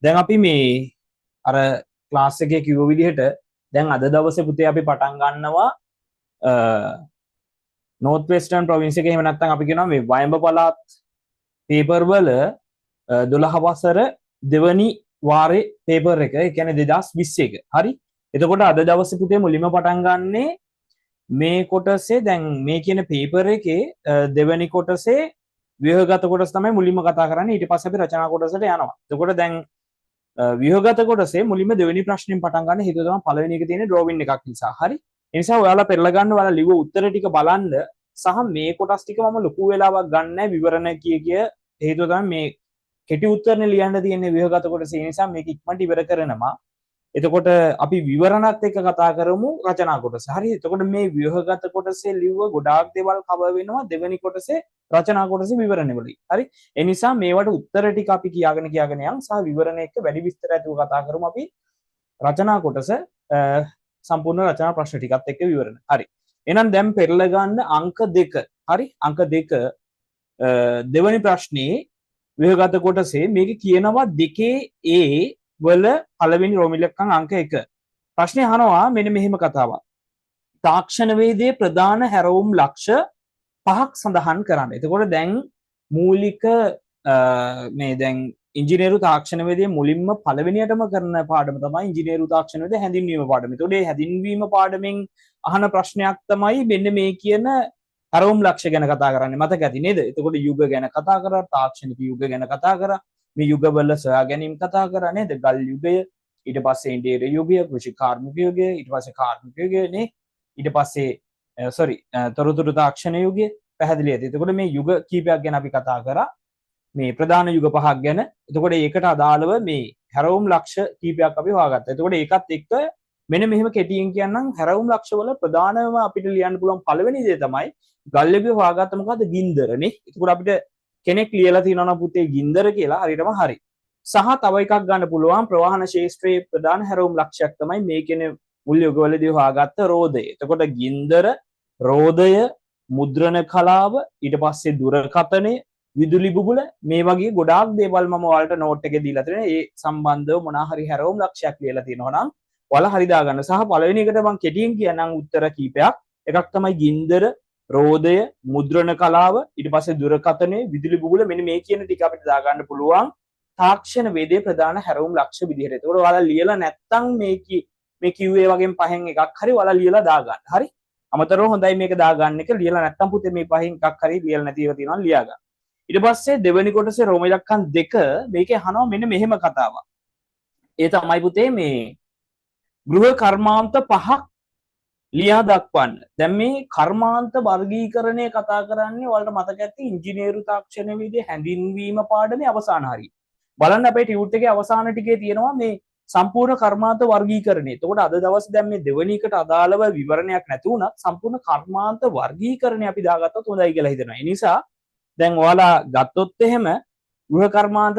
දැන් අපි මේ අර ක්ලාස් එකේ කිව්ව විදිහට දැන් අද දවසේ පුතේ අපි පටන් ගන්නවා නෝර්ත් වෙස්ටර්න් ප්‍රොවින්ස් එකේ, එහෙම නැත්නම් අපි කියනවා මේ වයඹ පළාත් පේපර් වල 12 වසර දෙවනි වාරේ පේපර් එක, ඒ කියන්නේ 2021. හරි. එතකොට අද දවසේ පුතේ මුලින්ම පටන් ගන්නේ මේ කොටසේ, දැන් මේ කියන පේපර් එකේ දෙවනි කොටසේ ව්‍යුහගත කොටස තමයි මුලින්ම කතා කරන්නේ. ඊට පස්සේ අපි රචනා කොටසට යනවා. එතකොට දැන් ව්‍යුහගත කොටසේ මුලින්ම දෙවෙනි ප්‍රශ්نين පටන් ගන්න හේතුව තමයි පළවෙනි එක තියෙන ඩ්‍රෝවින් එකක් නිසා. හරි. ඒ නිසා ඔයාලා පෙරලා ගන්න, ඔයාලා ලිව්ව උත්තර ටික බලන්න සහ මේ කොටස් ටික මම ලොකු වෙලාවක් ගන්න නැහැ විවරණ කිය කිය. හේතුව තමයි මේ කෙටි උත්තරනේ ලියන්න තියෙන්නේ ව්‍යුහගත කොටසේ. ඒ නිසා මේක ඉක්මනට ඉවර කරනවා. එතකොට අපි විවරණත් එක්ක කතා කරමු රචනා කොටස. හරි. එතකොට මේ ව්‍යුහගත කොටසේ ලිව්ව ගොඩාක් දේවල් කවර් වෙනවා දෙවෙනි කොටසේ රචනා කොටසේ විවරණ වලින්. හරි. ඒ නිසා මේවට උත්තර ටික අපි කියාගෙන කියාගෙන යන් සහ විවරණ එක්ක වැඩි විස්තර ඇතුව කතා කරමු අපි රචනා කොටස සම්පූර්ණ රචනා ප්‍රශ්න ටිකත් එක්ක විවරණ. හරි. එහෙනම් දැන් පෙරලා ගන්න අංක 2. හරි. අංක 2 දෙවෙනි ප්‍රශ්නේ ව්‍යුහගත කොටසේ මේක කියනවා දෙකේ A වල පළවෙනි රෝම ඉලක්කම් අංක 1. ප්‍රශ්නේ අහනවා මෙන්න මෙහෙම කතාවක්. තාක්ෂණ වේදයේ ප්‍රධාන හැරවුම් ලක්ෂ්‍ය 5ක් සඳහන් කරන්න. එතකොට දැන් මූලික මේ දැන් ඉංජිනේරු තාක්ෂණ වේදයේ මුලින්ම පළවෙනියටම කරන පාඩම තමයි ඉංජිනේරු තාක්ෂණ වේද හැඳින්වීම පාඩම. එතකොට මේ හැඳින්වීම පාඩමෙන් අහන ප්‍රශ්නයක් තමයි මෙන්න මේ කියන හැරවුම් ලක්ෂ්‍ය ගැන කතා කරන්නේ. මතක ඇති නේද? එතකොට යුග ගැන කතා කරා, තාක්ෂණික යුග ගැන කතා කරා, මේ යුගවල සොයා ගැනීම කතා කරා නේද? ගල් යුගය, ඊට පස්සේ ඉන්දියර යුගය, කෘෂි කාර්මික යුගය, ඊට පස්සේ කාර්මික යුගය නේ, ඊට පස්සේ සෝරි තොරතුරු තාක්ෂණ යුගය. පැහැදිලි ඇති. එතකොට මේ යුග කීපයක් ගැන අපි කතා කරා, මේ ප්‍රධාන යුග 5ක් ගැන. එතකොට ඒකට අදාළව මේ හැරවුම් ලක්ෂ්‍ය කීපයක් අපි හොයාගත්තා. එතකොට ඒකත් එක්ක මෙන්න මෙහෙම කෙටියෙන් කියන්නම්, හැරවුම් ලක්ෂ්‍ය වල ප්‍රධානම අපිට ලියන්න පුළුවන් පළවෙනි දේ තමයි ගල් යුගය හොයාගත්ත මොකද්ද? ගින්දර නේ. එතකොට අපිට කෙනෙක් ලියලා තියෙනවා නම් පුතේ ගින්දර කියලා හරියටම හරි. සහ තව එකක් ගන්න පුළුවන් ප්‍රවාහන ශේෂ්ත්‍රයේ ප්‍රධාන හැරවුම් ලක්ෂ්‍යයක් තමයි මේ කියන මුල් යුගවලදී හොයාගත්ත රෝදය. එතකොට ගින්දර, රෝදය, මුද්‍රණ කලාව, ඊට පස්සේ දුරකථනය, විදුලි බුබුල, මේ වගේ ගොඩාක් දේවල් මම ඔයාලට නෝට් එකේ දීලා තියෙනවා. ඒ සම්බන්ධව මොනවා හරි හැරවුම් ලක්ෂ්‍යයක් ලියලා තියෙනවා නම් ඔයාලා හරි දාගන්න. සහ පළවෙනි එකට මම කෙටියෙන් කියන්නම් උත්තර කීපයක්. එකක් තමයි ගින්දර, රෝදය, මුද්‍රණ කලාව, ඊට පස්සේ දුරකථනය, විදුලි බුබුල, මෙන්න මේ කියන ටික අපිට දාගන්න පුළුවන් තාක්ෂණ වේදයේ ප්‍රධාන හැරවුම් ලක්ෂ්‍ය විදිහට. එතකොට ඔයාලා ලියලා නැත්තම් මේ කිව්වේ වගේම පහෙන් එකක් හරි ඔයාලා ලියලා දාගන්න. හරි. අමතරව හොඳයි මේක දාගන්න එක. ලියලා නැත්තම් පුතේ මේ පහෙන් එකක් හරි ලියලා නැති ඒවා තියෙනවා ලියා ගන්න. ඊට පස්සේ දෙවෙනි කොටසේ රෝම ඉලක්කම් 2 මේකේ අහනවා මෙන්න මෙහෙම කතාවක්. ඒ තමයි පුතේ මේ ගෘහ කර්මාන්ත 5ක් ලියා දක්වන්න. දැන් මේ කර්මාන්ත වර්ගීකරණය කතා කරන්නේ ඔයාලට මතක ඇති ඉංජිනේරු තාක්ෂණ වේදයේ හැඳින්වීම පාඩමේ අවසාන හරිය. බලන්න අපේ ටියුට් එකේ අවසාන ටිකේ තියෙනවා මේ සම්පූර්ණ කර්මාන්ත වර්ගීකරණය. එතකොට අද දවසේ දැන් මේ දෙවෙනි එකට අදාළව විවරණයක් නැති වුණත් සම්පූර්ණ කර්මාන්ත වර්ගීකරණය අපි දාගත්තොත් හොඳයි කියලා හිතෙනවා. ඒ නිසා දැන් ඔයාලා ගත්තොත් එහෙම ගෘහ කර්මාන්ත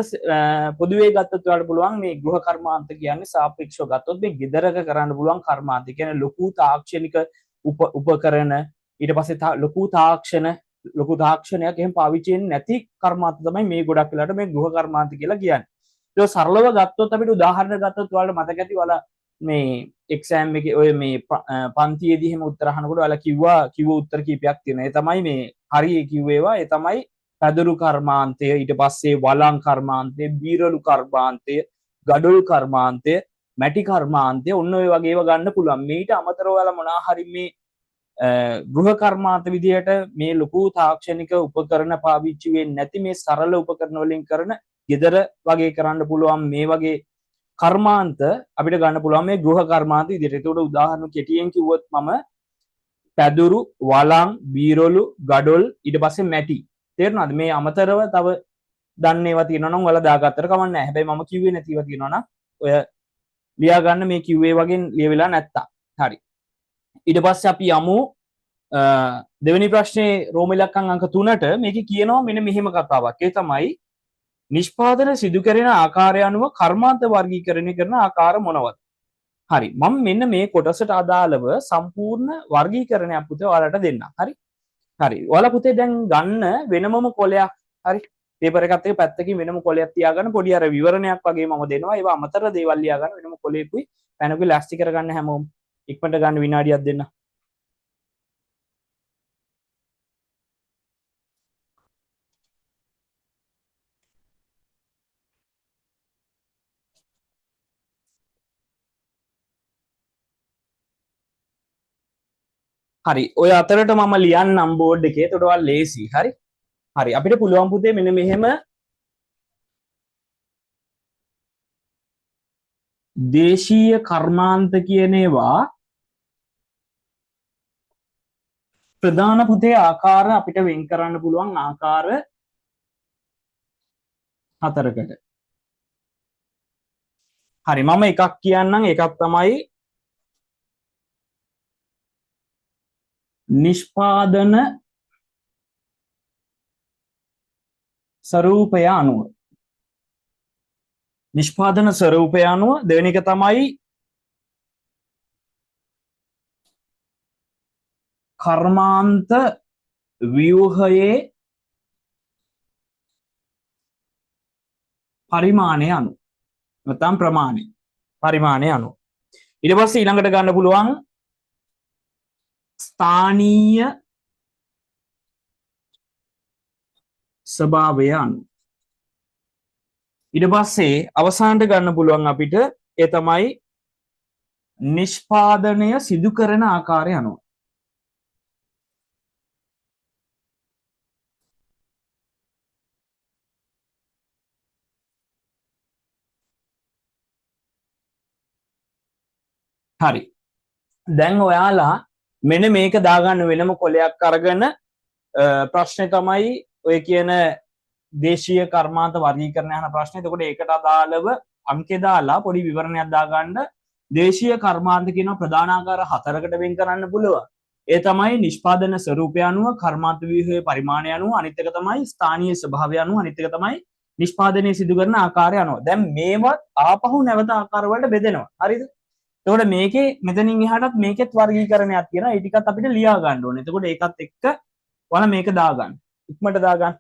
පොදුවේ ගත්තොත් ඔයාලට පුළුවන් මේ ගෘහ කර්මාන්ත කියන්නේ සාපේක්ෂව ගත්තොත් මේ ගෙදරක කරන්න පුළුවන් කර්මාන්ත. ඒ කියන්නේ ලොකු තාක්ෂණික උපකරණ, ඊට පස්සේ ලොකු තාක්ෂණයක් එහෙම පාවිච්චි වෙන්නේ නැති කර්මාන්ත තමයි මේ ගොඩක් වෙලාවට මේ ගෘහ කර්මාන්ත කියලා කියන්නේ. ඒක සරලව ගත්තොත් අපිට උදාහරණ ගත්තොත් ඔයාලට මතක ඇති ඔයාලා මේ එක්සෑම් එකේ ඔය මේ පන්තියේදී එහෙම උත්තර අහනකොට ඔයාලා කිව්ව උත්තර කීපයක් තියෙනවා. ඒ තමයි මේ හරි කිව්ව ඒවා. ඒ තමයි පැදුරු කර්මාන්තය, ඊට පස්සේ වලං කර්මාන්තය, බීරළු කර්මාන්තය, ගඩොල් කර්මාන්තය, මැටි කර්මාන්තය, ඔන්න ඔය වගේ ඒවා ගන්න පුළුවන්. මීට අමතරව ඔයාලා මොනවා හරි මේ ගෘහ කර්මාන්ත විදියට මේ ලොකු තාක්ෂණික උපකරණ පාවිච්චි වෙන්නේ නැති මේ සරල උපකරණ වලින් කරන ගෙදර වගේ කරන්න පුළුවන් මේ වගේ කර්මාන්ත අපිට ගන්න පුළුවන් මේ ගෘහ කර්මාන්ත විදියට. එතකොට උදාහරණ කෙටියෙන් කිව්වොත් මම පැදුරු, වලං, බීරොළු, ගඩොල්, ඊට පස්සේ මැටි. තේරුණාද? මේ අමතරව තව දන්න ඒවා තියෙනවා නම් ඔයාලා දාගත්තට කමක් නැහැ. හැබැයි මම කිව්වේ නැති ඒවා තියෙනවා නම් ඔය ලියා ගන්න මේ කිව්වේ වගේ ලියවිලා නැත්තම්. හරි. ඊට පස්සේ අපි යමු දෙවෙනි ප්‍රශ්නේ රෝම ඉලක්කම් අංක 3ට. මේකේ කියනවා මෙන්න මෙහෙම කතාවක්. ඒ තමයි නිෂ්පාදන සිදු කෙරෙන ආකාරය අනුව කර්මාන්ත වර්ගීකරණය කරන ආකාර මොනවද? හරි. මම මෙන්න මේ කොටසට අදාළව සම්පූර්ණ වර්ගීකරණයක් පුතේ ඔයාලට දෙන්නම්. හරි. හරි. ඔයාලා පුතේ දැන් ගන්න වෙනමම කොලයක්. හරි. පේපර් එකත් එක්ක පැත්තකින් වෙනම කොලයක් තියාගන්න පොඩි අර විවරණයක් වගේ මම දෙනවා. ඒවා අමතර දේවල් ලියාගන්න වෙනම කොලයකුයි පැනකුයි ලෑස්ති කරගන්න හැමෝම. ඉක්මනට ගන්න විනාඩියක් දෙන්න. හරි, ඔය අතරට මම ලියන්නම් බෝඩ් එකේ. එතකොට ඔයාලා ලේසි. හරි. හරි, අපිට පුළුවන් පුතේ මෙන්න මෙහෙම දේශීය කර්මාන්ත කියන ඒවා ප්‍රධාන පුතේ ආකාර අපිට වෙන් කරන්න පුළුවන් ආකාර හතරකට. හරි, මම එකක් කියන්නම්. එකක් තමයි නිෂ්පාදන ස්වරූපය අනුව. නිෂ්පාදන ස්වරූපය අනුව. දෙවෙනි එක තමයි කර්මාන්ත ව්‍යුහයේ පරිමාණය අනුව. නැත්නම් ප්‍රමාණය. පරිමාණය අනුව. ඊට පස්සේ ඊළඟට ගන්න පුළුවන් ස්ථානීය ස්වභාවය අනුව. ඊට පස්සේ අවසානට ගන්න පුළුවන් අපිට ඒ තමයි නිෂ්පාදනය සිදු කරන ආකාරය අනුව. හරි. දැන් ඔයාලා මෙන්න මේක දාගන්න වෙනම කොලයක් අරගෙන ප්‍රශ්නේ තමයි ඔය කියන දේශීය කර්මාන්ත වර්ගීකරණය අහන ප්‍රශ්නේ. එතකොට ඒකට අදාළව අංකේ දාලා පොඩි විවරණයක් දාගන්න. දේශීය කර්මාන්ත කියන ප්‍රධාන ආකාර හතරකට වෙන් කරන්න පුළුවන්. ඒ තමයි නිෂ්පාදන ස්වරූපය අනුව, කර්මාන්ත ව්‍යුහයේ පරිමාණය අනුව, අනිත් එක තමයි ස්ථානීය ස්වභාවය අනුව, අනිත් එක තමයි නිෂ්පාදනය සිදු කරන ආකාරය අනුව. දැන් මේවත් ආපහු නැවත ආකාර වලට බෙදෙනවා. හරිද? එතකොට මේකේ මෙතනින් එහාටත් මේකෙත් වර්ගීකරණයක් තියෙනවා. ඒ ටිකත් අපිට ලියා ගන්න ඕනේ. එතකොට ඒකත් එක්ක ඔයාලා මේක දාගන්න. ඉක්මනට දාගන්න.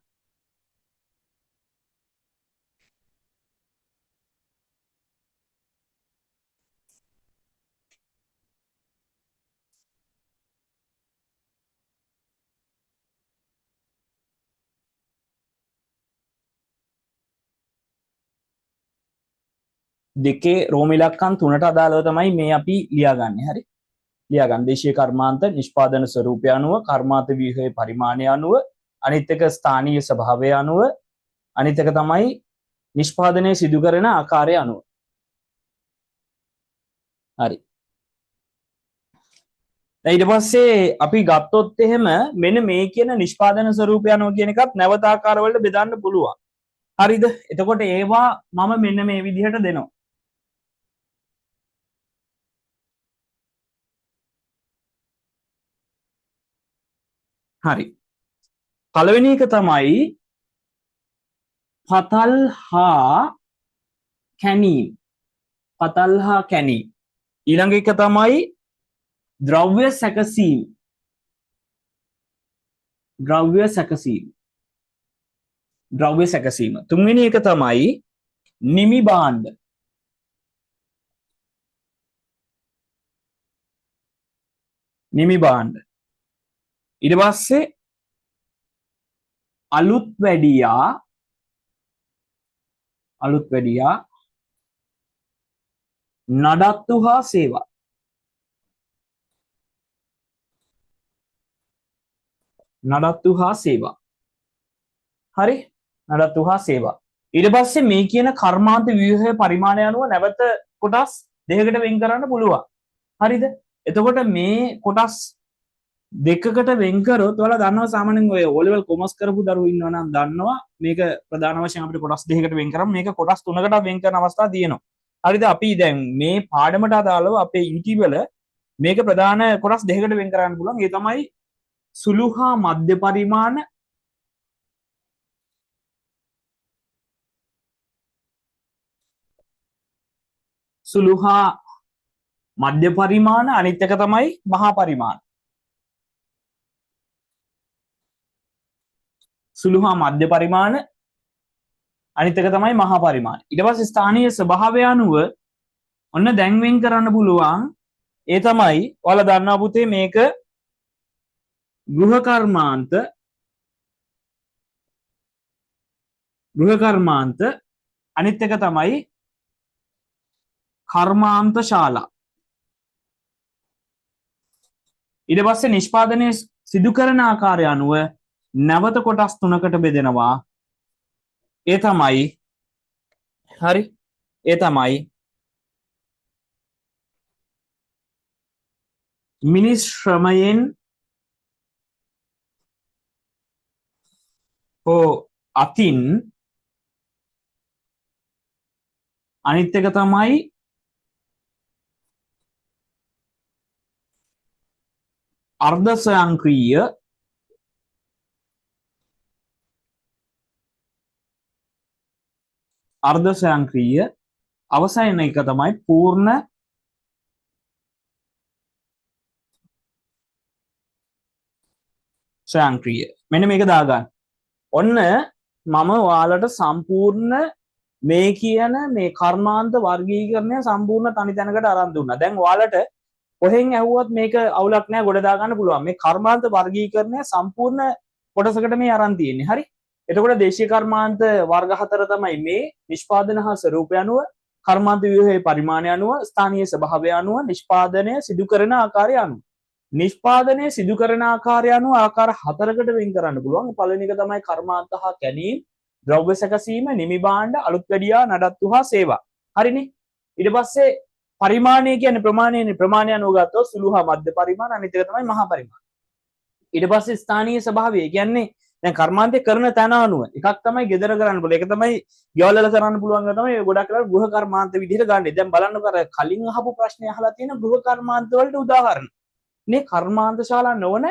දෙකේ රෝම ඉලක්කම් තුනට අදාළව තමයි මේ අපි ලියාගන්නේ. හරි. ලියාගන්න. දේශීය කර්මාන්ත නිෂ්පාදන ස්වරූපය අනුව, කර්මාන්ත ව්‍යුහයේ පරිමාණය අනුව, අනිත් එක ස්ථානීය ස්වභාවය අනුව, අනිත් එක තමයි නිෂ්පාදනය සිදු කරන ආකාරය අනුව. හරි. දැන් ඊට පස්සේ අපි ගත්තොත් එහෙම මෙන්න මේ කියන නිෂ්පාදන ස්වරූපය අනුව කියන එකත් නැවත ආකාර වලට බෙදන්න පුළුවන්. හරිද? එතකොට ඒවා මම මෙන්න මේ විදිහට දෙනවා. හරි. පළවෙනි එක තමයි පතල් හා කැනීම්. පතල් හා කැනීම්. ඊළඟ එක තමයි ද්‍රව්‍ය සැකසීම්. ද්‍රව්‍ය සැකසීම්. ද්‍රව්‍ය සැකසීම. තුන්වෙනි එක තමයි නිමි භාණ්ඩ. නිමි භාණ්ඩ. ඊට පස්සේ අලුත් වැඩියා, අලුත් වැඩියා නඩත්තු හා සේවා. නඩත්තු හා සේවා. හරි, නඩත්තු හා සේවා. ඊට පස්සේ මේ කියන කර්මාන්ත ව්‍යුහයේ පරිමාණය අනුව නැවත කොටස් දෙකකට වෙන් කරන්න පුළුවන්. හරිද? එතකොට මේ කොටස් දෙකකට වෙන් කරොත් ඔයාලා දන්නවා සාමාන්‍යයෙන් ඔය O level commerce කරපු දරුවෝ ඉන්නවා නම් දන්නවා මේක ප්‍රධාන වශයෙන් අපිට කොටස් දෙකකට වෙන් කරාම මේක කොටස් තුනකට වෙන් කරන අවස්ථා තියෙනවා. හරිද? අපි දැන් මේ පාඩමට අදාළව අපේ ET වල මේක ප්‍රධාන කොටස් දෙකකට වෙන් කරන්න පුළුවන්. ඒ තමයි සුළු හා මධ්‍ය පරිමාණ සුළු හා මධ්‍ය පරිමාණ, අනිත් එක තමයි මහා පරිමාණ. සුළු හා මධ්‍ය පරිමාණ, අනිත් එක තමයි මහා පරිමාණ. ඊට පස්සේ ස්ථානීය ස්වභාවය අනුව ඔන්න දැන් වෙන් කරන්න පුළුවන්. ඒ තමයි ඔයාලා දන්නවා පුතේ මේක ගෘහ කර්මාන්ත, ගෘහ කර්මාන්ත, අනිත් එක තමයි කර්මාන්ත ශාලා. ඊට පස්සේ නිෂ්පාදනය සිදු කරන ආකාරය අනුව නැවත කොටස් තුනකට බෙදෙනවා. ඒ තමයි හරි, ඒ තමයි මිනිස් ශ්‍රමයෙන් හෝ අතින්, අනිත් එක තමයි අර්ධ ස්වයංක්‍රීය, අර්ධ ස්වයංක්‍රීය, අවසාන එක තමයි පූර්ණ ස්වයංක්‍රීය. මෙන්න මේක දාගන්න. ඔන්න මම ඔයාලට සම්පූර්ණ මේ කියන මේ කර්මාන්ත වර්ගීකරණය සම්පූර්ණ තනි තැනකට අරන් දුන්නා. දැන් ඔයාලට කොහෙන් ඇහුවත් මේක අවුලක් නෑ, ගොඩ දාගන්න පුළුවන්. මේ කර්මාන්ත වර්ගීකරණය සම්පූර්ණ කොටසකට මේ අරන් තියෙන්නේ. හරි. එතකොට දේශීය කර්මාන්ත වර්ග හතර තමයි මේ නිෂ්පාදන හා ස්වරූපය අනුව, කර්මාන්ත ව්‍යුහයේ පරිමාණය අනුව, ස්ථානීය ස්වභාවය අනුව, නිෂ්පාදනය සිදු කරන ආකාරය අනුව. නිෂ්පාදනය සිදු කරන ආකාරය අනුව ආකාර හතරකට වෙන් කරන්න පුළුවන්. පළවෙනි එක තමයි කර්මාන්ත හා කැණීම්, ද්‍රව්‍ය සැකසීම, නිමි භාණ්ඩ, අලුත් වැඩියා, නඩත්තු හා සේවා. හරිනේ. ඊට පස්සේ පරිමාණය කියන්නේ ප්‍රමාණයනේ. ප්‍රමාණය අනුව ගත්තොත් සුළු හා මධ්‍ය පරිමාණ, අනිත් එක තමයි මහා පරිමාණ. ඊට පස්සේ ස්ථානීය ස්වභාවය කියන්නේ දැන් කර්මාන්තය කරන තැන අනුව එකක් තමයි ගෙදර කරන්න පුළුවන්, එක තමයි ගෙවල් වල කරන්න පුළුවන්, එක තමයි ගොඩක් වෙලාවට ගෘහ කර්මාන්ත විදිහට ගන්න. දැන් බලන්නකෝ අර කලින් අහපු ප්‍රශ්නේ අහලා තියෙන ගෘහ කර්මාන්ත වලට උදාහරණ. මේ කර්මාන්ත ශාලා නොවන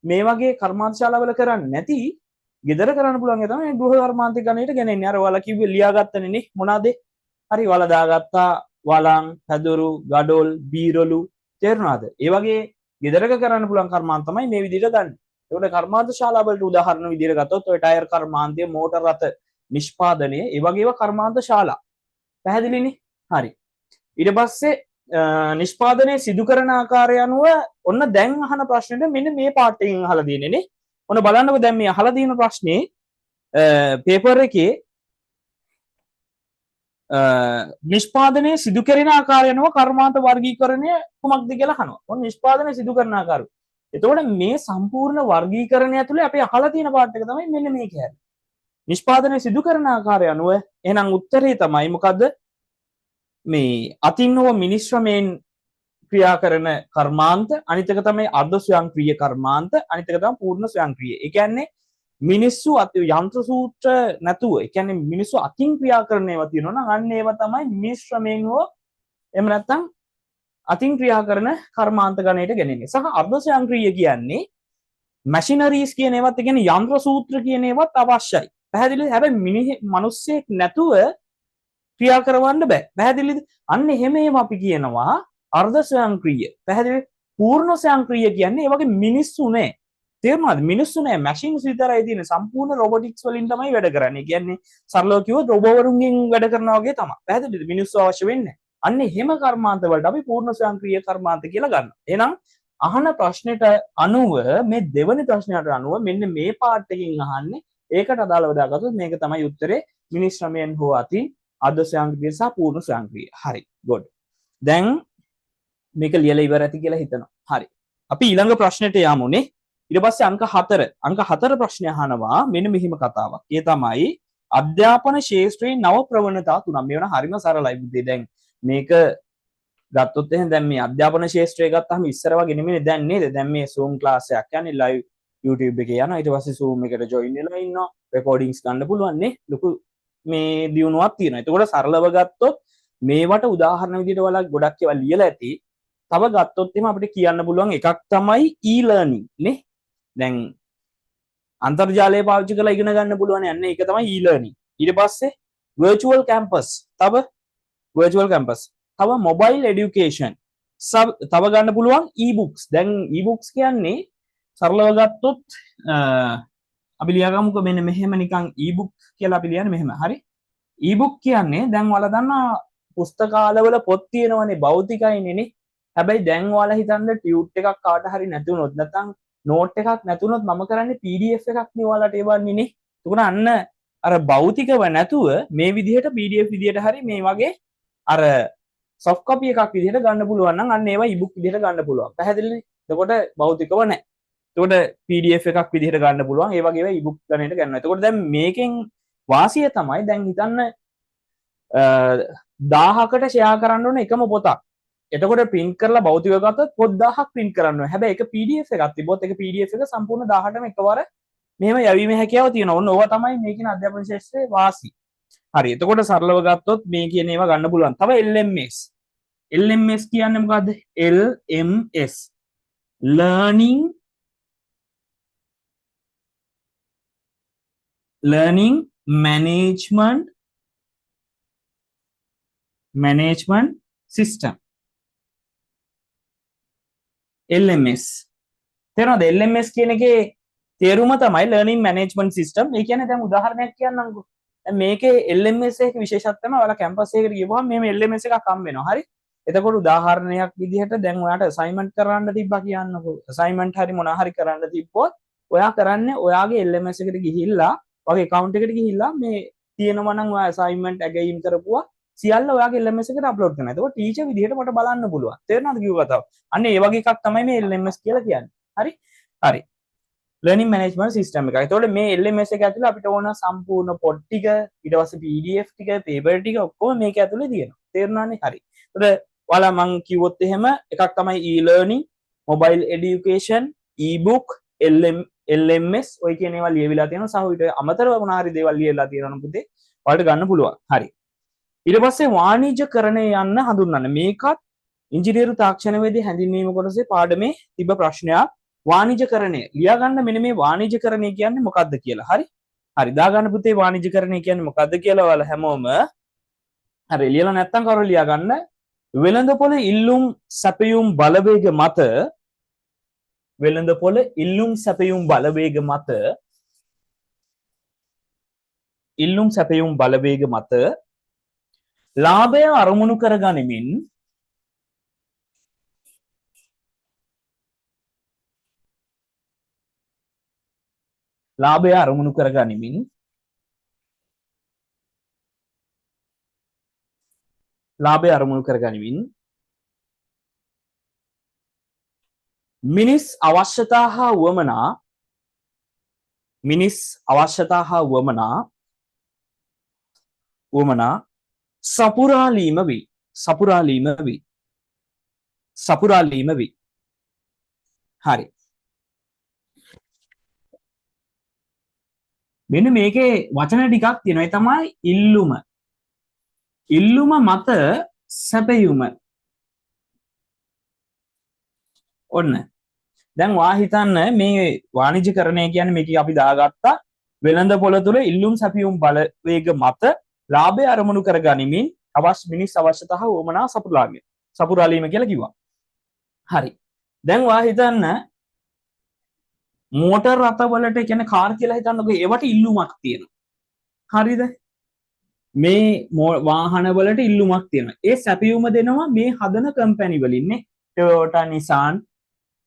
මේ වගේ කර්මාන්ත ශාලාවල කරන්නේ නැති ගෙදර කරන්න පුළුවන් එක තමයි ගෘහ කර්මාන්ත ගණයට ගෙනෙන්නේ. අර ඔයාලා කිව්වේ ලියාගත්තනේ නේ මොනවාද? හරි, ඔයාලා දාගත්තා වලං, පැදුරු, ගඩොල්, බීරළු, තේරුණාද? ඒ වගේ ගෙදරක කරන්න පුළුවන් කර්මාන්ත තමයි මේ විදිහට ගන්න. ඒකට කර්මාන්ත ශාලා වලට උදාහරණ විදිහට ගත්තොත් ඔය ටයර් කර්මාන්තය, මෝටර් රථ නිෂ්පාදනය, ඒ වගේ ඒවා කර්මාන්ත ශාලා. පැහැදිලිනේ? හරි. ඊට පස්සේ නිෂ්පාදනය සිදු කරන ආකාරය අනුව ඔන්න දැන් අහන ප්‍රශ්නෙට මෙන්න මේ පාර්ට් එකෙන් අහලා තියෙන්නේ නේ. ඔන්න බලන්නකෝ දැන් මේ අහලා තියෙන ප්‍රශ්නේ පේපර් එකේ නිෂ්පාදනය සිදු කරන ආකාරය අනුව කර්මාන්ත වර්ගීකරණය කුමක්ද කියලා අහනවා. ඔන්න නිෂ්පාදනය සිදු කරන ආකාරය. එතකොට මේ සම්පූර්ණ වර්ගීකරණය ඇතුලේ අපි අහලා තියෙන පාර්ට් එක තමයි මෙන්න මේ කෑල්ල. නිෂ්පාදනය සිදු කරන ආකාරය අනුව එහෙනම් උත්තරේ තමයි මොකද්ද? මේ අතින් හෝ මිනිස් ශ්‍රමයෙන් ක්‍රියා කරන කර්මාන්ත, අනිත් එක තමයි අර්ධ ස්වයංක්‍රීය කර්මාන්ත, අනිත් එක තමයි පූර්ණ ස්වයංක්‍රීය. ඒ කියන්නේ මිනිස්සු යන්ත්‍ර සූත්‍ර නැතුව, ඒ කියන්නේ මිනිස්සු අතින් ක්‍රියා කරන ඒවා තියෙනවා නම් අන්න ඒවා තමයි මිනිස් ශ්‍රමයෙන් හෝ එහෙම නැත්නම් අතින් ක්‍රියා කරන කර්මාන්ත ගණයට ගැනෙන්නේ. සහ අර්ධ ස්වයංක්‍රීය කියන්නේ මැෂිනරීස් කියන ඒවත්, ඒ කියන්නේ යන්ත්‍ර සූත්‍ර කියන ඒවත් අවශ්‍යයි. පැහැදිලිද? හැබැයි මිනිස්සෙක් නැතුව ක්‍රියා කරවන්න බෑ. පැහැදිලිද? අන්න එහෙම ඒවා අපි කියනවා අර්ධ ස්වයංක්‍රීය. පැහැදිලිද? පූර්ණ ස්වයංක්‍රීය කියන්නේ ඒ වගේ මිනිස්සු නෑ. තේරුණාද? මිනිස්සු නෑ, මැෂින්ස් විතරයි තියෙන්නේ. සම්පූර්ණ රොබොටික්ස් වලින් තමයි වැඩ කරන්නේ. ඒ කියන්නේ සරලව කිව්වොත් රොබෝවරුන්ගෙන් වැඩ කරනවා වගේ තමයි. පැහැදිලිද? මිනිස්සු අවශ්‍ය වෙන්නේ නෑ. අන්න එහෙම කර්මාන්ත වලට අපි පූර්ණ ස්වයංක්‍රීය කර්මාන්ත කියලා ගන්නවා. එහෙනම් අහන ප්‍රශ්නෙට අනුව මේ දෙවනි ප්‍රශ්නයට අනුව මෙන්න මේ පාර්ට් එකකින් අහන්නේ. ඒකට අදාළව දාගත්තොත් මේක තමයි උත්තරේ. මිනිස් ශ්‍රමයෙන් හෝ අතින් අර්ධ ස්වයංක්‍රීය සහ පූර්ණ ස්වයංක්‍රීය. හරි, ගුඩ්. දැන් මේක ලියලා ඉවර ඇති කියලා හිතනවා. හරි, අපි ඊළඟ ප්‍රශ්නෙට යමුනේ. ඊට පස්සේ අංක 4. අංක 4 ප්‍රශ්නය අහනවා මෙන්න මෙහිම කතාවක්. ඒ තමයි අධ්‍යාපන ක්ෂේත්‍රයේ නව ප්‍රවණතා තුනක්. මේ වෙන හරිම සරලයි බුද්ධි. දැන් මේක ගත්තොත් එහෙනම් දැන් මේ අධ්‍යාපන ක්ෂේත්‍රය ගත්තාම ඉස්සර වගේ නෙමෙයි දැන් නේද? දැන් මේ Zoom class එකක් යන්නේ live YouTube එකේ යනවා. ඊට පස්සේ Zoom එකට join වෙලා ඉන්නවා. recordings ගන්න පුළුවන් නේ. ලොකු මේ දියුණුවක් තියෙනවා. එතකොට සරලව ගත්තොත් මේවට උදාහරණ විදිහට ඔයාලා ගොඩක් ඒවා ලියලා ඇති. තව ගත්තොත් එහෙම අපිට කියන්න පුළුවන් එකක් තමයි e-learning නේ. දැන් අන්තර්ජාලය පාවිච්චි කරලා ඉගෙන ගන්න පුළුවන් යන්නේ ඒක තමයි e-learning. ඊට පස්සේ virtual campus, තව virtual campus, තව mobile education, තව ගන්න පුළුවන් e-books. දැන් e-books කියන්නේ සරලව ගත්තොත් අපි ලියාගමුකෝ මෙන්න මෙහෙම නිකන් e-book කියලා අපි ලියන්නේ මෙහෙම. හරි. ඊ-බුක් කියන්නේ දැන් ඔයාලා දන්නා පුස්තකාලවල පොත් තියෙනවනේ, භෞතිකයිනේ නේ. හැබැයි දැන් ඔයාලා හිතන්න ටියුට් එකක් කාට හරි නැති වුණොත්, නැත්නම් නෝට් එකක් නැති වුණොත් මම කරන්නේ PDF එකක් නේ ඔයාලට එවන්නේ නේ. එතකොට අන්න අර භෞතිකව නැතුව මේ විදිහට PDF විදිහට හරි මේ වගේ අර සොෆ්ට් කොපි එකක් විදිහට ගන්න පුළුවන් නම් අන්න ඒවා ඊ-බුක් විදිහට ගන්න පුළුවන්. පැහැදිලිනේ? එතකොට භෞතිකව නැහැ. එතකොට PDF එකක් විදිහට ගන්න පුළුවන්. ඒ වගේ ඒවා ඊ-බුක් ගණයට ගන්නවා. එතකොට දැන් මේකෙන් වාසිය තමයි දැන් හිතන්න 1000කට ෂෙයා කරන්න ඕන එකම පොතක්. එතකොට ප්‍රින්ට් කරලා භෞතිකව ගත්තොත් පොත් 1000ක් ප්‍රින්ට් කරන්න ඕනේ. හැබැයි ඒක PDF එකක් තිබ්බොත් ඒක PDF එක සම්පූර්ණ 1000ටම එකවර මෙහෙම යැවීමේ හැකියාව තියෙනවා. ඔන්න ඕවා තමයි මේකේ අධ්‍යාපන ක්ෂේත්‍රයේ වාසි. හරි. එතකොට සරලව ගත්තොත් මේ කියන ඒවා ගන්න පුළුවන්. තව LMS. LMS කියන්නේ මොකද්ද? LMS. Learning Management System. LMS. තේරෙනවද? LMS කියන එකේ තේරුම තමයි Learning Management System. ඒ කියන්නේ දැන් උදාහරණයක් කියන්නම්කෝ. දැන් මේකේ LMS එකේ විශේෂත්වය තමයි ඔයාලා කැම්පස් එකකට ගියපුවම මෙහෙම LMS එකක් හම්බ වෙනවා. හරි? එතකොට උදාහරණයක් විදිහට දැන් ඔයාට අසයින්මන්ට් කරන්න තිබ්බා කියන්නකෝ. අසයින්මන්ට් හරි මොනවා හරි කරන්න තිබ්බොත් ඔයා කරන්නේ ඔයාගේ LMS එකට ගිහිල්ලා ඔයාගේ account එකට ගිහිල්ලා මේ තියෙනවා නම් ඔයා අසයින්මන්ට් ඇගයීම් කරපුවා සියල්ල ඔයාගේ LMS එකට අප්ලෝඩ් කරනවා. එතකොට ටීචර් විදිහට මට බලන්න පුළුවන්. තේරෙනවද කිව්ව කතාව? අන්න ඒ වගේ එකක් තමයි මේ LMS කියලා කියන්නේ. හරි? හරි. Learning Management System එක. එතකොට මේ LMS එක ඇතුලේ අපිට ඕන සම්පූර්ණ පොත් ටික, ඊට පස්සේ PDF ටික, පේපර් ටික ඔක්කොම මේක ඇතුලේ තියෙනවා. තේරුණානේ? හරි. එතකොට ඔයාලා මං කිව්වොත් එහෙම එකක් තමයි e-learning, mobile education, e-book, LMS ඔය කියන ඒවා ලියවිලා තියෙනවා. සහ ඊට අමතරව මොන හරි දේවල් ලියලා තියෙනවා නම් පුතේ ඔයාලට ගන්න පුළුවන්. හරි. ඊට පස්සේ වාණිජකරණය යන්න හඳුන්වන්න. මේකත් ඉංජිනේරු තාක්ෂණවේදී හැඳින්වීම කොටසේ පාඩමේ තිබ්බ ප්‍රශ්නයක්. වාණිජකරණය ලියාගන්න මෙන්න මේ වාණිජකරණය කියන්නේ මොකද්ද කියලා. හරි? හරි. දාගන්න පුතේ වාණිජකරණය කියන්නේ මොකද්ද කියලා ඔයාලා හැමෝම. හරි, ලියලා නැත්තම් කවුරු ලියාගන්න. වෙළඳපොළ ඉල්ලුම් සැපයුම් බලවේග මත, වෙළඳපොළ ඉල්ලුම් සැපයුම් බලවේග මත, ඉල්ලුම් සැපයුම් බලවේග මත ලාභය අරමුණු කරගනිමින් ලාභය අරමුණු කරගනිමින් ලාභය අරමුණු කරගනිමින් මිනිස් අවශ්‍යතා හා උවමනා, මිනිස් අවශ්‍යතා හා උවමනා සපුරාලීම වේ, සපුරාලීම වේ, සපුරාලීම වේ. හරි. මෙන්න මේකේ වචන ටිකක් තියෙනවා. ඒ තමයි ඉල්ලුම. ඉල්ලුම මත සැපයුම. ඔන්න. දැන් වා හිතන්න මේ වාණිජකරණය කියන්නේ මේක අපි දාගත්තා වෙළඳ පොළ තුල ඉල්ලුම් සැපයුම් බලවේග මත ලාභය අරමුණු කරගනිමින් මිනිස් අවශ්‍යතා හා උවමනා සපුරාලීම කියලා කිව්වා. හරි. දැන් වා හිතන්න මෝටර් රථවලට, ඒ කියන්නේ කාර් කියලා හිතන්නකෝ, ඒවට ඉල්ලුමක් තියෙනවා. හරිද? මේ වාහනවලට ඉල්ලුමක් තියෙනවා. ඒ සැපයුම දෙනවා මේ හදන කම්පැනි වලින් නේ. ටොයෝටා, නිසාන්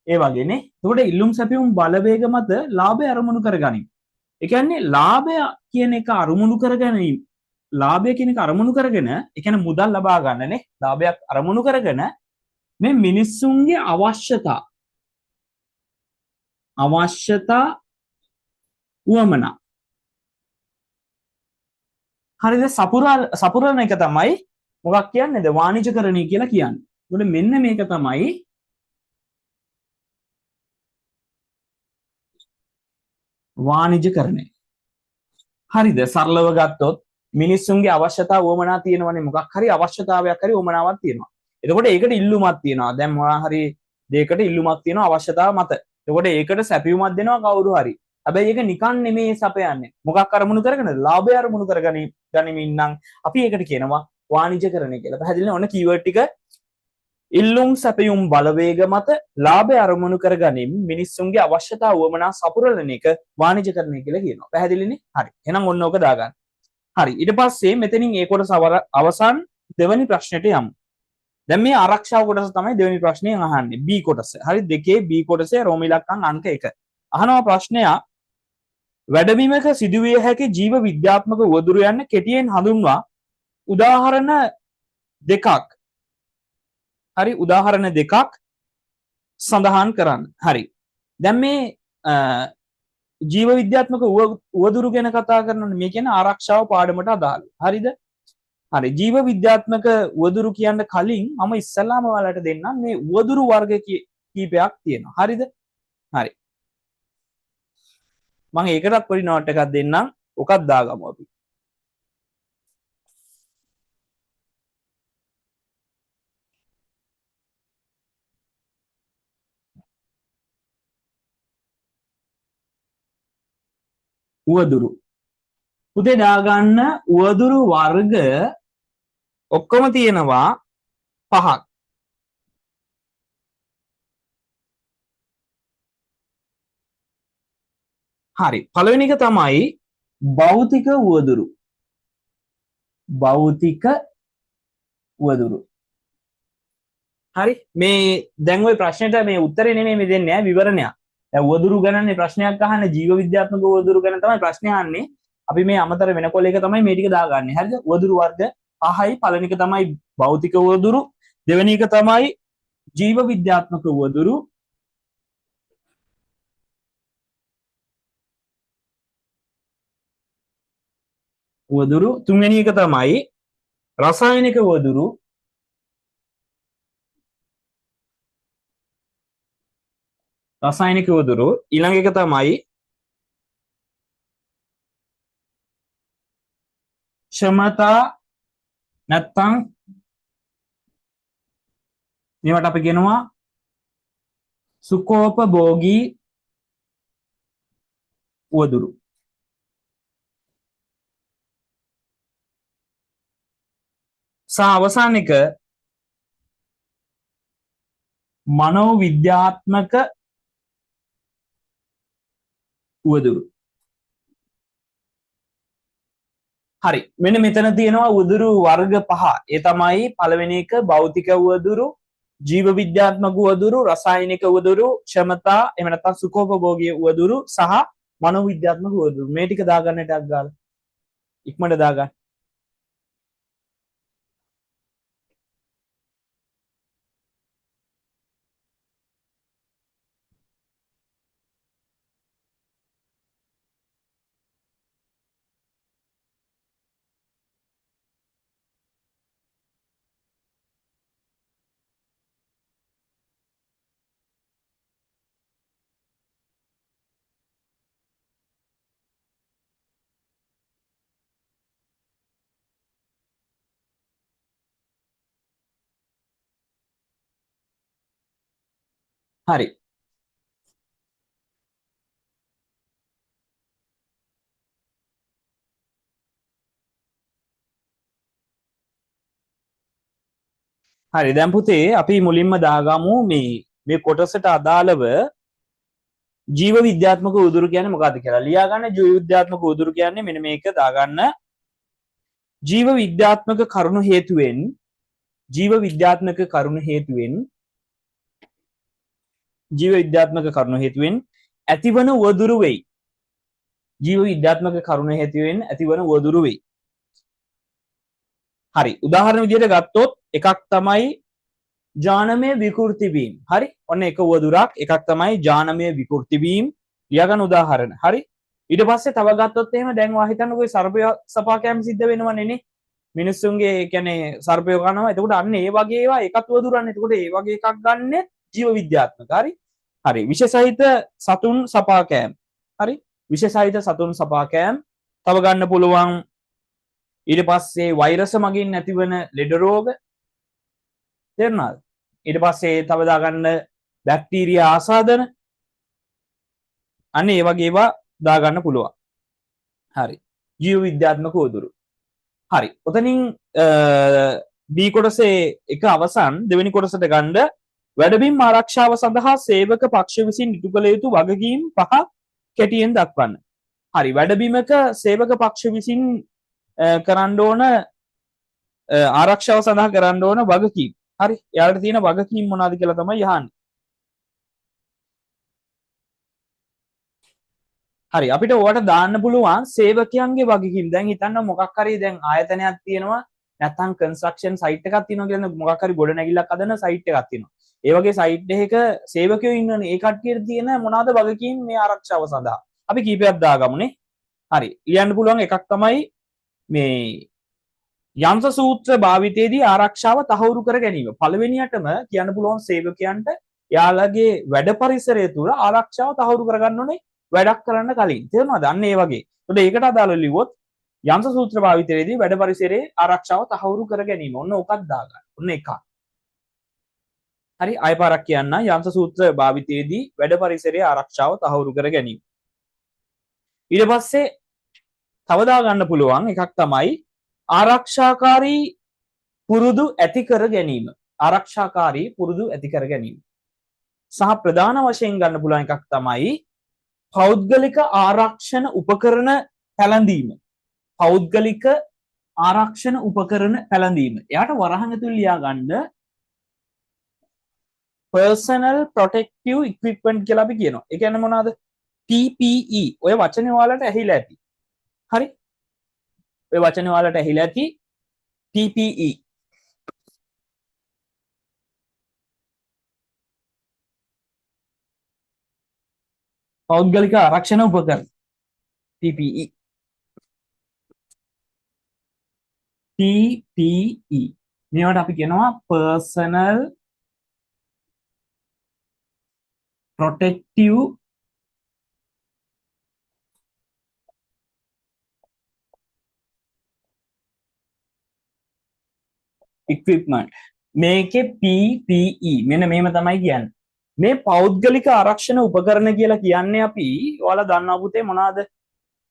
ඒ වගේ නේ. එතකොට ඉල්ලුම් සැපයුම් බලවේග මත ලාභය අරමුණු කරගනිමින්. ඒ කියන්නේ ලාභය කියන එක අරමුණු කරගැනීම, ලාභය කියන එක අරමුණු කරගෙන, ඒ කියන්නේ මුදල් ලබා ගන්න නේ. ලාභයක් අරමුණු කරගෙන මේ මිනිස්සුන්ගේ අවශ්‍යතා උවමනා. හරිද? සපුරන එක තමයි මොකක් කියන්නේද? වාණිජකරණය කියලා කියන්නේ. එතකොට මෙන්න මේක තමයි වාණිජකරණය. හරිද? සරලව ගත්තොත් මිනිස්සුන්ගේ අවශ්‍යතා උවමනා තියෙනවනේ. මොකක් හරි අවශ්‍යතාවයක් හරි උවමනාවක් තියෙනවා. එතකොට ඒකට ඉල්ලුමක් තියෙනවා. දැන් මොනවා හරි දෙයකට ඉල්ලුමක් තියෙනවා අවශ්‍යතාව මත. එතකොට ඒකට සැපයුමක් දෙනවා කවුරු හරි. හැබැයි ඒක නිකන් නෙමෙයි සපයන්නේ. මොකක් අරමුණු කරගෙනද? ලාභය අරමුණු ගනිමින් නම් අපි ඒකට කියනවා වාණිජකරණය කියලා. පැහැදිලිනේ? ඔන්න කීවර්ඩ් ටික. ඉල්ලුම් සැපයුම් බලවේග මත ලාභය අරමුණු කරගනිමින් මිනිස්සුන්ගේ අවශ්‍යතා උවමනා සපුරන එක වාණිජකරණය කියලා කියනවා. පැහැදිලිනේ? හරි. එහෙනම් ඔන්න ඕක දාගන්න. හරි. ඊට පස්සේ මෙතනින් ඒ කොටස අවසන් දෙවෙනි ප්‍රශ්නෙට යමු. දැන් මේ ආරක්ෂාව කොටස තමයි දෙවෙනි ප්‍රශ්නයෙන් අහන්නේ. B කොටස. හරි, දෙකේ B කොටසේ රෝම ඉලක්කම් අංක 1. අහනවා ප්‍රශ්නයක්, වැඩබිමක සිදුවිය හැකි ජීව විද්‍යාත්මක උවදුරු යන්න කෙටියෙන් හඳුන්වා උදාහරණ දෙකක්. හරි, උදාහරණ දෙකක් සඳහන් කරන්න. හරි. දැන් මේ ජීව විද්‍යාත්මක උවදුරු ගැන කතා කරනකොට මේ කියන්නේ ආරක්ෂාව පාඩමට අදාළ. හරිද? හරි. ජීව විද්‍යාත්මක උවදුරු කියන්න කලින් මම ඉස්සෙල්ලාම ඔයාලට දෙන්නම් මේ උවදුරු වර්ග කීපයක් තියෙනවා. හරිද? හරි. මම ඒකටත් පොඩි නෝට් එකක් දෙන්නම්. ඔකක් දාගමු අපි. උවදුරු. පුතේ දාගන්න උවදුරු වර්ග ඔක්කොම තියෙනවා පහක්. හරි. පළවෙනි එක තමයි භෞතික උවදුරු. භෞතික උවදුරු. හරි. මේ දැන් ওই ප්‍රශ්නෙට මේ උත්තරේ නෙමෙයි මේ දෙන්නේ ඈ, විවරණයක්. දැන් උවදුරු ගැනනේ ප්‍රශ්නයක් අහන්නේ, ජීව විද්‍යාත්මක උවදුරු ගැන තමයි ප්‍රශ්නේ අහන්නේ. අපි මේ අමතර වෙන කොලයක තමයි මේ ටික දාගන්නේ. හරිද? උවදුරු වර්ග පහයි. පළවෙනි එක තමයි භෞතික උවදුරු, දෙවෙනි එක තමයි ජීව විද්‍යාත්මක උවදුරු, තුන්වෙනි එක තමයි රසායනික උවදුරු, රසායනික උවදුරු, ඊළඟ එක තමයි ක්ෂමතා නැත්තම් මේවට අපි කියනවා සුඛෝපභෝගී උවදුරු. සහ අවසාන එක මනෝවිද්‍යාත්මක උවදුරු. හරි. මෙන්න මෙතන තියෙනවා උවදුරු වර්ග පහ. ඒ තමයි පළවෙනි එක භෞතික උවදුරු, ජීව විද්‍යාත්මක උවදුරු, රසායනික උවදුරු, ක්ෂමතා එහෙම නැත්නම් සුඛෝපභෝගී උවදුරු සහ මනෝවිද්‍යාත්මක උවදුරු. මේ ටික දාගන්න ටක් ගාලා. ඉක්මනට දාගන්න. හරි. හරි. දැන් පුතේ අපි මුලින්ම දාගමු මේ කොටසට අදාළව ජීව විද්‍යාත්මක උදුරු කියන්නේ මොකක්ද කියලා. ලියා ගන්න ජීව විද්‍යාත්මක උදුරු කියන්නේ මෙන්න මේක දාගන්න. ජීව විද්‍යාත්මක කරුණු හේතුවෙන්, ජීව විද්‍යාත්මක කරුණු හේතුවෙන්, ජීව විද්‍යාත්මක කරුණු හේතුවෙන් ඇතිවන උවදුරු වෙයි. ජීව විද්‍යාත්මක කරුණු හේතුවෙන් ඇතිවන උවදුරු වෙයි. හරි. උදාහරණ විදිහට ගත්තොත් එකක් තමයි ජානමය විකෘති වීම. හරි. ඔන්න එක උවදුරක්. එකක් තමයි ජානමය විකෘති වීම. ලියාගන්න උදාහරණ. හරි. ඊට පස්සේ තව ගත්තොත් එහෙම දැන් ඔයා හිතන්නකෝ ඔය සර්පය සපා කෑම සිද්ධ වෙනවනේ නේ. මිනිස්සුන්ගේ ඒ කියන්නේ සර්පය කනවා. එතකොට අන්න ඒ වගේ ඒවා එකත් උවදුරන්නේ. එතකොට ඒ වගේ එකක් ගන්න ජීව විද්‍යාත්මක. හරි. හරි. විෂසහිත සතුන් සපා කෑම. හරි. විෂසහිත සතුන් සපා කෑම තව ගන්න පුළුවන්. ඊට පස්සේ වෛරස මගින් ඇතිවන ලෙඩ රෝග. තේරුණාද? ඊට පස්සේ තව දාගන්න බැක්ටීරියා ආසාදන. අන්න ඒ වගේ ඒවා දාගන්න පුළුවන්. හරි. ජීව විද්‍යාත්මක උවදුරු. හරි. ඔතනින් B කොටසේ එක අවසන්. දෙවෙනි කොටසට ගන්න වැඩබිම් ආරක්ෂාව සඳහා සේවක පක්ෂ විසින් ඉටු කළ යුතු වගකීම් පහ කෙටියෙන් දක්වන්න. හරි. වැඩබිමක සේවක පක්ෂ විසින් කරන්න ඕන ආරක්ෂාව සඳහා කරන්න ඕන වගකීම්. හරි. එයාලට තියෙන වගකීම් මොනවද කියලා තමයි අහන්නේ. හරි, අපිට ඔයාලට දාන්න පුළුවන් සේවකයන්ගේ වගකීම්. දැන් හිතන්න මොකක් හරි දැන් ආයතනයක් තියෙනවා, නැත්නම් කන්ස්ට්‍රක්ෂන් සයිට් එකක් තියෙනවා කියලා, මොකක් හරි ගොඩනැගිල්ලක් හදන සයිට් එකක් තියෙනවා. ඒ වගේ සයිට් එකක සේවකයෝ ඉන්නවනේ. ඒ කට්ටියට තියෙන මොනවාද වගකීම් මේ ආරක්ෂාව සඳහා? අපි කීපයක් දාගමුනේ. හරි, ලියන්න පුළුවන් එකක් තමයි මේ යන්ත්‍ර සූත්‍ර භාවිතයේදී ආරක්ෂාව තහවුරු කර ගැනීම. පළවෙනියටම කියන්න පුළුවන් සේවකයන්ට එයාලගේ වැඩ පරිසරය තුළ ආරක්ෂාව තහවුරු කරගන්න ඕනේ වැඩක් කරන්න කලින්. තේරුණාද? අන්න ඒ වගේ. එතකොට ඒකට අදාළව ලිව්වොත් යන්ත්‍ර සූත්‍ර භාවිතයේදී වැඩ පරිසරයේ ආරක්ෂාව තහවුරු කර ගැනීම. ඔන්න ඕකක් දාගන්න. ඔන්න එකක්. හරි, ආය පාරක් කියන්න. යන්ත්‍ර සූත්‍ර භාවිතයේදී වැඩ පරිසරයේ ආරක්ෂාව තහවුරු කර ගැනීම. ඊට පස්සේ තව දාගන්න පුළුවන් එකක් තමයි ආරක්ෂාකාරී පුරුදු ඇති කර ගැනීම. ආරක්ෂාකාරී පුරුදු ඇති කර ගැනීම. සහ ප්‍රධාන වශයෙන් ගන්න පුළුවන් එකක් තමයි පෞද්ගලික ආරක්ෂණ උපකරණ පැළඳීම. පෞද්ගලික ආරක්ෂණ උපකරණ පැළඳීම. එයාට වරහන් ඇතුළේ ලියා ගන්න personal protective equipment කියලා අපි කියනවා. ඒ කියන්නේ මොනවාද? PPE. ඔය වචනේ ඔයාලට ඇහිලා ඇති. හරි? ඔය වචනේ ඔයාලට ඇහිලා ඇති PPE. පෞද්ගලික ආරක්ෂණ උපකරණ PPE. PPE. මේවට අපි කියනවා personal protective equipment. මේකේ PPE මෙන්න මෙහෙම තමයි කියන්නේ. මේ පෞද්ගලික ආරක්ෂණ උපකරණ කියලා කියන්නේ අපි ඔයාලා දන්නවා පුතේ මොනවාද?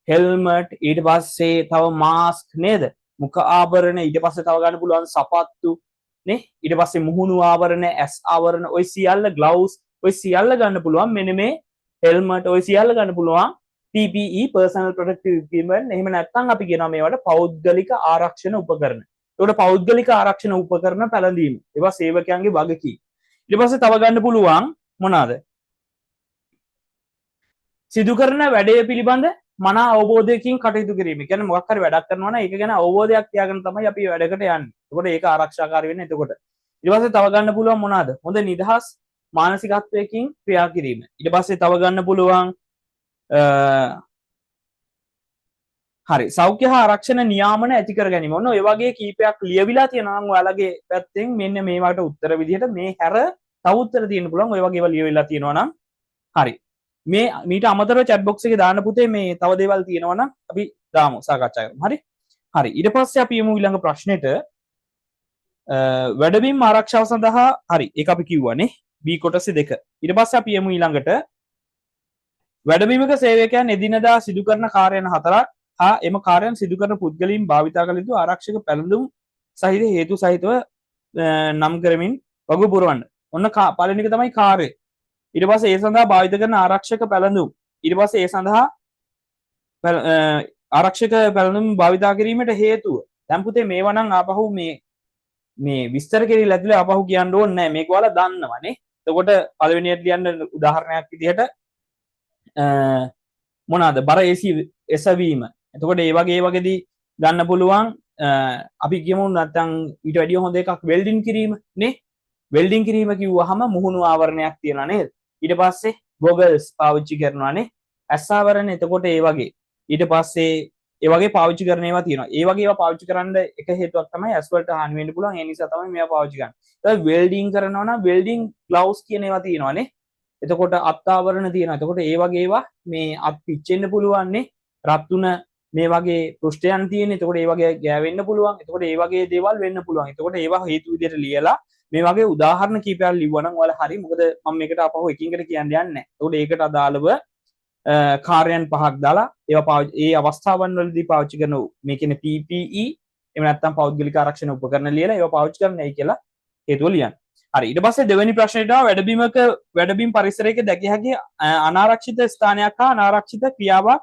හෙල්මට්, ඊට පස්සේ තව මාස්ක් නේද? මුඛ ආවරණ, ඊට පස්සේ තව ගන්න පුළුවන් සපත්තු නේ? ඊට පස්සේ මුහුණු ආවරණ, ඇස් ආවරණ, ඔය සියල්ල, ග්ලව්ස්, ඔය සියල්ල ගන්න පුළුවන්. මෙන්න මේ හෙල්මට් ඔය සියල්ල ගන්න පුළුවන් PPE personal protective equipment. එහෙම නැත්නම් අපි කියනවා මේවට පෞද්ගලික ආරක්ෂණ උපකරණ. ඒකට පෞද්ගලික ආරක්ෂණ උපකරණ පැළඳීම. ඒවා සේවකයන්ගේ වගකීම්. ඊට පස්සේ තව ගන්න පුළුවන් මොනවාද? සිදු කරන වැඩේ පිළිබඳ මනා අවබෝධයකින් කටයුතු කිරීම. ඒ කියන්නේ මොකක් හරි වැඩක් කරනවා නම් ඒක ගැන අවබෝධයක් තියාගෙන තමයි අපි වැඩකට යන්නේ. එතකොට ඒක ආරක්ෂාකාරී වෙන්නේ එතකොට. ඊට පස්සේ තව ගන්න පුළුවන් මොනවාද? හොඳ නිදහස් මානසිකත්වයකින් ක්‍රියා කිරීම. ඊට පස්සේ තව ගන්න පුළුවන් හරි, සෞඛ්‍ය හා ආරක්ෂණ නියාමන ඇති කර ගැනීම. ඔන්න ඔය වගේ කීපයක් ලියවිලා තියෙනවා නම් ඔයාලගේ පැත්තෙන් මෙන්න මේවට උත්තර විදිහට මේ හැර තව උත්තර තියෙන්න පුළුවන්. ඔය වගේ ඒවා ලියවිලා තියෙනවා නම් හරි. මේ මීට අමතරව chat box එකේ දාන්න පුතේ මේ තව දේවල් තියෙනවා නම් අපි දාමු, සාකච්ඡා කරමු. හරි. හරි. ඊට පස්සේ අපි යමු ඊළඟ ප්‍රශ්නෙට. වැඩබිම් ආරක්ෂාව සඳහා හරි, ඒක අපි කිව්වනේ B කොටසේ 2. ඊට පස්සේ අපි යමු ඊළඟට. වැඩබිමක සේවකයන් එදිනදා සිදු කරන කාර්යයන් හතරක් හා එම කාර්යයන් සිදු කරන පුද්ගලයන් භාවිතා කළ යුතු ආරක්ෂක පැළඳුම් සහිත හේතු සහිතව නම් කරමින් වගු පුරවන්න. ඔන්න පළවෙනි එක තමයි කාර්යය. ඊට පස්සේ ඒ සඳහා භාවිත කරන ආරක්ෂක පැළඳුම්. ඊට පස්සේ ඒ සඳහා ආරක්ෂක පැළඳුම් භාවිතා කිරීමට හේතුව. දැන් පුතේ මේවා නම් ආපහු මේ විස්තර කෙරිලා ඇතුලේ ආපහු කියන්න ඕනේ නෑ. මේක ඔයාලා දන්නවනේ. එතකොට පළවෙනියට ලියන්න උදාහරණයක් විදිහට මොනවාද? බර AC එසවීම. එතකොට ඒ වගේ ඒ වගේදී ගන්න පුළුවන් අපි කියමු නැත්නම් ඊට වැඩිය හොඳ එකක් වෙල්ඩින් කිරීම නේ. වෙල්ඩින් කිරීම කිව්වහම මුහුණු ආවරණයක් තියෙනවා නේද? ඊට පස්සේ ගොගල්ස් පාවිච්චි කරනවා නේ. ඇස් ආවරණ. එතකොට ඒ වගේ ඊට පස්සේ ඒ වගේ පාවිච්චි කරන ඒවා තියෙනවා. ඒ වගේ ඒවා පාවිච්චි කරන්න එක හේතුවක් තමයි ඇස් වලට හානි වෙන්න පුළුවන්. ඒ නිසා තමයි මේවා පාවිච්චි කරන්නේ. ඊට වෙල්ඩින් කරනවා නම් වෙල්ඩින් ග්ලව්ස් කියන ඒවා තියෙනවා නේ. එතකොට අත් ආවරණ තියෙනවා. එතකොට ඒ වගේ ඒවා මේ අත් පිච්චෙන්න පුළුවන් නේ. රත් වුණ මේ වගේ පෘෂ්ඨයන් තියෙන. එතකොට ඒ වගේ ගෑවෙන්න පුළුවන්. එතකොට ඒ වගේ දේවල් වෙන්න පුළුවන්. එතකොට ඒවා හේතු විදියට ලියලා මේ වගේ උදාහරණ කීපයක් ලිව්වා නම් ඔයාලා හරි. මොකද මම මේකට ආපහු එකින් එකට කියන්න යන්නේ නැහැ. එතකොට ඒකට අදාළව කාර්යයන් පහක් දාලා ඒවා ඒ අවස්ථාවන් වලදී පාවිච්චි කරන මේ කියන්නේ PPE එහෙම නැත්නම් පෞද්ගලික ආරක්ෂණ උපකරණ ලියලා ඒවා පාවිච්චි කරන්නයි කියලා හේතුව ලියන්න. හරි. ඊට පස්සේ දෙවෙනි ප්‍රශ්නෙට ආවා වැඩබිම් පරිසරයක දැකිය හැකි අනාරක්ෂිත ස්ථානයක් හා අනාරක්ෂිත ක්‍රියාවක්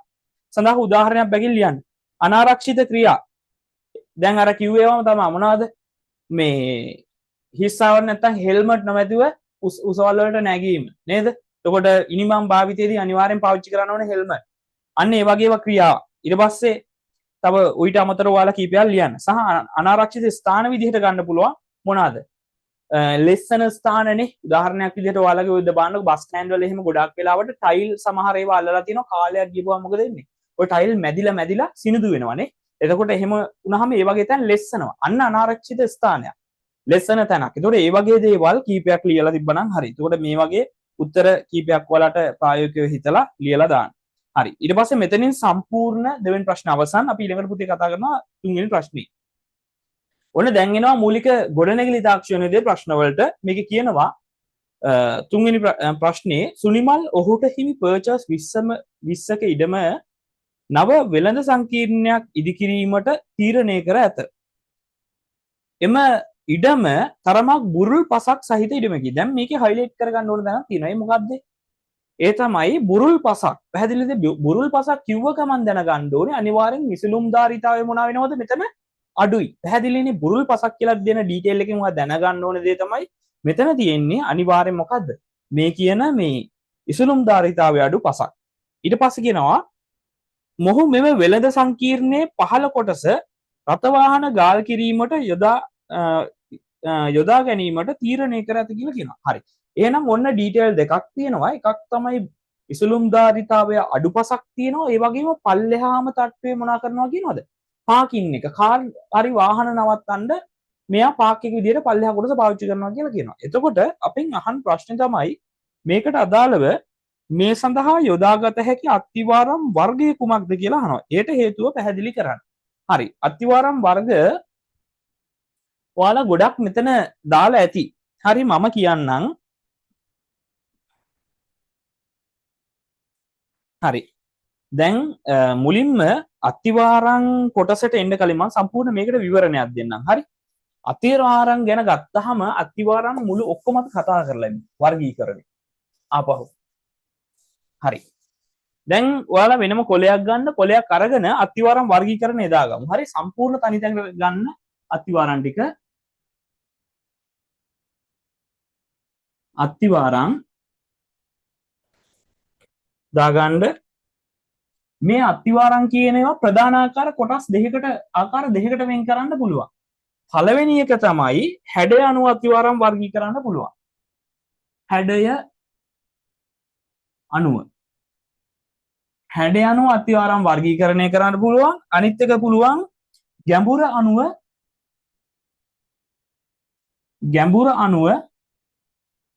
සඳහා උදාහරණයක් බැගින් ලියන්න. අනාරක්ෂිත ක්‍රියා. දැන් අර කිව්ව ඒවාම තමයි මොනවද මේ හිස් ආවරණ නැත්තම් හෙල්මට් නොමැතිව උසවල් වලට නැගීම නේද? එතකොට ඉනිමම් භාවිතයේදී අනිවාර්යෙන් පාවිච්චි කරන්න ඕනේ හෙල්මට්. අන්න ඒ වගේ ඒවා ක්‍රියා. ඊට පස්සේ තව ඌට අමතරව ඔයාලා කීපයක් ලියන්න. සහ අනාරක්ෂිත ස්ථාන විදිහට ගන්න පුළුවන් මොනවාද? ලෙස්සන ස්ථානනේ. උදාහරණයක් විදිහට ඔයාලගේ ඔය බලන්නකො බස් ස්ටෑන්ඩ් වල එහෙම ගොඩක් වෙලාවට ටයිල් සමහර ඒවා අල්ලලා තියෙනවා. කාලයක් ගිහුවම මොකද වෙන්නේ? ඔය ටයිල් මැදිලා මැදිලා සිනිඳු වෙනවනේ. එතකොට එහෙම වුණාම ඒ වගේ තැන් ලෙස්සනවා. අන්න අනාරක්ෂිත ස්ථානයක්. ලෙස්සන තැනක්. එතකොට ඒ වගේ දේවල් කීපයක් ලියලා තිබ්බනම් හරි. එතකොට මේ වගේ උත්තර කීපයක් ඔයාලට ප්‍රායෝගිකව හිතලා ලියලා දාන්න. හරි. ඊට පස්සේ මෙතනින් සම්පූර්ණ දෙවෙනි ප්‍රශ්න අවසන්. අපි ඊළඟට පුතේ කතා කරනවා තුන්වෙනි ප්‍රශ්නේ. ඔන්න දැන් එනවා මූලික ගොඩනැගිලි තාක්ෂණයේදී ප්‍රශ්න වලට. මේකේ කියනවා තුන්වෙනි ප්‍රශ්නේ සුනිමල් ඔහුට හිමි පර්චස් 20ක ඉඩම නව වෙළඳ සංකීර්ණයක් ඉදිකිරීමට තීරණය කර ඇත. එම ඉඩම තරමක් බුරුල් පසක් සහිත ඉඩමකි. දැන් මේකේ හයිලයිට් කරගන්න ඕන තැනක් තියෙනවා. ඒ මොකද්ද? ඒ තමයි බුරුල් පසක්. පැහැදිලිද? බුරුල් පසක් කිව්ව ගමන් දැනගන්න ඕනේ අනිවාර්යෙන් විසලුම්ධාරීතාවය මොනවා වෙනවද මෙතන අඩුයි. පැහැදිලිනේ? බුරුල් පසක් කියලා දෙන ඩීටේල් එකෙන් ඔයා දැනගන්න ඕන දේ තමයි මෙතන තියෙන්නේ අනිවාර්යෙන් මොකද්ද? මේ කියන මේ විසලුම්ධාරීතාවය අඩු පසක්. ඊට පස්සේ කියනවා මොහු මෙම වෙළඳ සංකීර්ණයේ පහළ කොටස රථවාහන ගාල් කිරීමට යොදා ගැනීමට තීරණය කර ඇත කියලා කියනවා. හරි. එහෙනම් ඔන්න ඩීටේල් දෙකක් තියෙනවා. එකක් තමයි විසලුම්ධාරීතාවය අඩු පසක් තියෙනවා. ඒ වගේම පල්ලෙහාම තට්ටුවේ මොනා කරනවා කියනවද? පාකින් එක, කාර් හරි වාහන නවත්තන්න මෙයා පාක් එක විදියට පල්ලෙහා කොටස පාවිච්චි කරනවා කියලා කියනවා. එතකොට අපෙන් අහන ප්‍රශ්නේ තමයි මේකට අදාළව මේ සඳහා යොදාගත හැකි අත්තිවාරම් වර්ගය කුමක්ද කියලා අහනවා. ඒට හේතුව පැහැදිලි කරන්න. හරි. අත්තිවාරම් වර්ග ඔයාලා ගොඩක් මෙතන දාලා ඇති. හරි, මම කියන්නම්. හරි. දැන් මුලින්ම අත්තිවාරම් කොටසට එන්න කලින් මම සම්පූර්ණ මේකට විවරණයක් දෙන්නම්. හරි. අත්තිවාරම් ගැන ගත්තහම අත්තිවාරම් මුළු ඔක්කොම අපි කතා කරලා ඉමු. වර්ගීකරණය. ආපහු. හරි. දැන් ඔයාලා වෙනම කොලයක් ගන්න, කොලයක් අරගෙන අත්තිවාරම් වර්ගීකරණය දාගමු. හරි, සම්පූර්ණ තනි තැනකට ගන්න අත්තිවාරම් ටික. අත්තිවාරම් දාගන්න. මේ අත්තිවාරම් කියන ඒවා ප්‍රධාන ආකාර කොටස් දෙකකට, ආකාර දෙකකට වෙන් කරන්න පුළුවන්. පළවෙනි එක තමයි හැඩය අනුව අත්තිවාරම් වර්ගීකරන්න පුළුවන්. හැඩය අනුව. හැඩය අනුව අත්තිවාරම් වර්ගීකරණය කරන්න පුළුවන්. අනිත් එක පුළුවන් ගැඹුර අනුව, ගැඹුර අනුව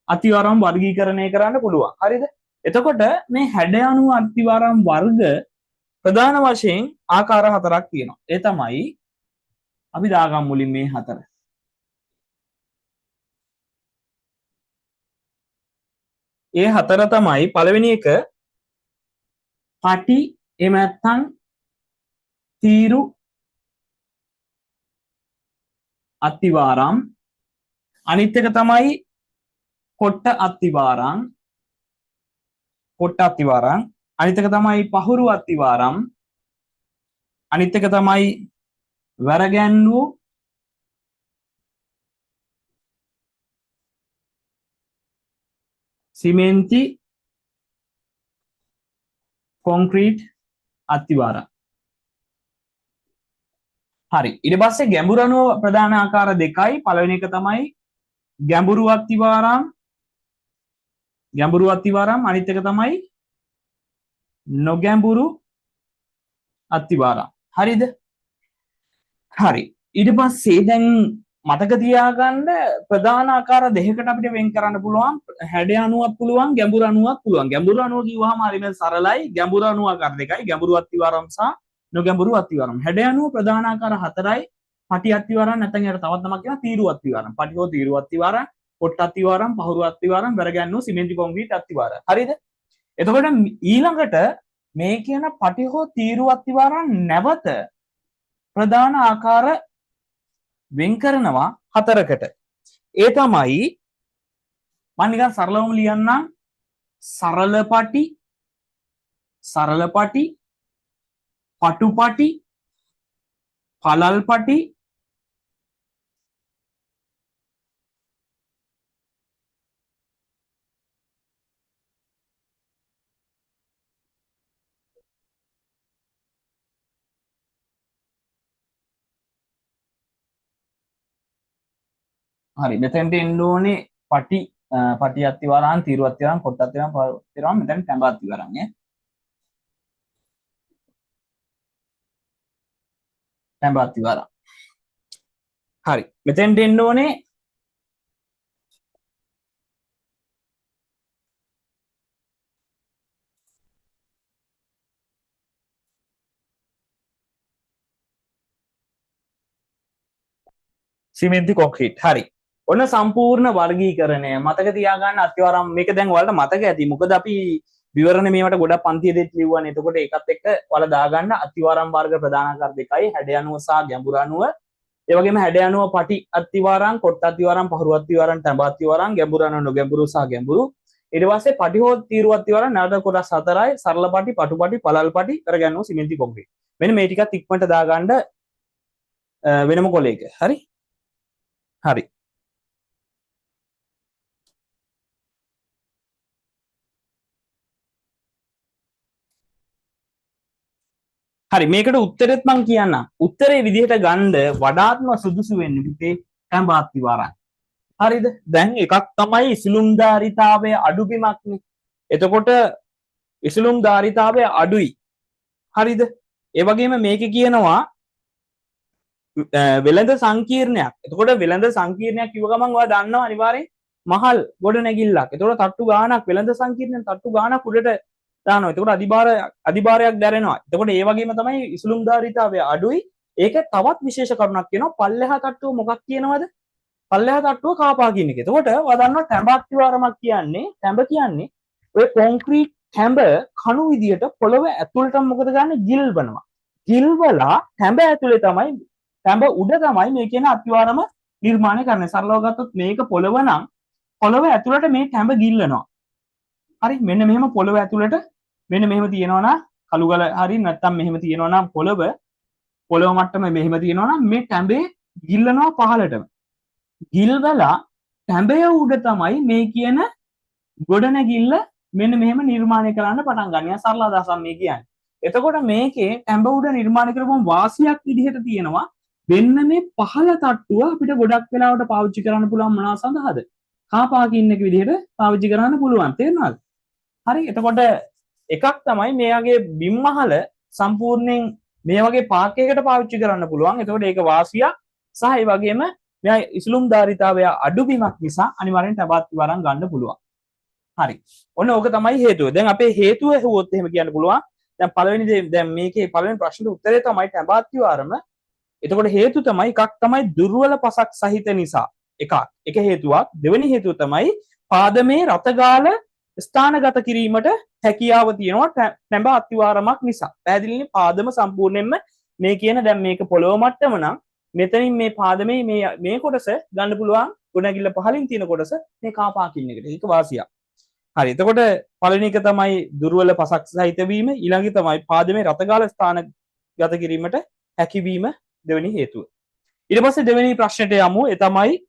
අත්තිවාරම් වර්ගීකරණය කරන්න පුළුවන්. හරිද? එතකොට මේ හැඩය අනුව අත්තිවාරම් වර්ග ප්‍රධාන වශයෙන් ආකාර හතරක් තියෙනවා. ඒ තමයි අපි දාගමු මුලින් මේ හතර. ඒ හතර තමයි පළවෙනි එක පටි, එහෙම නැත්නම් තීරු අත්තිවාරම්. අනිත් එක තමයි කොට්ට අත්තිවාරම්, කොට්ට අත්තිවාරම්. අනිත් එක තමයි පහුරු අත්තිවාරම්. අනිත් එක තමයි වැරගැන්වූ සිමෙන්ති කොන්ක්‍රීට් අත්තිවාරම්. හරි. ඊට පස්සේ ගැඹුරු අණුව ප්‍රධාන ආකාර දෙකයි. පළවෙනි එක තමයි ගැඹුරු අත්තිවාරම්, ගැඹුරු අත්තිවාරම්. අනිත් එක තමයි නොගැඹුරු අත්තිවාරම්. හරිද? හරි. ඊට පස්සේ දැන් මතක තියාගන්න ප්‍රධාන ආකාර දෙකකට අපිට වෙන් කරන්න පුළුවන්. හැඩය අණුවක් පුළුවන්, ගැඹුරු අණුවක් පුළුවන්. ගැඹුරු අණුව කිව්වහම හරිම සරලයි. ගැඹුරු අණුව ආකාර දෙකයි, ගැඹුරු අත්තිවාරම් සහ නොගැඹුරු අත්තිවාරම්. හැඩය අණුව ප්‍රධාන ආකාර හතරයි. පටි අත්තිවාරම් නැත්නම් යාට තවත් නමක් කියනවා තීරු අත්තිවාරම්. පටි හෝ තීරු අත්තිවාරම්, පොට්ට අත්තිවාරම්, පහුරු අත්තිවාරම්, වැරගැන්වූ සිමෙන්ති කොන්ක්‍රීට් අත්තිවාරම්. හරිද? එතකොට ඊළඟට මේ කියන පටි හෝ තීරු අත්තිවාරම් නැවත ප්‍රධාන ආකාර වෙන් කරනවා හතරකට. ඒ තමයි මම නිකන් සරලවම ලියන්නම්. සරල පටි, සරල පටි, පටු පටි, පළල් පටි, හරි මෙතෙන්ට එන්න ඕනේ පටි, පටි අත්තිවාරම්, තීරු අත්තිවාරම්, කොට්ට අත්තිවාරම්, පළල් අත්තිවාරම්, මෙතන ටැඹ අත්තිවාරම් ඈ. ටැඹ අත්තිවාරම්. හරි මෙතෙන්ට එන්න ඕනේ සිමෙන්ති කොන්ක්‍රීට්. හරි ඔන්න සම්පූර්ණ වර්ගීකරණය මතක තියාගන්න අත්තිවාරම් මේක දැන් ඔයාලට මතක ඇති. මොකද අපි විවරණ මේවට ගොඩක් පන්තිය දෙත් ලිව්වනේ. එතකොට ඒකත් එක්ක ඔයාලා දාගන්න අත්තිවාරම් වර්ග ප්‍රධාන ආකාර දෙකයි, හැඩය අනුව සහ ගැඹුර අනුව. ඒ වගේම හැඩය අනුව පටි අත්තිවාරම්, කොට්ට අත්තිවාරම්, පහරු අත්තිවාරම්, ටැඹ අත්තිවාරම්, ගැඹුර අනුව නොගැඹුරු සහ ගැඹුරු. ඊට පස්සේ පටි හෝ තීරු අත්තිවාරම් නැවත කොටස් හතරයි, සරල පටි, පටු පටි, පළල් පටි, කරගන්නවා සිමෙන්ති කොන්ක්‍රීට්. මෙන්න මේ ටිකත් ඉක්මනට දාගන්න වෙනම කොලයක. හරි හරි හරි මේකට උත්තරෙත් මං කියන්නම්. උත්තරේ විදිහට ගන්න වඩාත්ම සුදුසු වෙන්නේ පුතේ ටැඹ අත්තිවාරම්. හරිද? දැන් එකක් තමයි ඉසුලුම්ධාරිතාවය අඩු බිමක්නේ. එතකොට ඉසුලුම්ධාරිතාවය අඩුයි. හරිද? ඒ වගේම මේකේ කියනවා වෙළඳ සංකීර්ණයක්. එතකොට වෙළඳ සංකීර්ණයක් කිව්ව ගමන් ඔයා දන්නවා අනිවාර්යෙන් මහල් ගොඩ නැගිල්ලක්. එතකොට තට්ටු ගාණක් වෙළඳ සංකීර්ණයෙන් තට්ටු ගාණක් උඩට දානවා. එතකොට අධිභාරයක් දැනෙනවා. එතකොට ඒ වගේම තමයි ඉසුලුම්ධාරිතාවය අඩුයි. ඒක තවත් විශේෂ කරුණක් කියනවා. පල්ලෙහා තට්ටුව මොකක් කියනවද? පල්ලෙහා තට්ටුව කාපා කියන එක. එතකොට ඔයා දන්නවා ටැඹ අත්තිවාරමක් කියන්නේ, ටැඹ කියන්නේ ඔය කොන්ක්‍රීට් ටැඹ කණු විදියට පොළව ඇතුළටම මොකද ගන්නෙ? ගිල්වනවා. ගිල්වලා ටැඹ ඇතුලේ තමයි, ටැඹ උඩ තමයි මේ කියන අත්තිවාරම නිර්මාණය කරන්නේ. සරලව ගත්තොත් මේක පොළව නම් පොළව ඇතුළට මේ ටැඹ ගිල්ලනවා. හරි මෙන්න මෙහෙම පොළව ඇතුළට මෙන්න මෙහෙම තියෙනවා නම් කළු ගල හරි නැත්තම් මෙහෙම තියෙනවා නම් පොළව මට්ටම මෙහෙම තියෙනවා නම් මේ ටැඹේ ගිල්ලනවා පහළටම. ගිල්වලා ටැඹය උඩ තමයි මේ කියන ගොඩනැගිල්ල මෙන්න මෙහෙම නිර්මාණය කරන්න පටන් ගන්න. යා සරල අදහසක් මේ කියන්නේ. එතකොට මේකේ ටැඹ උඩ නිර්මාණය කරපුවම වාසියක් විදිහට තියෙනවා මෙන්න මේ පහළ තට්ටුව අපිට ගොඩක් වෙලාවට පාවිච්චි කරන්න පුළුවන් මොනවා සඳහාද? කාපාකින් එක විදිහට පාවිච්චි කරන්න පුළුවන්. තේරුණාද? හරි එතකොට එකක් තමයි මෙයාගේ බිම් මහල සම්පූර්ණයෙන් මේ වගේ පාකයකට පාවිච්චි කරන්න පුළුවන්. එතකොට ඒක වාසියක් සහ ඒ වගේම මෙයා ඉසුලුම් ධාරිතාවය අඩු බිමක් නිසා අනිවාර්යෙන් ටැඹ අත්තිවාරම් ගන්න පුළුවන්. හරි ඔන්න ඕක තමයි හේතුව. දැන් අපේ හේතුව ඇහුවොත් එහෙම කියන්න පුළුවන්. දැන් පළවෙනි දේ, දැන් මේකේ පළවෙනි ප්‍රශ්නෙට උත්තරේ තමයි ටැඹ අත්තිවාරම. එතකොට හේතු තමයි එකක් තමයි දුර්වල පසක් සහිත නිසා එකක්. එක හේතුවක්. දෙවෙනි හේතුව තමයි පාදමේ රතගාල ස්ථානගත කිරීමට හැකියාව තියෙනවා ටැඹ අත්තිවාරමක් නිසා. පැහැදිලිනේ පාදම සම්පූර්ණයෙන්ම මේ කියන දැන් මේක පොළොව මට්ටම නම් මෙතනින් මේ පාදමේ මේ කොටස ගන්න පුළුවන් ගොඩනැගිල්ල පහළින් තියෙන කොටස මේ කාපාකින් එකට. ඒක වාසියක්. හරි එතකොට පළවෙනි එක තමයි දුර්වල පසක් සහිත වීම, ඊළඟ එක තමයි පාදමේ රතගාල ස්ථානගත කිරීමට හැකියවීම දෙවෙනි හේතුව. ඊට පස්සේ දෙවෙනි ප්‍රශ්නෙට යමු. ඒ තමයි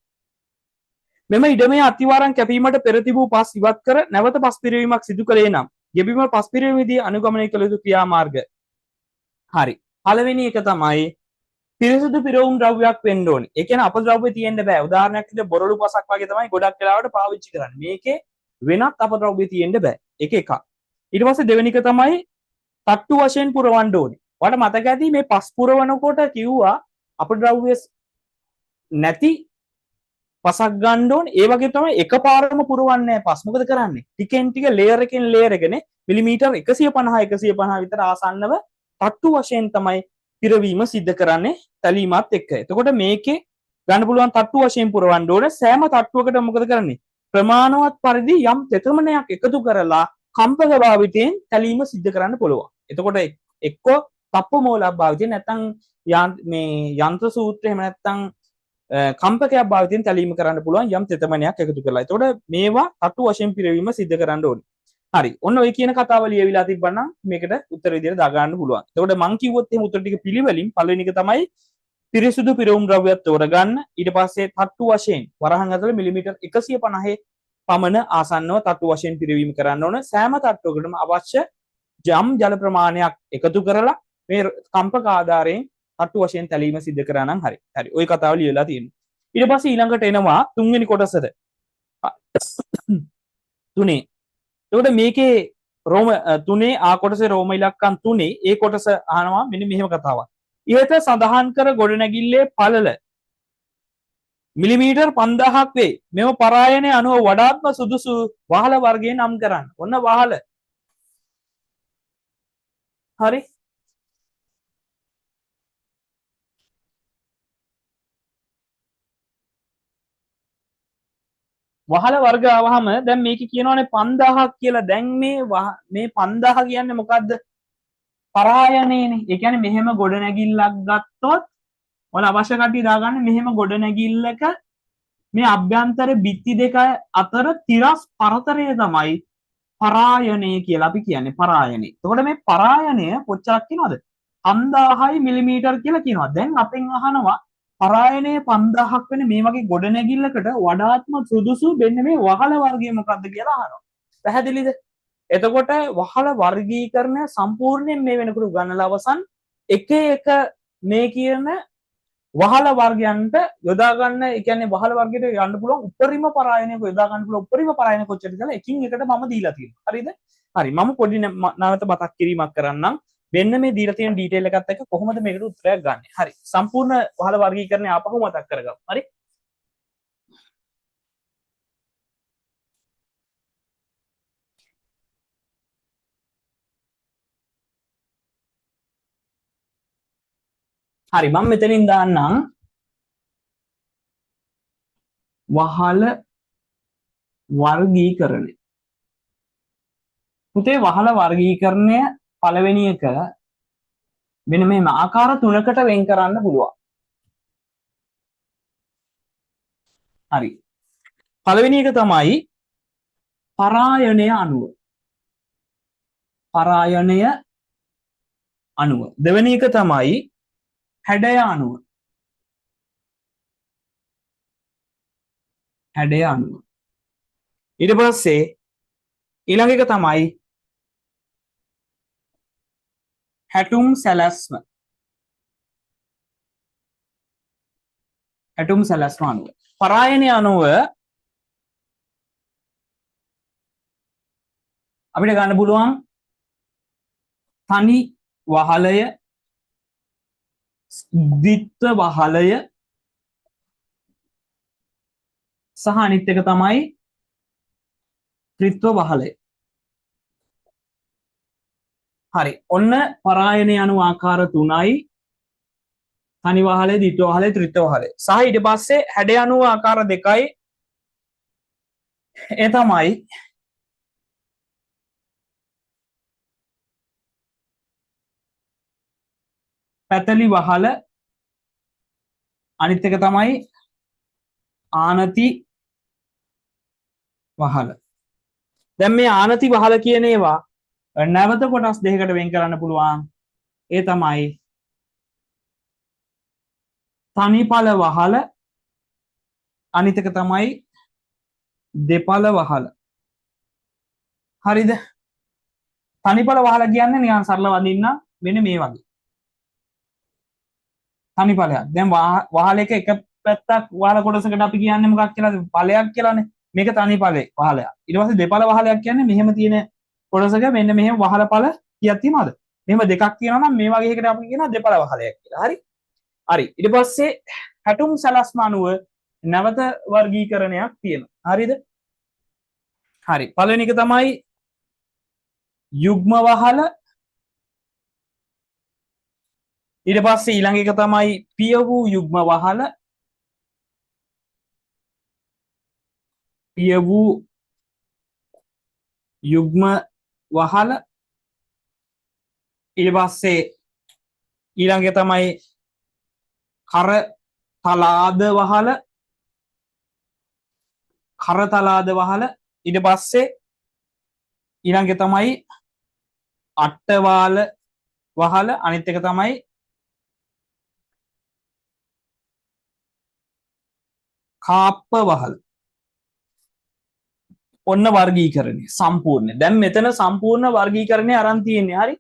මෙම ඉඩමේ අත්තිවාරම් කැපීමට පෙර තිබූ පස් ඉවත් කර නැවත පස් පිරවීමක් සිදු කළේ නම් ගෙබිම පස් පිරවීමේදී අනුගමනය කළ යුතු ක්‍රියාමාර්ග. හරි පළවෙනි එක තමයි පිරිසිදු පිරවුම් ද්‍රව්‍යයක් වෙන්න ඕනේ. ඒ කියන්නේ අපද්‍රව්‍ය තියෙන්න බෑ. උදාහරණයක් විදිහට බොරළු පසක් වගේ තමයි ගොඩක් වෙලාවට පාවිච්චි කරන්නේ. මේකේ වෙනත් අපද්‍රව්‍ය තියෙන්න බෑ. ඒක එකක්. ඊට පස්සේ දෙවෙනි එක තමයි තට්ටු වශයෙන් පුරවන්න ඕනේ. ඔයාලට මතක ඇති මේ පස් පුරවනකොට කිව්වා අපද්‍රව්‍ය නැති පසක් ගන්න ඕනේ. ඒ වගේ තමයි එකපාරම පුරවන්නේ නෑ පස්. මොකද කරන්නේ? ටිකෙන් ටික ලේයර් එකෙන් ලේයර් එකනේ මිලිමීටර් 150 150 විතර ආසන්නව තට්ටු වශයෙන් තමයි පිරවීම සිද්ධ කරන්නේ තැලීමත් එක්ක. එතකොට මේකේ ගන්න පුළුවන් තට්ටු වශයෙන් පුරවන්න ඕනේ. සෑම තට්ටුවකටම මොකද කරන්නේ? ප්‍රමාණවත් පරිදි යම් තෙතමනයක් එකතු කරලා කම්පක භාවිතයෙන් තැලීම සිද්ධ කරන්න පුළුවන්. එතකොට එක්කෝ තප්ප මෝලක් භාවිතයෙන් නැත්නම් මේ යන්ත්‍ර සූත්‍රය එහෙම නැත්නම් කම්පකයක් භාවිතයෙන් තැලීම කරන්න පුළුවන් යම් තෙතමනයක් එකතු කරලා. එතකොට මේවා තට්ටු වශයෙන් පිරවීම සිද්ධ කරන්න ඕනේ. හරි. ඔන්න ඔය කියන කතාව ලියවිලා තිබ්බනම් මේකට උත්තර විදියට දාගන්න පුළුවන්. එතකොට මං කිව්වොත් එහෙම උත්තර ටික පිළිවෙලින් පළවෙනි එක තමයි පිරිසුදු පිරවුම් ද්‍රව්‍යයක් තෝරගන්න. ඊට පස්සේ තට්ටු වශයෙන් වරහන් ඇතුළේ මිලිමීටර් 150 පමණ ආසන්නව තට්ටු වශයෙන් පිරවීම කරන්න ඕන. සෑම තට්ටුවකටම අවශ්‍ය ජම් ජල ප්‍රමාණයක් එකතු කරලා මේ කම්පක ආධාරයෙන් තට්ටු වශයෙන් තැලීම සිදු කරා නම් හරි. හරි. ওই කතාව ලියලා තියෙනවා. ඊට පස්සේ ඊළඟට එනවා තුන්වෙනි කොටසට. තුනේ. එතකොට මේකේ රෝම තුනේ ආ කොටසේ රෝම ඉලක්කම් තුනේ ඒ කොටස අහනවා මෙන්න මෙහෙම කතාවක්. ඉහත සඳහන් කර ගොඩනැගිල්ලේ පළල මිලිමීටර් 5000ක් වේ. මෙම පරායනය අනුව වඩාත්ම සුදුසු වහල වර්ගය නම් කරන්න. ඔන්න වහල. හරි. වහල වර්ග ආවහම දැන් මේකේ කියනවනේ 5000ක් කියලා. දැන් මේ 5000 කියන්නේ මොකද්ද? පරායනයනේ. ඒ කියන්නේ මෙහෙම ගොඩනැගිල්ලක් ගත්තොත් ඔයාලා අවශ්‍ය කට්ටිය දාගන්න මෙහෙම ගොඩනැගිල්ලක මේ අභ්‍යන්තර බිත්ති දෙක අතර තිරස් පරතරය තමයි පරායනය කියලා අපි කියන්නේ. පරායනය. එතකොට මේ පරායනය කොච්චරක් කියනවද? 5000යි මිලිමීටර් කියලා කියනවා. දැන් අපෙන් අහනවා පරායනය 5000ක් වෙන මේ වගේ ගොඩනැගිල්ලකට වඩාත්ම සුදුසු මෙන්න මේ වහල වර්ගය මොකද්ද කියලා අහනවා. පැහැදිලිද? එතකොට වහල වර්ගීකරණය සම්පූර්ණයෙන් මේ වෙනකොට උගන්වලා අවසන්. එක එක මේ කියන වහල වර්ගයන්ට යොදා ගන්න, ඒ කියන්නේ වහල වර්ගයට යන්න පුළුවන් උපරිම පරායනය යොදා ගන්න පුළුවන් උපරිම පරායනය කොච්චරද කියලා එකින් එකට මම දීලා තියෙනවා. හරිද? හරි. මම පොඩි නැවත මතක් කිරීමක් කරන්නම්. මෙන්න මේ දීලා තියෙන ඩීටේල් එකත් එක්ක කොහොමද මේකට උත්තරයක් ගන්නෙ? හරි. සම්පූර්ණ වහල වර්ගීකරණය ආපහු මතක් කරගමු. හරි. හරි, මම මෙතනින් දාන්නම් වහල වර්ගීකරණය. පුතේ වහල වර්ගීකරණය පළවෙනි එක මෙන්න මෙහෙම ආකාර තුනකට වෙන් කරන්න පුළුවන්. හරි. පළවෙනි එක තමයි පරායනය අනුව. පරායනය අනුව. දෙවෙනි එක තමයි හැඩය අනුව. හැඩය අනුව. ඊට පස්සේ ඊළඟ එක තමයි හැටුම් සැලැස්ම. හැටුම් සැලැස්ම අනුව. පරායනය අනුව අපිට ගන්න පුළුවන් තනි වහලය, ද්විත්ව වහලය සහ අනිත් එක තමයි ත්‍රිත්ව වහලය. හරි. ඔන්න පරායනය අනුව ආකාර තුනයි. තනි වහලය, ද්විත්ව වහලය, ත්‍රිත්ව වහලය. සහ ඊට පස්සේ හැඩය අනුව ආකාර දෙකයි. ඒ තමයි පැතලි වහල, අනිත් එක තමයි ආනති වහල. දැන් මේ ආනති වහල කියන ඒවා නැවත කොටස් දෙකකට වෙන් කරන්න පුළුවන්. ඒ තමයි තනිපල වහල, අනිත් එක තමයි දෙපල වහල. හරිද? තනිපල වහල කියන්නේ නිකන් සරලව අඳින්න මෙන්න මේ වගේ තනිපලයක්. දැන් වහලයක එක පැත්තක් වහල කොටසකට අපි කියන්නේ මොකක් කියලාද? ඵලයක් කියලානේ. මේක තනිපලේ වහලයක්. ඊට පස්සේ දෙපල වහලයක් කියන්නේ මෙහෙම තියෙන කොටසක මෙන්න මෙහෙම වහල ඵල කීයක් තියෙනවද? මෙහෙම දෙකක් තියෙනවා නම් මේ වගේ එකකට අපි කියනවා දෙපල වහලයක් කියලා. හරි? හරි. ඊට පස්සේ හැටුම් සැලැස්ම අනුව නැවත වර්ගීකරණයක් තියෙනවා. හරිද? හරි. පළවෙනි එක තමයි යුග්ම වහල. ඊට පස්සේ ඊළඟ එක තමයි පිය වූ යුග්ම වහල. පිය වූ යුග්ම වහල. ඊට පස්සේ ඊළඟ එක තමයි කරතලාද වහල. කරතලාද වහල. ඊට පස්සේ ඊළඟ එක තමයි අට්ටවාල වහල. අනිත් එක තමයි කාප්ප වහල. ඔන්න වර්ගීකරණය සම්පූර්ණ. දැන් මෙතන සම්පූර්ණ වර්ගීකරණය අරන් තියෙන්නේ. හරි.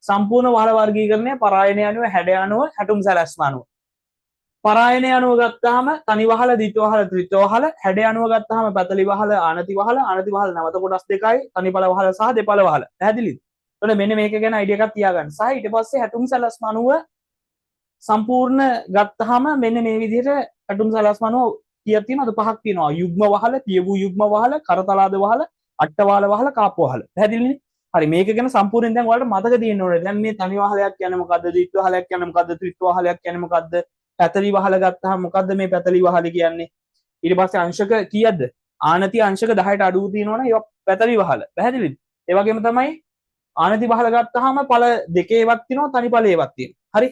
සම්පූර්ණ වහල වර්ගීකරණය පරායනය අනුව, හැඩය අනුව, හැටුම් සැලැස්ම අනුව. පරායනය අනුව ගත්තාම තනි වහල, ද්විත්ව වහල, ත්‍රිත්ව වහල, හැඩය අනුව ගත්තාම පැතලි වහල, ආනති වහල, ආනති වහල නැවත කොටස් දෙකයි, තනිපල වහල සහ දෙපළ වහල. පැහැදිලිද? එතකොට මෙන්න මේක ගැන අයිඩියා එකක් තියාගන්න. සහ ඊට පස්සේ හැටුම් සැලැස්ම අනුව සම්පූර්ණ ගත්තාම මෙන්න මේ විදිහට හැටුම් සැලැස්ම අනුව කීයක් තියෙනවද? පහක් තියෙනවා. යුග්ම වහල, පියවූ යුග්ම වහල, කරතලාද වහල, අට්ටවාල වහල, කාප්ප වහල. පැහැදිලිනේ? හරි, මේක ගැන සම්පූර්ණයෙන් දැන් ඔයාලට මතක තියෙන්න ඕනේ. දැන් මේ තනි වහලයක් කියන්නේ මොකද්ද? ද්විත්ව වහලයක් කියන්නේ මොකද්ද? ත්‍රිත්ව වහලයක් කියන්නේ මොකද්ද? පැතලි වහල ගත්තාම මොකද්ද මේ පැතලි වහල කියන්නේ? ඊට පස්සේ අංශක කීයක්ද? ආනති අංශක 10ට අඩුව තියෙනවනම් ඒවා පැතලි වහල. පැහැදිලිද? ඒ වගේම තමයි ආනති වහල ගත්තාම ඵල දෙකේ ඒවත් තියෙනවා, තනි ඵල ඒවත් තියෙනවා. හරි?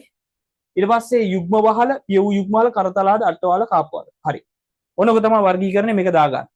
ඊට පස්සේ යුග්ම වහල, පියවූ යුග්ම වහල, කරතලාද, අට්ටවාල, කාප්ප වහල. හරි. ඔන්න ඔක තමයි වර්ගීකරණය. මේක දාගන්න.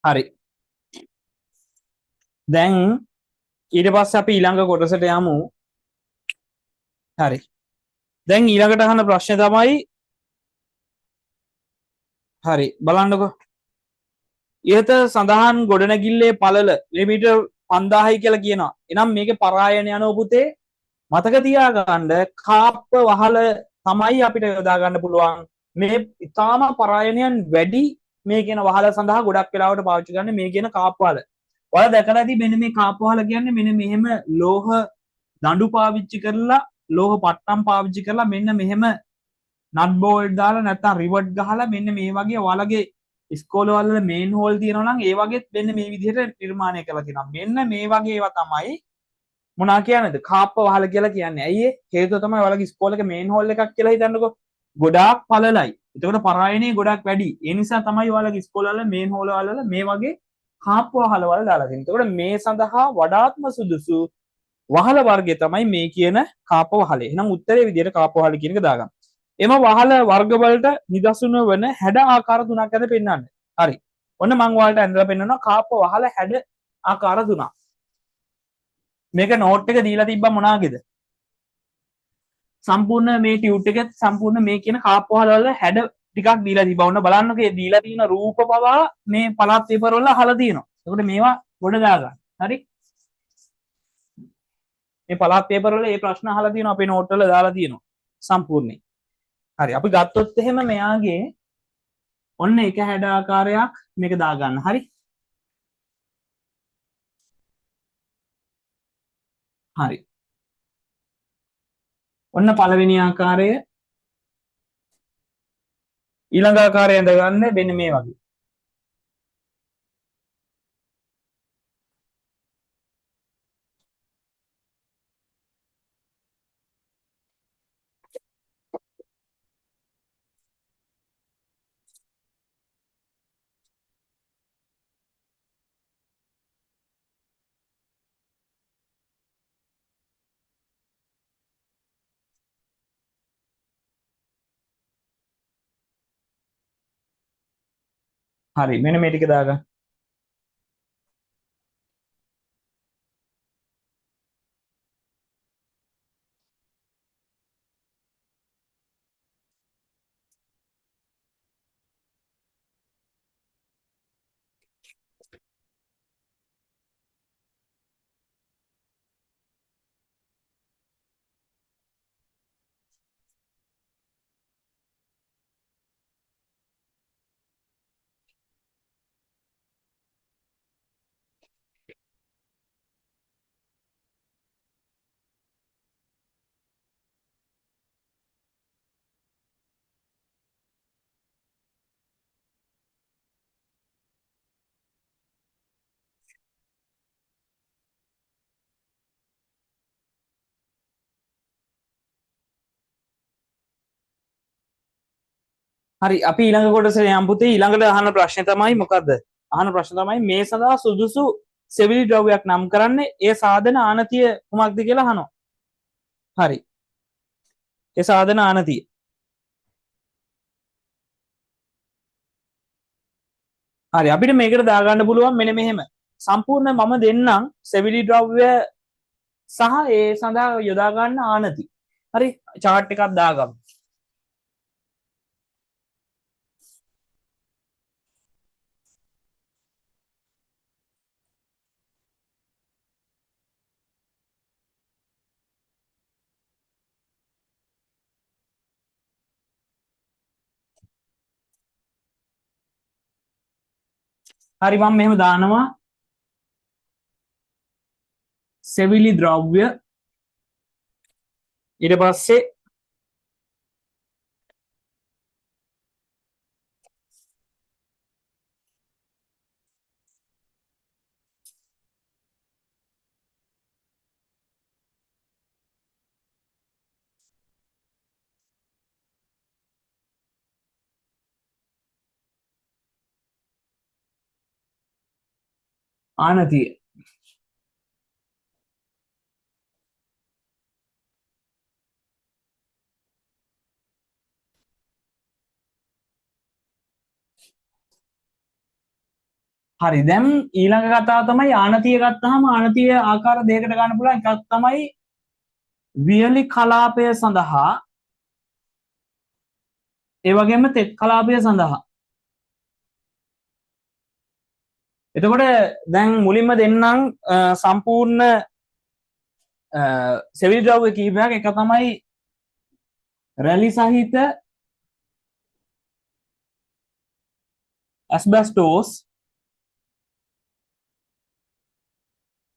හරි. දැන් ඊට පස්සේ අපි ඊළඟ කොටසට යමු. හරි. දැන් ඊළඟට අහන ප්‍රශ්නේ තමයි, හරි බලන්නකෝ. ඉහත සඳහන් ගොඩනැගිල්ලේ පළල මිලිමීටර් 5000යි කියලා කියනවා. එහෙනම් මේකේ පරායන යනෝ පුතේ මතක තියාගන්න කාප්ප වහල තමයි අපිට යොදා ගන්න පුළුවන්. මේ ඉතාම පරායනයන් වැඩි මේ කියන වහල සඳහා ගොඩක් වෙලාවට පාවිච්චි කරන්නේ මේ කියන කාප්ප වහල. ඔයාලා දැකලා ඇති මෙන්න මේ කාප්ප වහල කියන්නේ මෙන්න මෙහෙම ලෝහ දඬු පාවිච්චි කරලා, ලෝහ පට්ටම් පාවිච්චි කරලා මෙන්න මෙහෙම නට් බෝල්ට් දාලා නැත්නම් රිවට් ගහලා මෙන්න මේ වගේ ඔයාලගේ ඉස්කෝලවල වල මේන් හෝල් තියෙනවා නම් ඒ වගේත් මෙන්න මේ විදිහට නිර්මාණය කරලා තියෙනවා. මෙන්න මේ වගේ ඒවා තමයි මොනා කියන්නේද? කාප්ප වහල කියලා කියන්නේ. ඇයි ඒ? හේතුව තමයි ඔයාලගේ ඉස්කෝලේක මේන් හෝල් එකක් කියලා හිතන්නකෝ. ගොඩාක් පළලයි. එතකොට පරායනය ගොඩක් වැඩි. ඒ නිසා තමයි ඔයාලගේ ඉස්කෝලවල මේන් හෝල් වල මේ වගේ කාප්ප වහල වල දාලා තියෙන්නේ. එතකොට මේ සඳහා වඩාත්ම සුදුසු වහල වර්ගය තමයි මේ කියන කාප්ප වහලේ. එහෙනම් උත්තරේ විදියට කාප්ප වහල කියන එක දාගන්න. එම වහල වර්ග වලට නිදසුන වන හැඩ ආකාර තුනක් ඇද පෙන්වන්න. හරි. ඔන්න මං ඔයාලට ඇඳලා පෙන්වනවා කාප්ප වහල හැඩ ආකාර තුනක්. මේක නෝට් එක දීලා තිබ්බා මොනාගේද? සම්පූර්ණ මේ ටියුට් එකෙත් සම්පූර්ණ මේ කියන කාප්ප වහල වල හැඩ ටිකක් දීලා තිබ්බා. ඔන්න බලන්නකෝ මේ දීලා තියෙන රූප පවා මේ පළාත් පේපර් වල අහලා තියෙනවා. එතකොට මේවා ගොඩ දාගන්න. හරි. මේ පළාත් පේපර් වල මේ ප්‍රශ්න අහලා තියෙනවා, අපේ නෝට් වල දාලා තියෙනවා සම්පූර්ණයෙන්. හරි. අපි ගත්තොත් එහෙම මෙයාගේ ඔන්න එක හැඩ ආකාරයක් මේක දාගන්න. හරි. හරි. ඔන්න පළවෙනි ආකාරය. ඊළඟ ආකාරය ඇඳගන්න මෙන්න මේ වගේ. හරි, මෙන්න මේ ටික දාගන්න. හරි, අපි ඊළඟ කොටසට යමු පුතේ. ඊළඟට අහන ප්‍රශ්නේ තමයි මොකද්ද? අහන ප්‍රශ්න තමයි මේ සඳහා සුදුසු සෙවිලි ද්‍රව්‍යයක් නම් කරන්නේ ඒ සාධන ආනතිය කුමක්ද කියලා අහනවා. හරි. ඒ සාධන ආනතිය. හරි, අපිට මේකට දාගන්න පුළුවන් මෙන්න මෙහෙම. සම්පූර්ණ මම දෙන්නම් සෙවිලි ද්‍රව්‍ය සහ ඒ සඳහා යොදා ගන්න ආනති. හරි, චාට් එකක් දාගමු. හරි, මම මෙහෙම දානවා සෙවිලි ද්‍රව්‍ය, ඊට පස්සේ ආනතිය. හරි, දැන් ඊළඟ කතාව තමයි ආනතිය ගත්තාම ආනතිය ආකාර දෙකකට ගන්න පුළුවන්. එකක් තමයි වියලි කලාපය සඳහා, ඒ වගේම තෙත් කලාපය සඳහා. එතකොට දැන් මුලින්ම දෙන්නම් සම්පූර්ණ සෙවිලි ද්‍රව්‍ය කිහිපයක්. එක තමයි රැලි සහිත ඇස්බැස්ටෝස්,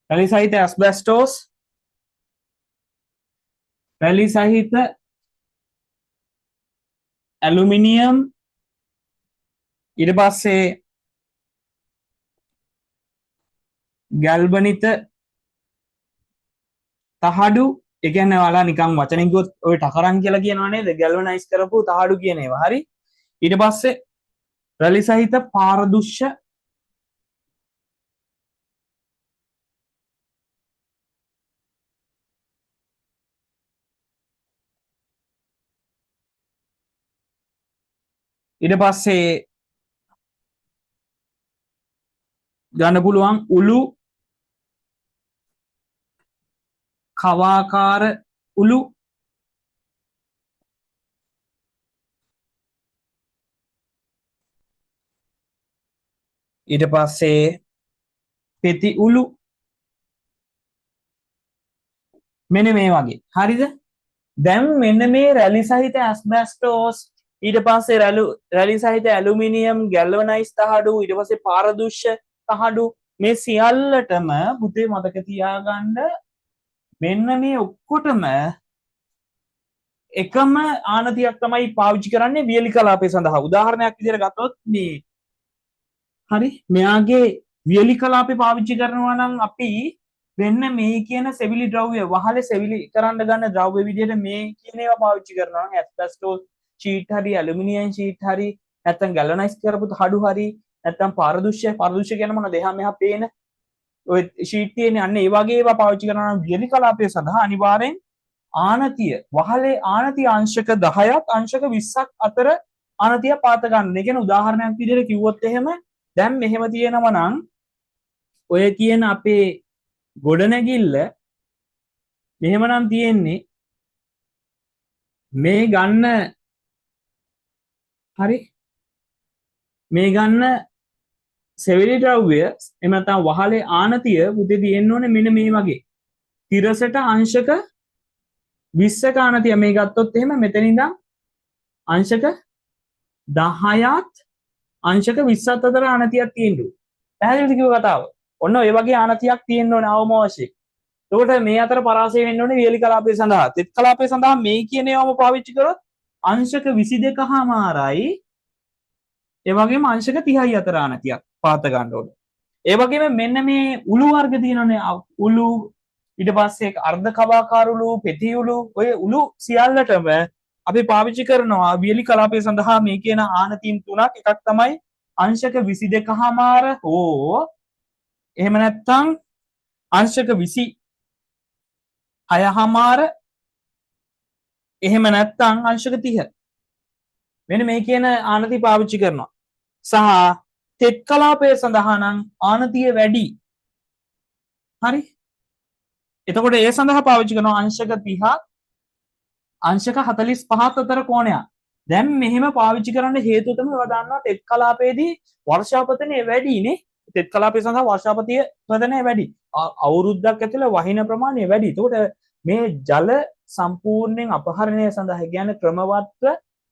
රැලි සහිත ඇස්බැස්ටෝස්, රැලි සහිත ඇලුමිනියම්, ඊට පස්සේ ගැල්වනිත තහඩු. ඒ කියන්නේ ඔයාලා නිකන් වචනෙන් කිව්වොත් ඔය ටකරන් කියලා කියනවා නේද? ගැල්වනයිස් කරපු තහඩු කියන ඒවා. හරි. ඊට පස්සේ රැලි සහිත පාරදුෂ්‍ය, ඊට පස්සේ ගන්න පුළුවන් උළු, කවාකාර උළු, ඊට පස්සේ පෙති උළු, මෙන්න මේ වගේ. හරිද? දැන් මෙන්න මේ රැලි සහිත ඇස්බැස්ටෝස්, ඊට පස්සේ රැලි සහිත ඇලුමිනියම්, ගැල්වනයිස් තහඩු, ඊට පස්සේ පාරදුෂ්‍ය තහඩු, මේ සියල්ලටම පුතේ මතක තියාගන්න මෙන්න මේ ඔක්කොටම එකම ආනතියක් තමයි පාවිච්චි කරන්නේ වියලි කලාපය සඳහා. උදාහරණයක් විදිහට ගත්තොත් මේ හරි, මෙයාගේ වියලි කලාපේ පාවිච්චි කරනවා නම් අපි මෙන්න මේ කියන සෙවිලි ද්‍රව්‍ය, වහලේ සෙවිලි කරන්න ගන්න ද්‍රව්‍ය විදිහට මේ කියන ඒවා පාවිච්චි කරනවා නම් ඇස්බැස්ටෝස් ෂීට් හරි, ඇලුමිනියම් ෂීට් හරි, නැත්නම් ගැල්වනයිස් කරපු තහඩු හරි, නැත්නම් පාරදුෂ්‍ය, පාරදුෂ්‍ය කියන්නේ මොනවද? එහා මෙහා පේන ඔය ෂීට් තියෙන්නේ, අන්න ඒ වගේ ඒවා පාවිච්චි කරනවා නම් වියලි කලාපය සඳහා අනිවාර්යෙන් ආනතිය, වහලේ ආනතිය අංශක 10ක් අංශක 20ක් අතර ආනතිය පාත ගන්න. ඒ කියන්නේ උදාහරණයක් විදිහට කිව්වොත් එහෙම දැන් මෙහෙම තියෙනවා නම් ඔය කියන අපේ ගොඩනැගිල්ල මෙහෙමනම් තියෙන්නේ මේ ගන්න, හරි, මේ ගන්න සෙවිලි ද්‍රව්‍ය එහෙම නැත්නම් වහලේ ආනතිය පුතේ තියෙන්න ඕනේ මෙන්න මේ වගේ. තිරසට අංශක 20ක ආනතිය මේ ගත්තොත් එහෙම මෙතන ඉඳන් අංශක 10ත් අංශක 20ත් අතර ආනතියක් තියෙන්න ඕනේ. පැහැදිලිද කිව්ව කතාව? ඔන්න ඔය වගේ ආනතියක් තියෙන්න ඕනේ අවම වශයෙන්. එතකොට මේ අතර පරාසය වෙන්න ඕනේ වියලි කලාපය සඳහා. තෙත් කලාපය සඳහා මේ කියන ඒවාම පාවිච්චි කරොත් අංශක 22.5යි ඒ වගේම අංශක 30යි අතර ආනතියක් පාත ගන්න ඕනේ. ඒ වගේම මෙන්න මේ උළු වර්ග තියෙනනේ, උළු, ඊට පස්සේ අර්ධ කවාකාර උළු, පෙති උළු, ඔය උළු සියල්ලටම අපි පාවිච්චි කරනවා වියලි කලාපය සඳහා මේ කියන ආනතීන් තුනක්. එකක් තමයි අංශක 22.5 හෝ එහෙම නැත්නම් අංශක 26.5 එහෙම නැත්නම් අංශක 30. මෙන්න මේ කියන ආනති පාවිච්චි කරනවා. සහ තෙත් කලාපය සඳහා නම් ආනතිය වැඩි. හරි. එතකොට ඒ සඳහා පාවිච්චි කරනවා අංශක 30 අංශක 45 අතර කෝණයක්. දැන් මෙහෙම පාවිච්චි කරන්න හේතුව තමයි ඔයා දන්නවා තෙත් කලාපයේදී වර්ෂාපතනය වැඩි නේ. තෙත් කලාපය සඳහා වර්ෂාපතනය පතනය වැඩි. අවුරුද්දක් ඇතුළේ වහින ප්‍රමාණය වැඩි. එතකොට මේ ජල සම්පූර්ණයෙන් අපහරණය සඳහා, ඒ කියන්නේ ක්‍රමවත්ව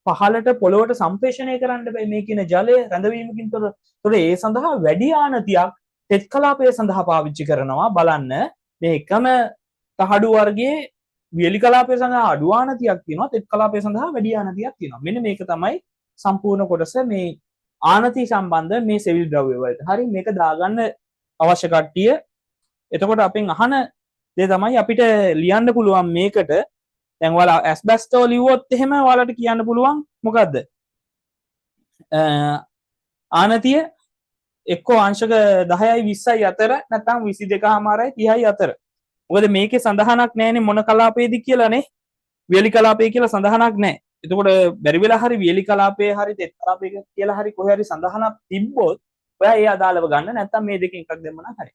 පහළට පොළොවට සම්ප්‍රේෂණය කරන්න බෑ මේ කියන ජලය රැඳවීමකින් තොර. එතකොට ඒ සඳහා වැඩි ආනතියක් තෙත් කලාපය සඳහා පාවිච්චි කරනවා. බලන්න මේ එකම තහඩු වර්ගයේ වියලි කලාපය සඳහා අඩු ආනතියක් තියෙනවා, තෙත් කලාපය සඳහා වැඩි ආනතියක් තියෙනවා. මෙන්න මේක තමයි සම්පූර්ණ කොටස මේ ආනති සම්බන්ධ මේ සෙවිලි ද්‍රව්‍ය වලට. හරි, මේක දාගන්න අවශ්‍ය කට්ටිය. එතකොට අපෙන් අහන දේ තමයි අපිට ලියන්න පුළුවන් මේකට. දැන් ඔයාලා ඇස්බැස්ටෝ ලිව්වොත් එහෙම ඔයාලට කියන්න පුළුවන් මොකද්ද? ආනතිය එක්කෝ අංශක 10යි 20යි අතර නැත්නම් 22.5යි 30යි අතර. මොකද මේකේ සඳහනක් නෑනේ මොන කලාපයේද කියලා නේ. වියලි කලාපය කියලා සඳහනක් නෑ. එතකොට බැරි වෙලා හරි වියලි කලාපයේ හරි තෙත් කලාපය කියලා හරි කොහේ හරි සඳහනක් තිබ්බොත් ඔයා ඒ අදාළව ගන්න, නැත්නම් මේ දෙකෙන් එකක් දෙන්න නම් හරි.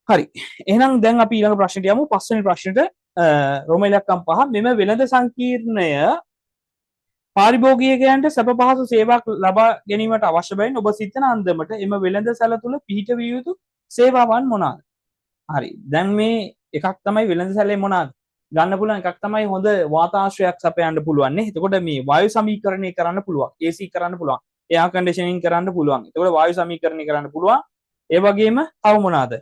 හරි. එහෙනම් දැන් අපි ඊළඟ ප්‍රශ්නෙට යමු. පස්වෙනි ප්‍රශ්නෙට, රෝම ඉලක්කම් 5. මෙම වෙළඳ සංකීර්ණය පාරිභෝගිකයන්ට සැප පහසු සේවාවක් ලබා ගැනීමට අවශ්‍ය බැවින් ඔබ සිතන අන්දමට එම වෙළඳ සැල තුළ පිහිටවිය යුතු සේවාවන් මොනවාද? හරි. දැන් මේ එකක් තමයි වෙළඳ සැලේ මොනවාද? ගන්න පුළුවන් එකක් තමයි හොඳ වාතාශ්‍රයක් සපයන්න පුළුවන් නේ. එතකොට මේ වායු සමීකරණය කරන්න පුළුවන්, AC කරන්න පුළුවන්, එයාර් කන්ඩිෂනින් කරන්න පුළුවන්. එතකොට වායු සමීකරණය කරන්න පුළුවන්. ඒ වගේම තව මොනවාද?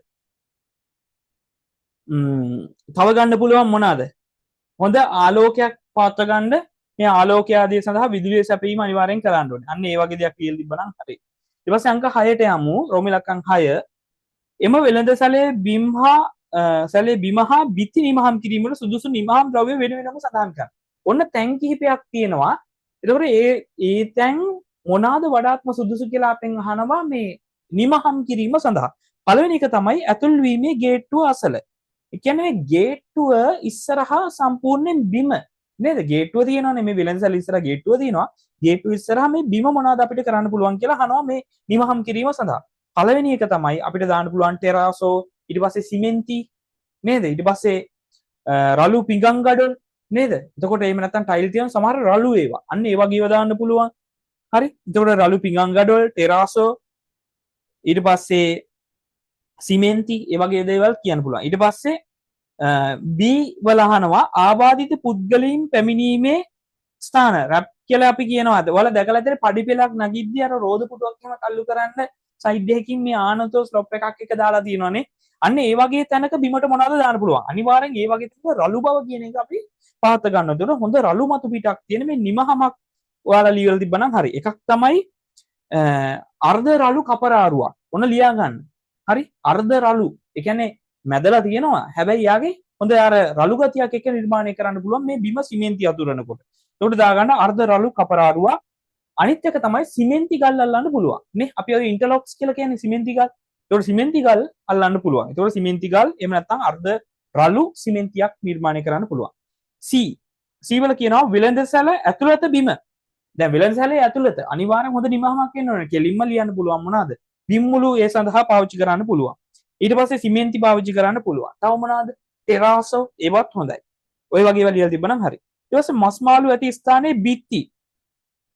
තව ගන්න පුළුවන් මොනවාද? හොඳ ආලෝකයක් පවත්වා ගන්න මේ ආලෝකය ආදී සඳහා විදුලිය සැපයීම අනිවාර්යෙන් කරන්න ඕනේ. අන්න ඒ වගේ දෙයක් කියලා තිබ්බනම් හරි. ඊට පස්සේ අංක 6ට යමු. රෝම ඉලක්කම් 6. එම වෙළඳ සැලේ බිම් හා, සැලේ බිම හා බිත්ති නිමහම් කිරීමට සුදුසු නිමහම් ද්‍රව්‍ය වෙන වෙනම සඳහන් කරන්න. ඔන්න තැන් කිහිපයක් තියෙනවා. එතකොට ඒ තැන් මොනවාද වඩාත්ම සුදුසු කියලා අපෙන් අහනවා මේ නිමහම් කිරීම සඳහා. පළවෙනි එක තමයි ඇතුල් වීමේ ගේට්ටුව අසල. ඒ කියන්නේ මේ ගේට්ටුව ඉස්සරහා සම්පූර්ණයෙන් බිම නේද? ගේට්ටුව තියෙනවානේ මේ වෙළඳ සැල ඉස්සරහා ගේට්ටුව තියෙනවා. ගේට්ටුව ඉස්සරහා මේ බිම මොනවාද අපිට කරන්න පුළුවන් කියලා අහනවා මේ නිමහම් කිරීම සඳහා. පළවෙනි එක තමයි අපිට දාන්න පුළුවන් ටෙරාසෝ, ඊට පස්සේ සිමෙන්ති නේද? ඊට පස්සේ රළු පිඟන් ගඩොල් නේද? එතකොට එහෙම නැත්නම් ටයිල් තියෙන සමහර රළු ඒවා. අන්න ඒ වගේ ඒවා දාන්න පුළුවන්. හරි. එතකොට රළු පිඟන් ගඩොල්, ටෙරාසෝ, ඊට පස්සේ සිමෙන්ති ඒ වගේ දේවල් කියන්න පුළුවන්. ඊට පස්සේ B වල අහනවා ආබාධිත පුද්ගලයන් පැමිණීමේ ස්ථාන රැප් කියලා අපි කියනවා. ඔයාලා දැකලා ඇතිනේ පඩි පෙළක් නගිද්දි අර රෝද පුටුවක් එහෙම තල්ලු කරන්න සයිඩ් එකකින් මේ ආනතෝ ස්ලොප් එකක් එක දාලා තියෙනවානේ. අන්න ඒ වගේ තැනක බිමට මොනවද දාන්න පුළුවන්? අනිවාර්යෙන් ඒ වගේ තැනක රළු බව කියන එක අපි පහත ගන්නවා. එතකොට හොඳ රළු මතු පිටක් තියෙන මේ නිමහමක් ඔයාලා ලියලා තිබ්බනම් හරි. එකක් තමයි අර්ධ රළු කපරාරුවක්. ඔන්න ලියා ගන්න. හරි, අර්ධ රළු. ඒ කියන්නේ මැදලා තියෙනවා. හැබැයි යාගේ හොඳ අර රළු ගතියක් එක්ක නිර්මාණය කරන්න පුළුවන් මේ බිම සිමෙන්ති අතුරනකොට. එතකොට දාගන්න අර්ධ රළු කපරාරුවක්. අනිත් එක තමයි සිමෙන්ති ගල් අල්ලන්න පුළුවන්. නේ අපි ඔය ඉන්ටර්ලොක්ස් කියලා කියන්නේ සිමෙන්ති ගල්. එතකොට සිමෙන්ති ගල් අල්ලන්න පුළුවන්. එතකොට සිමෙන්ති ගල් එහෙම නැත්නම් අර්ධ රළු සිමෙන්තියක් නිර්මාණය කරන්න පුළුවන්. C. C වල කියනවා වෙළඳසැල ඇතුළත බිම. දැන් වෙළඳසැලේ ඇතුළත අනිවාර්යෙන් හොඳ නිමහමක් එන්න ඕනේ. කෙලින්ම ලියන්න පුළුවන් මොනවාද? බිම්මුළු ඒ සඳහා පාවිච්චි කරන්න පුළුවන්. ඊට පස්සේ සිමෙන්ති පාවිච්චි කරන්න පුළුවන්. තව මොනවාද? ටෙරාසෝ ඒවත් හොඳයි. ඔය වගේ ඒවා ලියලා තිබ්බනම් හරි. ඊට පස්සේ මස් මාළු ඇති ස්ථානයේ බිත්ති.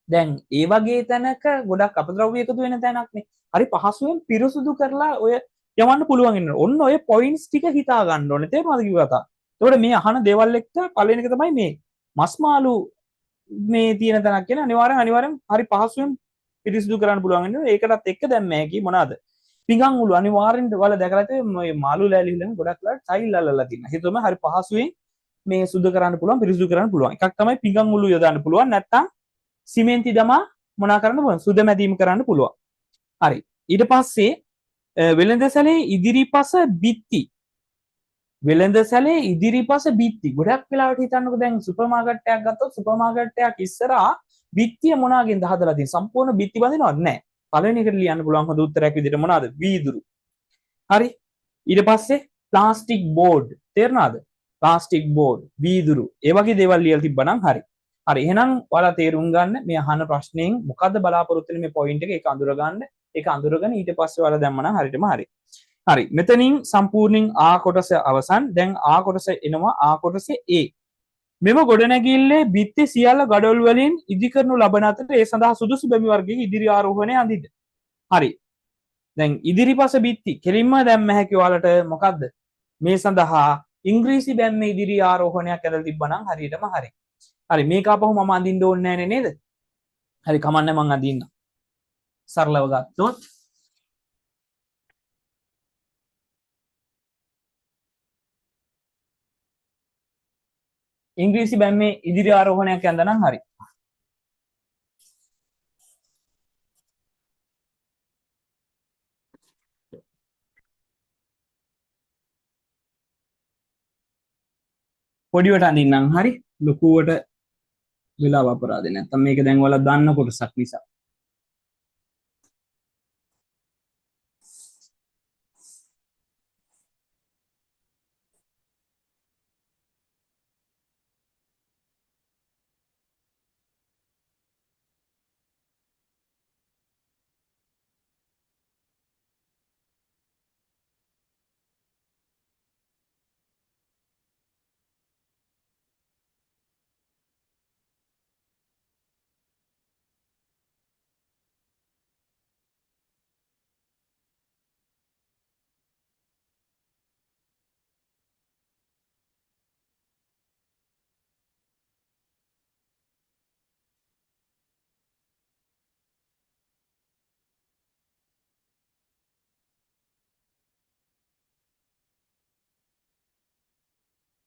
දැන් ඒ වගේ තැනක ගොඩක් අපද්‍රව්‍ය එකතු වෙන තැනක් නේ. හරි පහසුවෙන් පිරිසුදු කරලා ඔය යවන්න පුළුවන් වෙනවා. ඔන්න ඔය පොයින්ට්ස් ටික හිතා ගන්න ඕනේ. තේරුණාද කිව්ව කතාව? එතකොට මේ අහන දේවල් එක්ක පළවෙනි එක තමයි මේ මස් මාළු මේ තියෙන තැනක් කියන අනිවාර්යෙන් හරි පහසුවෙන් පිරිසිදු කරන්න පුළුවන් වෙනවා. ඒකටත් එක්ක දැන් මේකී මොනවාද? පිඟන් උළු අනිවාර්යෙන් ඔයාලා දැකලා ඇති මේ මාළු ලෑලි වලින් ගොඩක් වෙලාවට ටයිල් අල්ලලා තියෙනවා. ඒ තමයි හරි පහසුවෙන් මේ සුද්ධ කරන්න පුළුවන්, පිරිසිදු කරන්න පුළුවන්. එකක් තමයි පිඟන් උළු යොදන්න පුළුවන්. නැත්තම් සිමෙන්ති දමා මොනා කරන්න පුළුවන්? සුද මැදීම කරන්න පුළුවන්. හරි. ඊට පස්සේ වෙළඳසැලේ ඉදිරිපස බිත්ති. වෙළඳසැලේ ඉදිරිපස බිත්ති. ගොඩක් වෙලාවට හිතන්නකෝ දැන් සුපර් මාකට් එකක් ගත්තොත් සුපර් මාකට් එකක් ඉස්සරහා බිත්තිය මොනාගෙන්ද හදලා තියෙන්නේ? සම්පූර්ණ බිත්ති බඳිනවද? නෑ. පළවෙනි එකට ලියන්න පුළුවන් හොඳ උත්තරයක් විදිහට මොනවාද? වීදුරු. හරි. ඊට පස්සේ ප්ලාස්ටික් බෝඩ්. තේරුණාද? ප්ලාස්ටික් බෝඩ්, වීදුරු. ඒ වගේ දේවල් ලියලා තිබ්බනම් හරි. හරි. එහෙනම් ඔයාලා තේරුම් ගන්න මේ අහන ප්‍රශ්نين මොකද්ද බලාපොරොත්තු වෙන්නේ මේ පොයින්ට් එක, ඒක අඳුර ගන්න. ඒක අඳුරගෙන ඊට පස්සේ ඔයාලා දැම්මනම් හරියටම හරි. හරි. මෙතනින් සම්පූර්ණයෙන් ආ කොටස අවසන්. දැන් ආ කොටස එනවා. ආ කොටසේ A. මෙම ගොඩනැගිල්ලේ බිත්ති සියල්ල ගඩොල් වලින් ඉදි කරනු ලබන අතර ඒ සඳහා සුදුසු බැමි වර්ගයක ඉදිරි ආරෝහණය අඳින්න. හරි. දැන් ඉදිරිපස බිත්ති කෙලින්ම දැම්ම හැකි ඔයාලට මොකද්ද? මේ සඳහා ඉංග්‍රීසි බැම්මේ ඉදිරි ආරෝහණයක් ඇදලා තිබ්බනම් හරියටම හරි. හරි. මේක ආපහු මම අඳින්න ඕනේ නෑනේ නේද? හරි, කමන්නේ මං අඳින්න. සරලව ගත්තොත් ඉංග්‍රීසි බැම්මේ ඉදිරි ආරෝහණයක් ඇඳනම් හරි. පොඩිවට අඳින්නම් හරි. ලොකුවට වෙලාව අපරාධේ නැත්තම් මේක දැන් ඔයාලා දන්න කොටසක් නිසා.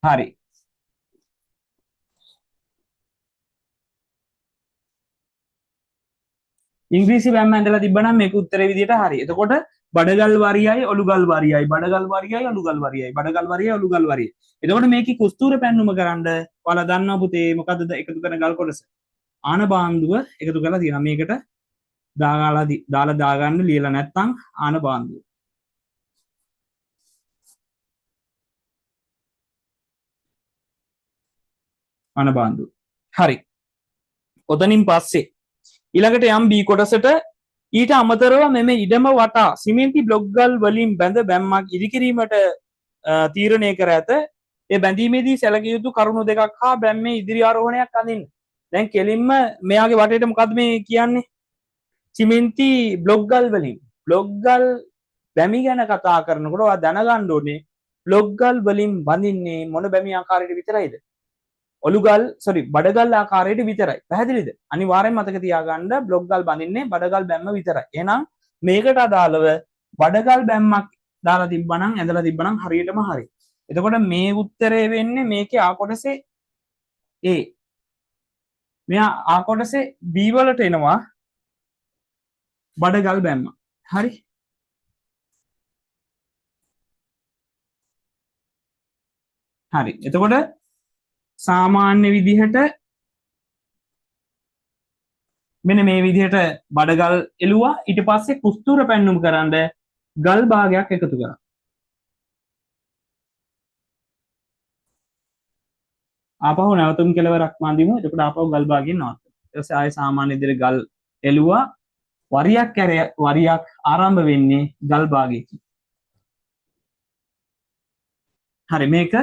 හරි. ඉංග්‍රීසි බැම්ම ඇඳලා තිබ්බනම් මේක උත්තරේ විදියට හරි. එතකොට බඩගල් වරියයි ඔලුගල් වරියයි, බඩගල් වරියයි ඔලුගල් වරියයි, බඩගල් වරියයි ඔලුගල් වරියයි. එතකොට මේකේ කුස්තූර පැන්නුම කරන්ඩ ඔයාලා දන්නවා පුතේ මොකද්ද එකතු කරන ගල් කොටස? ආන බාන්දුව එකතු කරලා තියෙනවා. මේකට දාලා දාගන්න ලියලා නැත්තම් ආන බාන්දුව. ආන බාන්දුව. හරි. ඔතනින් පස්සේ ඊළඟට යම් B කොටසට ඊට අමතරව මෙම ඉඩම වටා සිමෙන්ති බ්ලොක් ගල් වලින් බැඳ බැම්මක් ඉදිකිරීමට තීරණය කර ඇත. ඒ බැඳීමේදී සැලකිය යුතු කරුණු දෙකක් හා බැම්මේ ඉදිරි ආරෝහණයක් අඳින්න. දැන් කෙලින්ම මෙයාගේ වටේට මොකද්ද මේ කියන්නේ? සිමෙන්ති බ්ලොක් ගල් වලින්. බ්ලොක් ගල් බැමි ගැන කතා කරනකොට ඔයා දැනගන්න ඕනේ බ්ලොක් ගල් වලින් බඳින්නේ මොන බැමි ආකාරයට විතරයිද? ඔලුගල්, සෝරි, බඩගල් ආකාරයට විතරයි. පැහැදිලිද? අනිවාර්යෙන් මතක තියාගන්න බ්ලොක් ගල් බඳින්නේ බඩගල් බැම්ම විතරයි. එහෙනම් මේකට අදාළව බඩගල් බැම්මක් දාලා තිබ්බනම්, ඇඳලා තිබ්බනම් හරියටම හරි. එතකොට මේ උත්තරේ වෙන්නේ මේකේ ආ කොටසේ A. මෙයා ආ කොටසේ B වලට එනවා බඩගල් බැම්ම. හරි. හරි. එතකොට සාමාන්‍ය විදිහට මෙන්න මේ විදිහට බඩගල් එළුවා. ඊට පස්සේ කුස්තූර පැන්නුම් කරන්ඩ ගල් භාගයක් එකතු කරා. ආපහු නැවතුම් කෙලවරක් අඳිමු. එතකොට ආපහු ගල් භාගයෙන් නවත්තමු. ඊට පස්සේ ආයේ සාමාන්‍ය විදිහට ගල් එළුවා. වරියක් ඇර වරියක් ආරම්භ වෙන්නේ ගල් භාගයකින්. හරි, මේක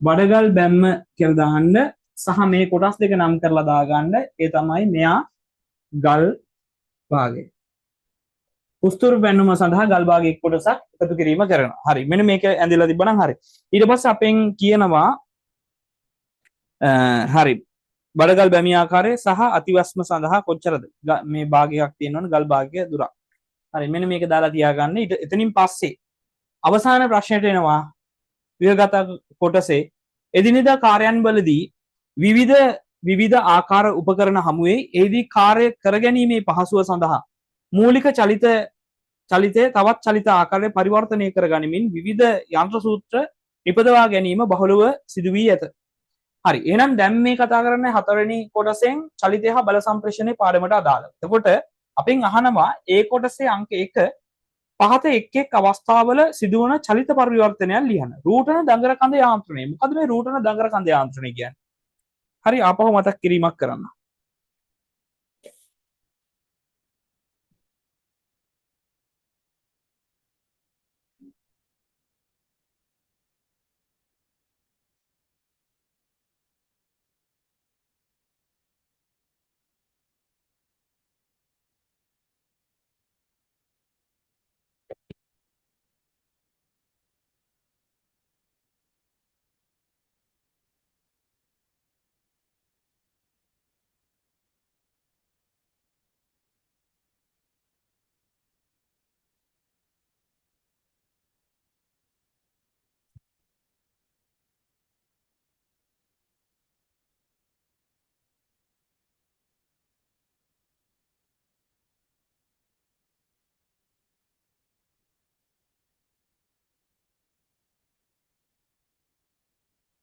බඩගල් බැම්ම කියලා දාන්න සහ මේ කොටස් දෙක නම් කරලා දාගන්න. ඒ තමයි මෙයා ගල් භාගය. උස්තුරු පැන්නුම සඳහා ගල් භාගයේ එක් කොටසක් එකතු කිරීම කරනවා. හරි, මෙන්න මේක ඇඳිලා තිබ්බනම් හරි. ඊට පස්සේ අපෙන් කියනවා හරි, බඩගල් බැමි ආකාරය සහ අතිවස්ම සඳහා කොච්චරද මේ භාගයක් තියෙනවනේ, ගල් භාගය දුරක්. හරි, මෙන්න මේක දාලා තියාගන්න. ඊට එතනින් පස්සේ අවසාන ප්‍රශ්නයට එනවා ව්‍යුහගත කොටසේ එදිනෙදා කාර්යයන්වලදී විවිධ විවිධ ආකාර උපකරණ හමුවේ එහිදී කාර්ය කරගැනීමේ පහසුව සඳහා මූලික චලිතය තවත් චලිත ආකාරයට පරිවර්තනය කරගනිමින් විවිධ යන්ත්‍ර සූත්‍ර නිපදවා ගැනීම බහුලව සිදු වී ඇත. හරි, එහෙනම් දැන් මේ කතා කරන්නේ හතරවෙනි කොටසෙන් චලිතය හා බල සම්ප්‍රේෂණයේ පාඩමට අදාළව. එතකොට අපෙන් අහනවා ඒ කොටසේ අංක 1 පහත එක් එක් අවස්ථාවල සිදුවන චලිත පරිවර්තනයන් ලියන්න. රූටන දඟර කඳ යාන්ත්‍රණය. මොකද මේ රූටන දඟර කඳ යාන්ත්‍රණය කියන්නේ? හරි, ආපහු මතක් කිරීමක් කරන්න.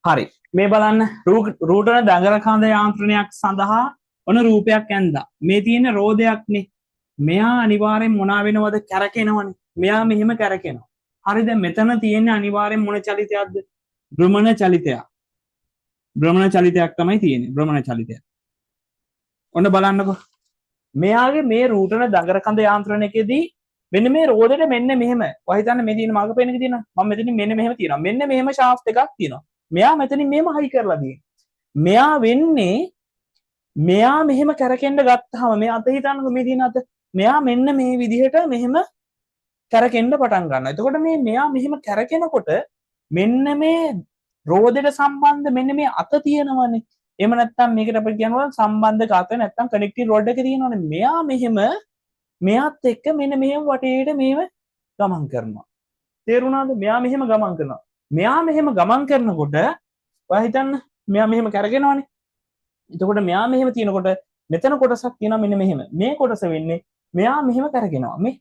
හරි, මේ බලන්න රූටන දඟර කඳ යාන්ත්‍රණයක් සඳහා ඔන රූපයක් ඇඳා. මේ තියෙන රෝදයක්නේ. මෙයා අනිවාර්යෙන් මොනා වෙනවද? කැරකෙනවනේ. මෙයා මෙහෙම කැරකෙනවා. හරි, දැන් මෙතන තියෙන්නේ අනිවාර්යෙන් මොන චලිතයක්ද? භ්‍රමණ චලිතයක්. භ්‍රමණ චලිතයක් තමයි තියෙන්නේ. භ්‍රමණ චලිතයක්. ඔන්න බලන්නකෝ. මෙයාගේ මේ රූටන දඟර කඳ යාන්ත්‍රණයකදී මෙන්න මේ රෝදෙට මෙන්න මෙහෙම. ඔයා හිතන්න මේ තියෙන මාර්ග පේන එක තියෙනවා. මම මෙතනින් මෙන්න මෙහෙම තියෙනවා. මෙන්න මෙහෙම ෂාෆ්ට් එකක් තියෙනවා. මෙයා මෙතනින් මෙහෙම හයි කරලා තියෙනවා. මෙයා වෙන්නේ මෙයා මෙහෙම කැරකෙන්න ගත්තාම මේ අත හිතන්නකෝ මේ තියෙන අත. මෙයා මෙන්න මේ විදිහට මෙහෙම කැරකෙන්න පටන් ගන්නවා. එතකොට මේ මෙයා මෙහෙම කැරකෙනකොට මෙන්න මේ රෝදෙට සම්බන්ධ මෙන්න මේ අත තියෙනවනේ. එහෙම නැත්නම් මේකට අපිට කියනවා සම්බන්ධක අත නැත්නම් කනෙක්ටිව් රොඩ් එක තියෙනවනේ. මෙයා මෙහෙම මෙයාත් එක්ක මෙන්න මෙහෙම වටේට මෙහෙම ගමන් කරනවා. තේරුණාද? මෙයා මෙහෙම ගමන් කරනවා. මෙයා මෙහෙම ගමන් කරනකොට ඔයා හිතන්න මෙයා මෙහෙම කැරගෙනවනේ. එතකොට මෙයා මෙහෙම තියෙනකොට මෙතන කොටසක් තියෙනවා මෙන්න මෙහෙම. මේ කොටස වෙන්නේ මෙයා මෙහෙම කැරගෙනවා. මේ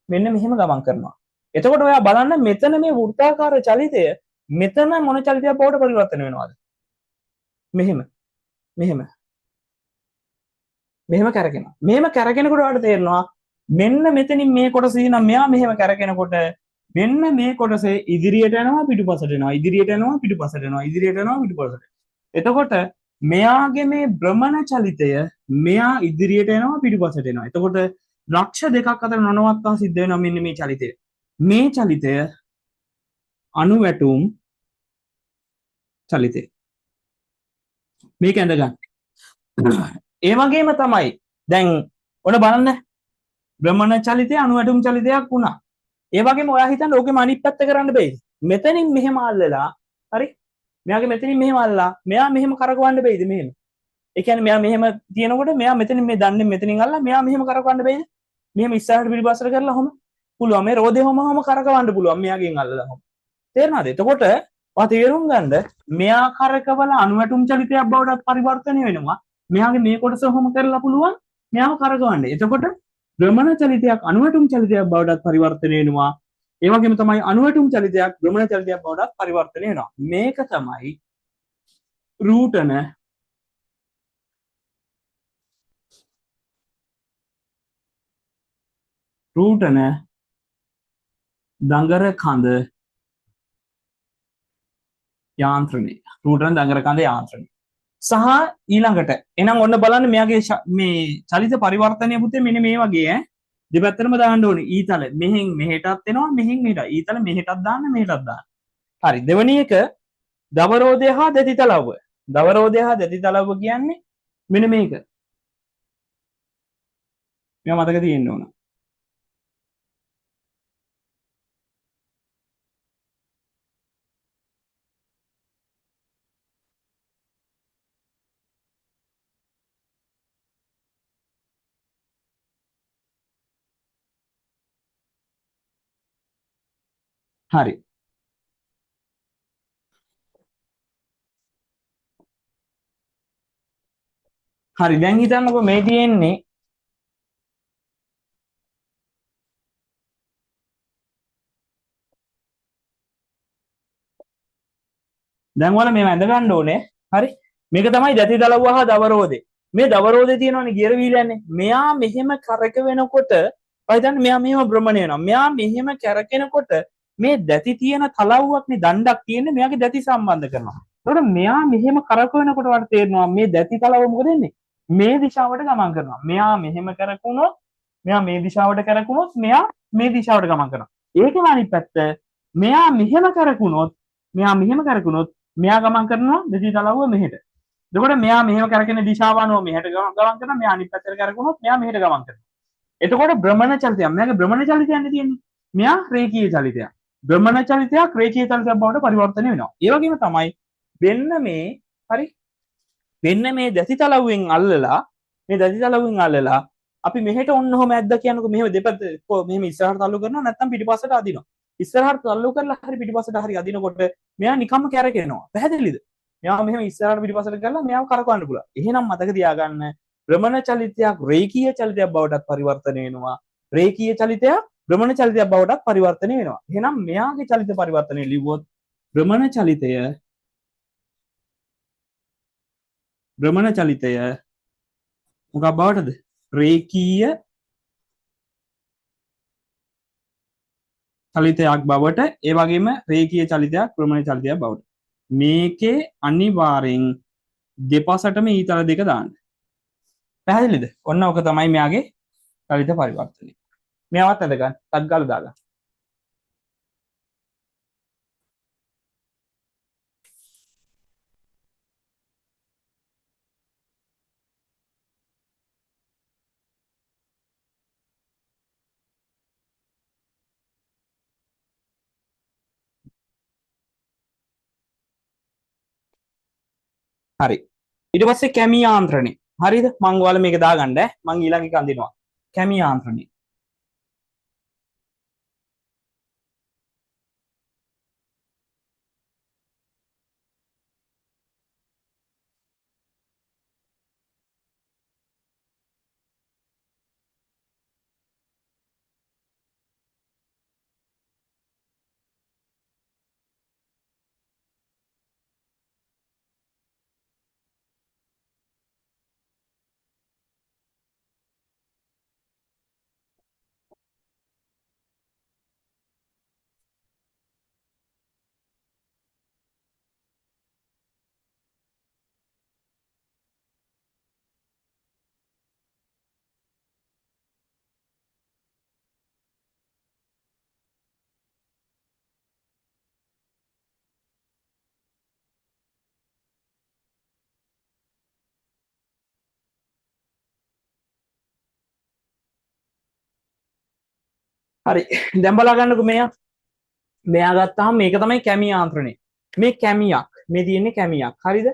මෙන්න මෙහෙම ගමන් කරනවා. එතකොට ඔයා බලන්න මෙතන මේ වෘත්තාකාර චලිතය මෙතන මොන චලිතයක් බවට පරිවර්තන වෙනවද? මෙහෙම. මෙහෙම. මෙහෙම කැරගෙනවා. මෙහෙම කැරගෙනකොට ඔයාලට තේරෙනවා මෙන්න මෙතනින් මේ කොටස තියෙනවා මෙයා මෙහෙම කැරගෙනකොට මෙන්න මේ කොටසේ ඉදිරියට යනවා පිටුපසට එනවා, ඉදිරියට යනවා පිටුපසට එනවා, ඉදිරියට යනවා පිටුපසට එනවා. එතකොට මෙයාගේ මේ භ්‍රමණ චලිතය මෙයා ඉදිරියට යනවා පිටුපසට එනවා. එතකොට ලක්ෂ දෙකක් අතර නොනවත්වා සිද්ධ වෙනවා මෙන්න මේ චලිතය. මේ චලිතය අණුවැටුම් චලිතය. මේක ඇඳගන්න. ඒ වගේම තමයි දැන් ඔන්න බලන්න භ්‍රමණ චලිතය අණුවැටුම් චලිතයක් වුණා. ඒ වගේම ඔයා හිතන්න ඕකෙම අනිත් පැත්ත කරන්න බැයිද? මෙතනින් මෙහෙම අල්ලලා, හරි? මෙයාගේ මෙතනින් මෙහෙම අල්ලලා, මෙයා මෙහෙම කරකවන්න බැයිද මෙහෙම? ඒ කියන්නේ මෙයා මෙහෙම තියෙනකොට මෙයා මෙතනින් මේ දන්නේ මෙතනින් අල්ලලා මෙයා මෙහෙම කරකවන්න බැයිද? මෙහෙම ඉස්සරහට පිටිපස්සට කරලා ඔහොම පුළුවන්. මේ රෝදේ ඔහොම ඔහොම කරකවන්න පුළුවන් මෙයාගෙන් අල්ලලා ඔහොම. තේරුණාද? එතකොට ඔයා තේරුම් ගන්න මෙයා කරකවල අණුවැටුම් චලිතයක් බවට පරිවර්තනය වෙනවා. මෙයාගේ මේ කොටස ඔහොම කරලා පුළුවන් මෙයාව කරකවන්න. එතකොට භ්‍රමණ චලිතයක් අණුවැටුම් චලිතයක් බවටත් පරිවර්තනය වෙනවා. ඒ වගේම තමයි අණුවැටුම් චලිතයක් භ්‍රමණ චලිතයක් බවටත් පරිවර්තනය වෙනවා. මේක තමයි රූටන දඟර කඳ යාන්ත්‍රණය. රූටන දඟර කඳ යාන්ත්‍රණය. සහ ඊළඟට එහෙනම් ඔන්න බලන්න මෙයාගේ මේ චලිත පරිවර්තනය පුතේ මෙන්න මේ වගේ ඈ. දෙපැත්තටම දාන්න ඕනේ. ඊතල මෙහෙන් මෙහෙටත් එනවා, මෙහෙන් මෙහෙට. ඊතල මෙහෙටත් දාන්න, මෙහෙටත් දාන්න. හරි. දෙවෙනි එක දවරෝධය හා දැති තලව්ව. දවරෝධය හා දැති තලව්ව කියන්නේ මෙන්න මේක. මේවා මතක තියෙන්න ඕන. හරි. හරි, දැන් හිතන්නකෝ මේ තියෙන්නේ දැන් ඔයාලා මේව ඇඳ ගන්න ඕනේ. හරි. මේක තමයි දැති දලව්ව හා දවරෝදේ. මේ දවරෝදේ තියෙනවනේ ගියර් වීල් යන්නේ. මෙයා මෙහෙම කරක වෙනකොට ඔය හිතන්න මෙයා මෙහෙම භ්‍රමණය වෙනවා. මෙයා මෙහෙම කැරකෙනකොට මේ දැති තියෙන තලව්වක් නේ දණ්ඩක් තියෙන්නේ මෙයාගේ දැති සම්බන්ධ කරනවා. එතකොට මෙයා මෙහෙම කරකවනකොට ඔයාලට තේරෙනවා මේ දැති තලව්ව මොකද වෙන්නේ? මේ දිශාවට ගමන් කරනවා. මෙයා මෙහෙම කරකුණොත්, මෙයා මේ දිශාවට කරකුණොත්, මෙයා මේ දිශාවට ගමන් කරනවා. ඒකම අනිත් පැත්ත, මෙයා මෙහෙම කරකුණොත්, මෙයා මෙහෙම කරකුණොත්, මෙයා ගමන් කරනවා දැති තලව්ව මෙහෙට. එතකොට මෙයා මෙහෙම කරගෙන දිශාව අනුව මෙහෙට ගමන් කරනවා. මෙයා අනිත් පැත්තට කරකුණොත් මෙයා මෙහෙට ගමන් කරනවා. එතකොට භ්‍රමණ චලිතයක්. මෙයාගේ භ්‍රමණ චලිතයන්නේ තියෙන්නේ. මෙයා රේඛීය චලිතයක්. භ්‍රමණ චලිතයක් රේඛීය චලිතයක් බවට පරිවර්තනය වෙනවා. ඒ වගේම තමයි මෙන්න මේ හරි මෙන්න මේ දැසි තලව්වෙන් අල්ලලා මේ දැසි තලව්වෙන් අල්ලලා අපි මෙහෙට ඔන්න ඔහොම ඇද්දා කියනකො මෙහෙම දෙපැත්ත මෙහෙම ඉස්සරහට තල්ලු කරනවා නැත්නම් පිටිපස්සට අදිනවා. ඉස්සරහට තල්ලු කරලා හරි පිටිපස්සට හරි අදිනකොට මෙයා නිකම්ම කැරකෙනවා. පැහැදිලිද? මෙයා මෙහෙම ඉස්සරහට පිටිපස්සට කරලා මෙයාව කරකවන්න පුළුවන්. එහෙනම් මතක තියාගන්න භ්‍රමණ චලිතයක් රේඛීය චලිතයක් බවටත් පරිවර්තනය වෙනවා. රේඛීය චලිතයක් භ්‍රමණ චලිතයක් බවටත් පරිවර්තනය වෙනවා. එහෙනම් මෙයාගේ චලිත පරිවර්තනය ලිව්වොත් භ්‍රමණ චලිතය මොකක් බවටද? රේඛීය චලිතයක් බවට, ඒ වගේම රේඛීය චලිතයක් භ්‍රමණ චලිතයක් බවට. මේකේ අනිවාර්යෙන් දෙපසටම ඊතල දෙක දාන්න. පැහැදිලිද? ඔන්න ඔක තමයි මෙයාගේ චලිත පරිවර්තනය. මෙයාවත් ඇඳ ගන්න. ටක් ගාලා දාගන්න. හරි. ඊට පස්සේ කැමි යාන්ත්‍රණය. හරිද? මං ඔයාලා මේක දාගන්න ඈ. මං ඊළඟ එක අඳිනවා. කැමි යාන්ත්‍රණය. හරි. දැන් බලා ගන්නකො මෙයා. මෙයා ගත්තාම මේක තමයි කැමි යාන්ත්‍රණය. මේ කැමියක්. මේ තියෙන්නේ කැමියක්. හරිද?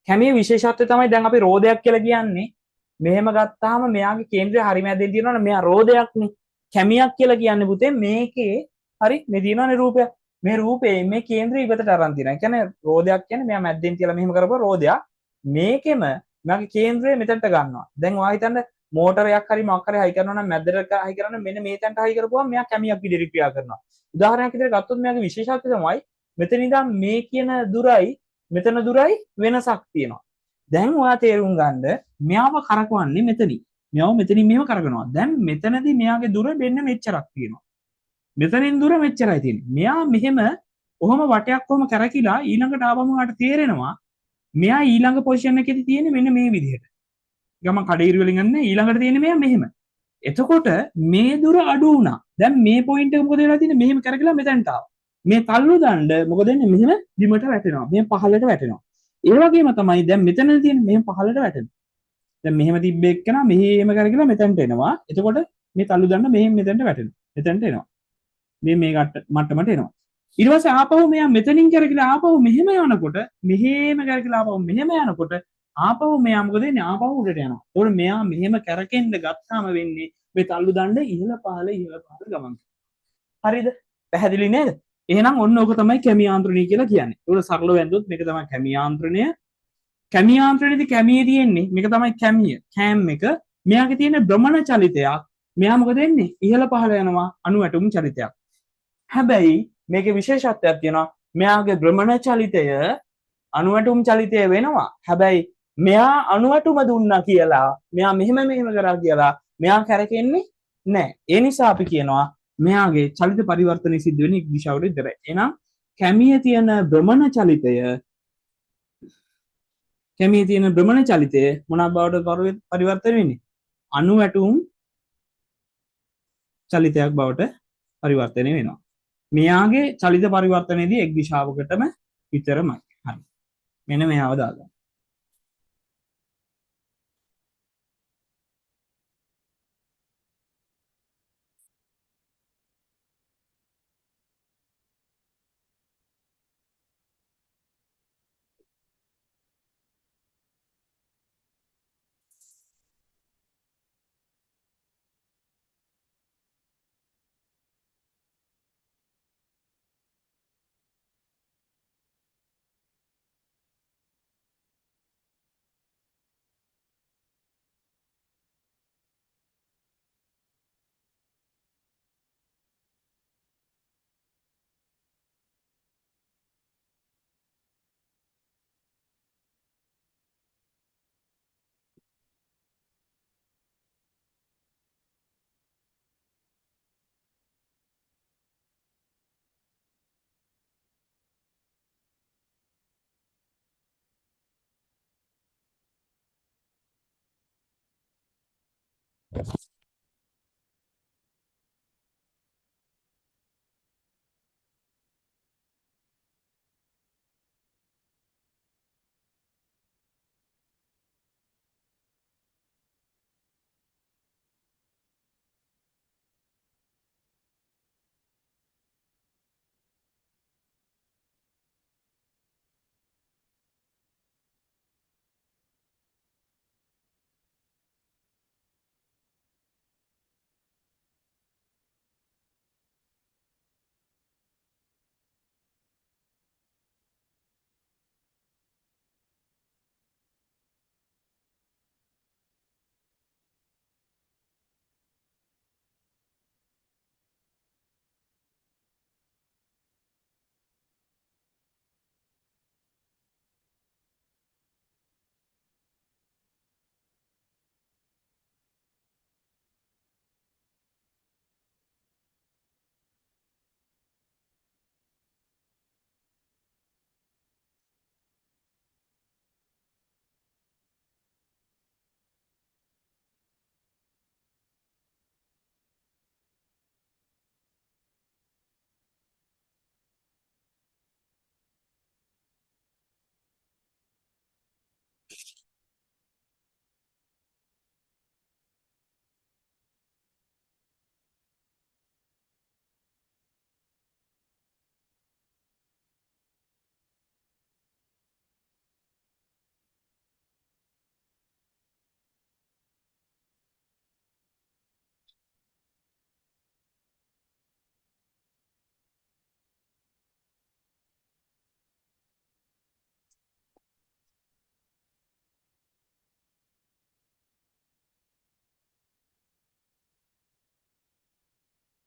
කැමියේ විශේෂත්වය තමයි දැන් අපි රෝදයක් කියලා කියන්නේ. මෙහෙම ගත්තාම මෙයාගේ කේන්ද්‍රය හරි මැදෙන් තියෙනවනේ මෙයා රෝදයක්නේ. කැමියක් කියලා කියන්නේ පුතේ මේකේ හරි මේ තියෙනවනේ රූපයක්. මේ රූපේ මේ කේන්ද්‍රය ඉවතට අරන් තියෙනවා. ඒ කියන්නේ රෝදයක් කියන්නේ මෙයා මැද්දෙන් තියලා මෙහෙම කරපුවා රෝදයක්. මේකෙම මෙයාගේ කේන්ද්‍රය මෙතනට ගන්නවා. දැන් ඔයා හිතන්න මෝටරයක් හරි මොකක් හරි හයි කරනවා නම් මැද්දට හයි කරන්න මෙන්න මේ තැනට හයි කරපුවම මෙයා කැමියක් විදිහට ක්‍රියා කරනවා. උදාහරණයක් විදිහට ගත්තොත් මෙයාගේ විශේෂත්වය තමයි මෙතන ඉඳන් මේ කියන දුරයි මෙතන දුරයි වෙනසක් තියෙනවා. දැන් ඔයා තේරුම් ගන්න මෙයාව කරකවන්නේ මෙතනින්. මෙයාව මෙතනින් මෙහෙම කරකවනවා. දැන් මෙතනදී මෙයාගේ දුර මෙන්න මෙච්චරක් තියෙනවා. මෙතනින් දුර මෙච්චරයි තියෙන්නේ. මෙයා මෙහෙම ඔහොම වටයක් ඔහොම කරකිලා ඊළඟට ආවම ඔයාට තේරෙනවා මෙයා ඊළඟ පොසිෂන් එකේදී තියෙන්නේ මෙන්න මේ විදිහට. ගමන් කඩේරු වලින් ගන්න ඊළඟට තියෙන්නේ මෙයා මෙහෙම. එතකොට මේ දුර අඩු වුණා. දැන් මේ පොයින්ට් එක මොකද වෙලා තියෙන්නේ? මෙහෙම කරකිලා මෙතනට ආවා. මේ තල්ලු දණ්ඩ මොකද වෙන්නේ? මෙහෙම බිමට වැටෙනවා. මෙහෙම පහළට වැටෙනවා. ඒ වගේම තමයි දැන් මෙතන තියෙන්නේ මෙහෙම පහළට වැටෙනවා. දැන් මෙහෙම තිබ්බ එක්කන මෙහෙම කරකිලා මෙතනට එනවා. එතකොට මේ තල්ලු දණ්ඩ මෙහෙම මෙතනට වැටෙනවා. මෙතනට එනවා. මේ මේ මට්ටමට එනවා. ඊට පස්සේ ආපහු මෙයා මෙතනින් කරකිලා ආපහු මෙහෙම යනකොට මෙහෙම කරකිලා ආපහු මෙහෙම යනකොට ආපහු මෙයා මොකද වෙන්නේ? ආපහු උඩට යනවා. එතකොට මෙයා මෙහෙම කරකෙන්න ගත්තාම වෙන්නේ මේ තල්ලු දණ්ඩ ඉහළ පහළ ඉහළ පහළ ගමන් කරනවා. හරිද? පැහැදිලි නේද? එහෙනම් ඔන්න ඕක තමයි කැමි යාන්ත්‍රණය කියලා කියන්නේ. ඒකට සරලව ඇඳුවොත් මේක තමයි කැමි යාන්ත්‍රණය. කැමි යාන්ත්‍රණයේදී කැමියේ තියෙන්නේ මේක තමයි කැමිය. කෑම් එක. මෙයාගේ තියෙන භ්‍රමණ චලිතයක්. මෙයා මොකද වෙන්නේ? ඉහළ පහළ යනවා අණු ඇටුම් චලිතයක්. හැබැයි මේකේ විශේෂත්වයක් තියෙනවා. මෙයාගේ භ්‍රමණ චලිතය අණු ඇටුම් චලිතය වෙනවා. හැබැයි මෙයා අණු ඇටුම දුන්නා කියලා මෙයා මෙහෙම මෙහෙම කරා කියලා මෙයා කැරකෙන්නේ නෑ. ඒ නිසා අපි කියනවා මෙයාගේ චලිත පරිවර්තනය සිද්ධ වෙන්නේ එක් දිශාවකට විතරයි. එහෙනම් කැමියේ තියෙන භ්‍රමණ චලිතය කැමියේ තියෙන භ්‍රමණ චලිතය මොන බවට පරිවර්තනය වෙන්නේ? අණු ඇටුම් චලිතයක් බවට පරිවර්තනය වෙනවා. මෙයාගේ චලිත පරිවර්තනයේදී එක් දිශාවකටම විතරමයි. හරි. මෙන්න මෙයාව දාගන්න.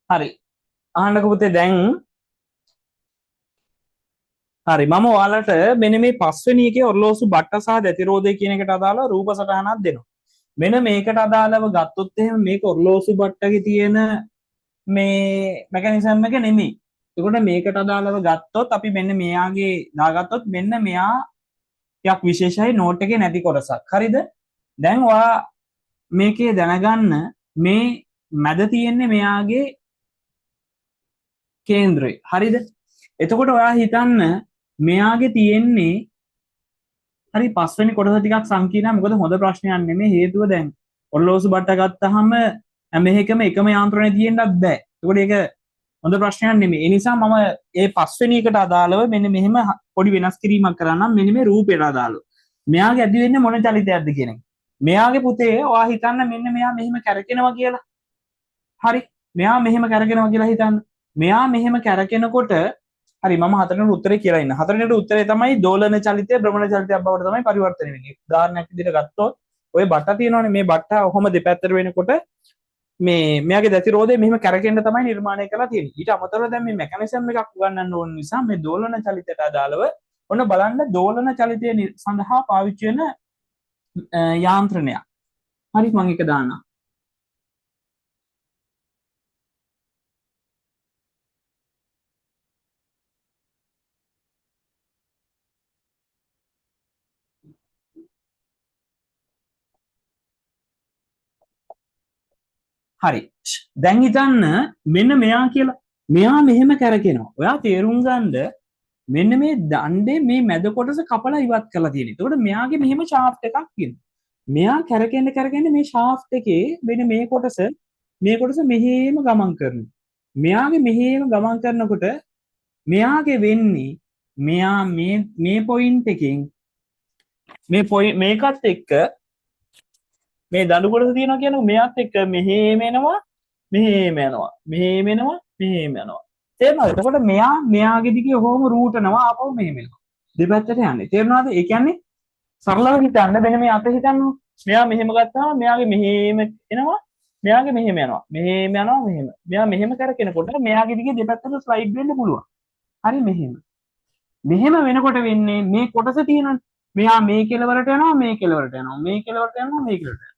හරි. අහන්නකෝ පුතේ දැන් හරි මම ඔයාලට මෙන්න මේ පස්වෙනි එකේ ඔරලෝසු බට්ට සහ දැතිරෝධය කියන එකට අදාළව රූප සටහනක් දෙනවා. මෙන්න මේකට අදාළව ගත්තොත් එහෙම මේක ඔරලෝසු බට්ටගේ තියෙන මේ මෙකැනිසම් එක නෙමෙයි. එතකොට මේකට අදාළව ගත්තොත් අපි මෙන්න මෙයාගේ දාගත්තොත් මෙන්න මෙයා ටිකක් විශේෂයි නෝට් එකේ නැති කොටසක්. හරිද? දැන් ඔයා මේකේ දැනගන්න මේ මැද තියෙන්නේ මෙයාගේ කේන්ද්‍රය. හරිද? එතකොට ඔයා හිතන්න මෙයාගේ තියෙන්නේ හරි පස්වෙනි කොටස ටිකක් සංකීර්ණයි. මොකද හොඳ ප්‍රශ්නයක් නෙමෙයි. හේතුව දැන් ඔරලෝසු බට්ට ගත්තාම හැම එකම එකම යාන්ත්‍රණය තියෙන්නත් බෑ. එතකොට ඒක හොඳ ප්‍රශ්නයක් නෙමෙයි. ඒ නිසා මම ඒ පස්වෙනි එකට අදාළව මෙන්න මෙහෙම පොඩි වෙනස් කිරීමක් කරන්නම්. මෙන්න මේ රූපයට අදාළව. මෙයාගේ ඇති වෙන්නේ මොන චලිතයක්ද කියන එක. මෙයාගේ පුතේ ඔයා හිතන්න මෙන්න මෙයා මෙහෙම කැරකෙනවා කියලා. හරි. මෙයා මෙහෙම කැරකෙනවා කියලා හිතන්න. මෙයා මෙහෙම කැරකෙනකොට හරි මම හතරවෙනි උත්තරේ කියලා ඉන්න. හතරවෙනි උත්තරේ තමයි දෝලන චලිතය භ්‍රමණ චලිතයක් බවට තමයි පරිවර්තනය වෙන්නේ. උදාහරණයක් විදිහට ගත්තොත් ඔය බට්ට තියෙනවනේ මේ බට්ට ඔහොම දෙපැත්තට වෙනකොට මේ මෙයාගේ දැති රෝදය මෙහෙම කැරකෙන්න තමයි නිර්මාණය කරලා තියෙන්නේ. ඊට අමතරව දැන් මේ මෙකැනිසම් එකක් උගන්වන්න ඕන නිසා මේ දෝලන චලිතයට අදාළව ඔන්න බලන්න දෝලන චලිතය සඳහා පාවිච්චි වෙන යාන්ත්‍රණයක්. හරි මම එක දාන්නම්. හරි. දැන් හිතන්න මෙන්න මෙයා කියලා. මෙයා මෙහෙම කැරකෙනවා. ඔයා තේරුම් ගන්න මෙන්න මේ දණ්ඩේ මේ මැද කොටස කපලා ඉවත් කරලා තියෙනවා. එතකොට මෙයාගේ මෙහෙම ෂාෆ්ට් එකක් තියෙනවා. මෙයා කැරකෙන්න කැරකෙන්න මේ ෂාෆ්ට් එකේ මෙන්න මේ කොටස මෙහෙම ගමන් කරනවා. මෙයාගේ මෙහෙම ගමන් කරනකොට මෙයාගේ වෙන්නේ මෙයා මේ පොයින්ට් එකෙන් මේ පොයින්ට් මේකත් එක්ක මේ දඬු කොටස තියෙනවා කියන්නේ මෙයාත් එක්ක මෙහෙම එනවා, මෙහෙම යනවා, මෙහෙම එනවා, මෙහෙම යනවා. තේරෙනවද? එතකොට මෙයා මෙයාගේ දිගේ ඔහොම රූටනවා, ආපහු මෙහෙම එනවා. දෙපැත්තට යන්නේ. තේරෙනවද? ඒ කියන්නේ සරලව හිතන්න මෙන්න මේ අත හිතන්න. මෙයා මෙහෙම ගත්තාම මෙයාගේ මෙහෙම එනවා, මෙයාගේ මෙහෙම යනවා, මෙහෙම යනවා, මෙහෙම. මෙයා මෙහෙම කරකිනකොට මෙයාගේ දිගේ දෙපැත්තට ස්ලයිඩ් වෙන්න පුළුවන්. හරි මෙහෙම. මෙහෙම වෙනකොට වෙන්නේ මේ කොටස තියෙනවනේ. මෙයා මේ කෙළවරට යනවා, මේ කෙළවරට යනවා, මේ කෙළවරට යනවා, මේ කෙළවරට යනවා.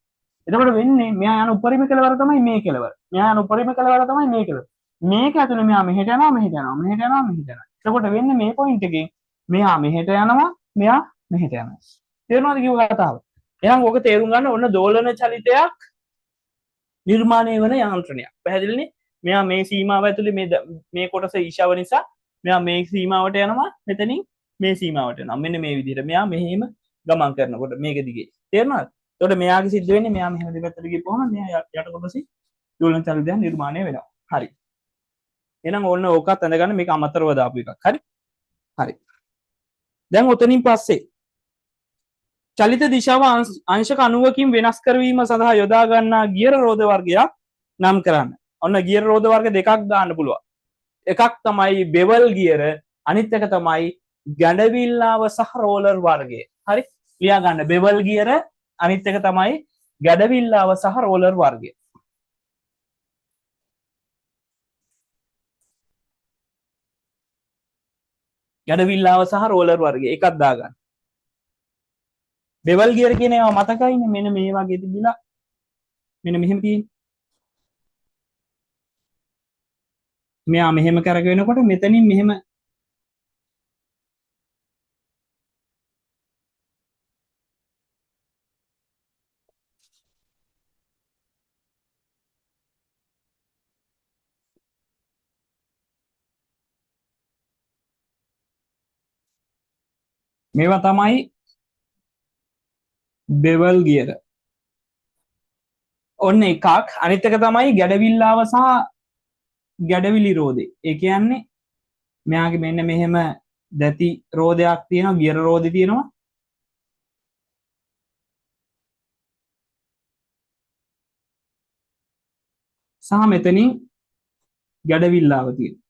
එතකොට වෙන්නේ මෙයා යන උපරිම කෙළවර තමයි මේ කෙළවර. මෙයා යන උපරිම කෙළවර තමයි මේ කෙළවර. මේක ඇතුලේ මෙයා මෙහෙට යනවා, මෙහෙට යනවා, මෙහෙට යනවා, මෙහෙට යනවා. එතකොට වෙන්නේ මේ පොයින්ට් එකෙන් මෙයා මෙහෙට යනවා, මෙයා මෙහෙට යනවා. තේරුණාද කිව්ව කතාව? එහෙනම් ඕක තේරුම් ගන්න ඔන්න දෝලන චලිතයක් නිර්මාණය වන යාන්ත්‍රණයක්. පැහැදිලිනේ? මෙයා මේ සීමාව ඇතුලේ මේ කොටස ඊශාව නිසා මෙයා මේ සීමාවට යනවා, මෙතනින් මේ සීමාවට යනවා. මෙන්න මේ විදිහට මෙයා මෙහෙම ගමන් කරනකොට මේක දිගේ. තේරුණාද? එතකොට මෙයාගේ සිද්ධ වෙන්නේ මෙයා මෙහෙම දෙපැත්තට ගිහපුවම මෙයා යට කොටසේ දෝලන චලිතයක් නිර්මාණය වෙනවා. හරි. එහෙනම් ඕන්න ඕකත් ඇඳගන්න මේක අමතරව දාපු එකක්. හරි? හරි. දැන් ඔතනින් පස්සේ චලිත දිශාව අංශක 90කින් වෙනස් කරවීම සඳහා යොදා ගන්නා ගියර රෝද වර්ගයක් නම් කරන්න. ඔන්න ගියර රෝද වර්ග දෙකක් දාන්න පුළුවන්. එකක් තමයි බෙවල් ගියර, අනිත් එක තමයි ගැඩවිල්ලාව සහ රෝලර් වර්ගය. හරි? ලියා ගන්න. බෙවල් ගියර, අනිත් එක තමයි ගැඩවිල්ලාව සහ රෝලර් වර්ගය. ගැඩවිල්ලාව සහ රෝලර් වර්ගය එකක් දාගන්න. බෙවල් ගියර කියන ඒවා මතකයිනේ. මෙන්න මේ වගේ තිබිලා මෙන්න මෙහෙම තියෙන්නේ. මෙයා මෙහෙම කරගෙනකොට මෙතනින් මෙහෙම මේවා තමයි බෙවල් ගියර. ඔන්න එකක්. අනිත් එක තමයි ගැඩවිල්ලාව සහ ගැඩවිලි රෝදේ. ඒ කියන්නේ මෙයාගේ මෙන්න මෙහෙම දැති රෝදයක් තියෙනවා, ගියර රෝදේ තියෙනවා. සහ මෙතනින් ගැඩවිල්ලාව තියෙනවා.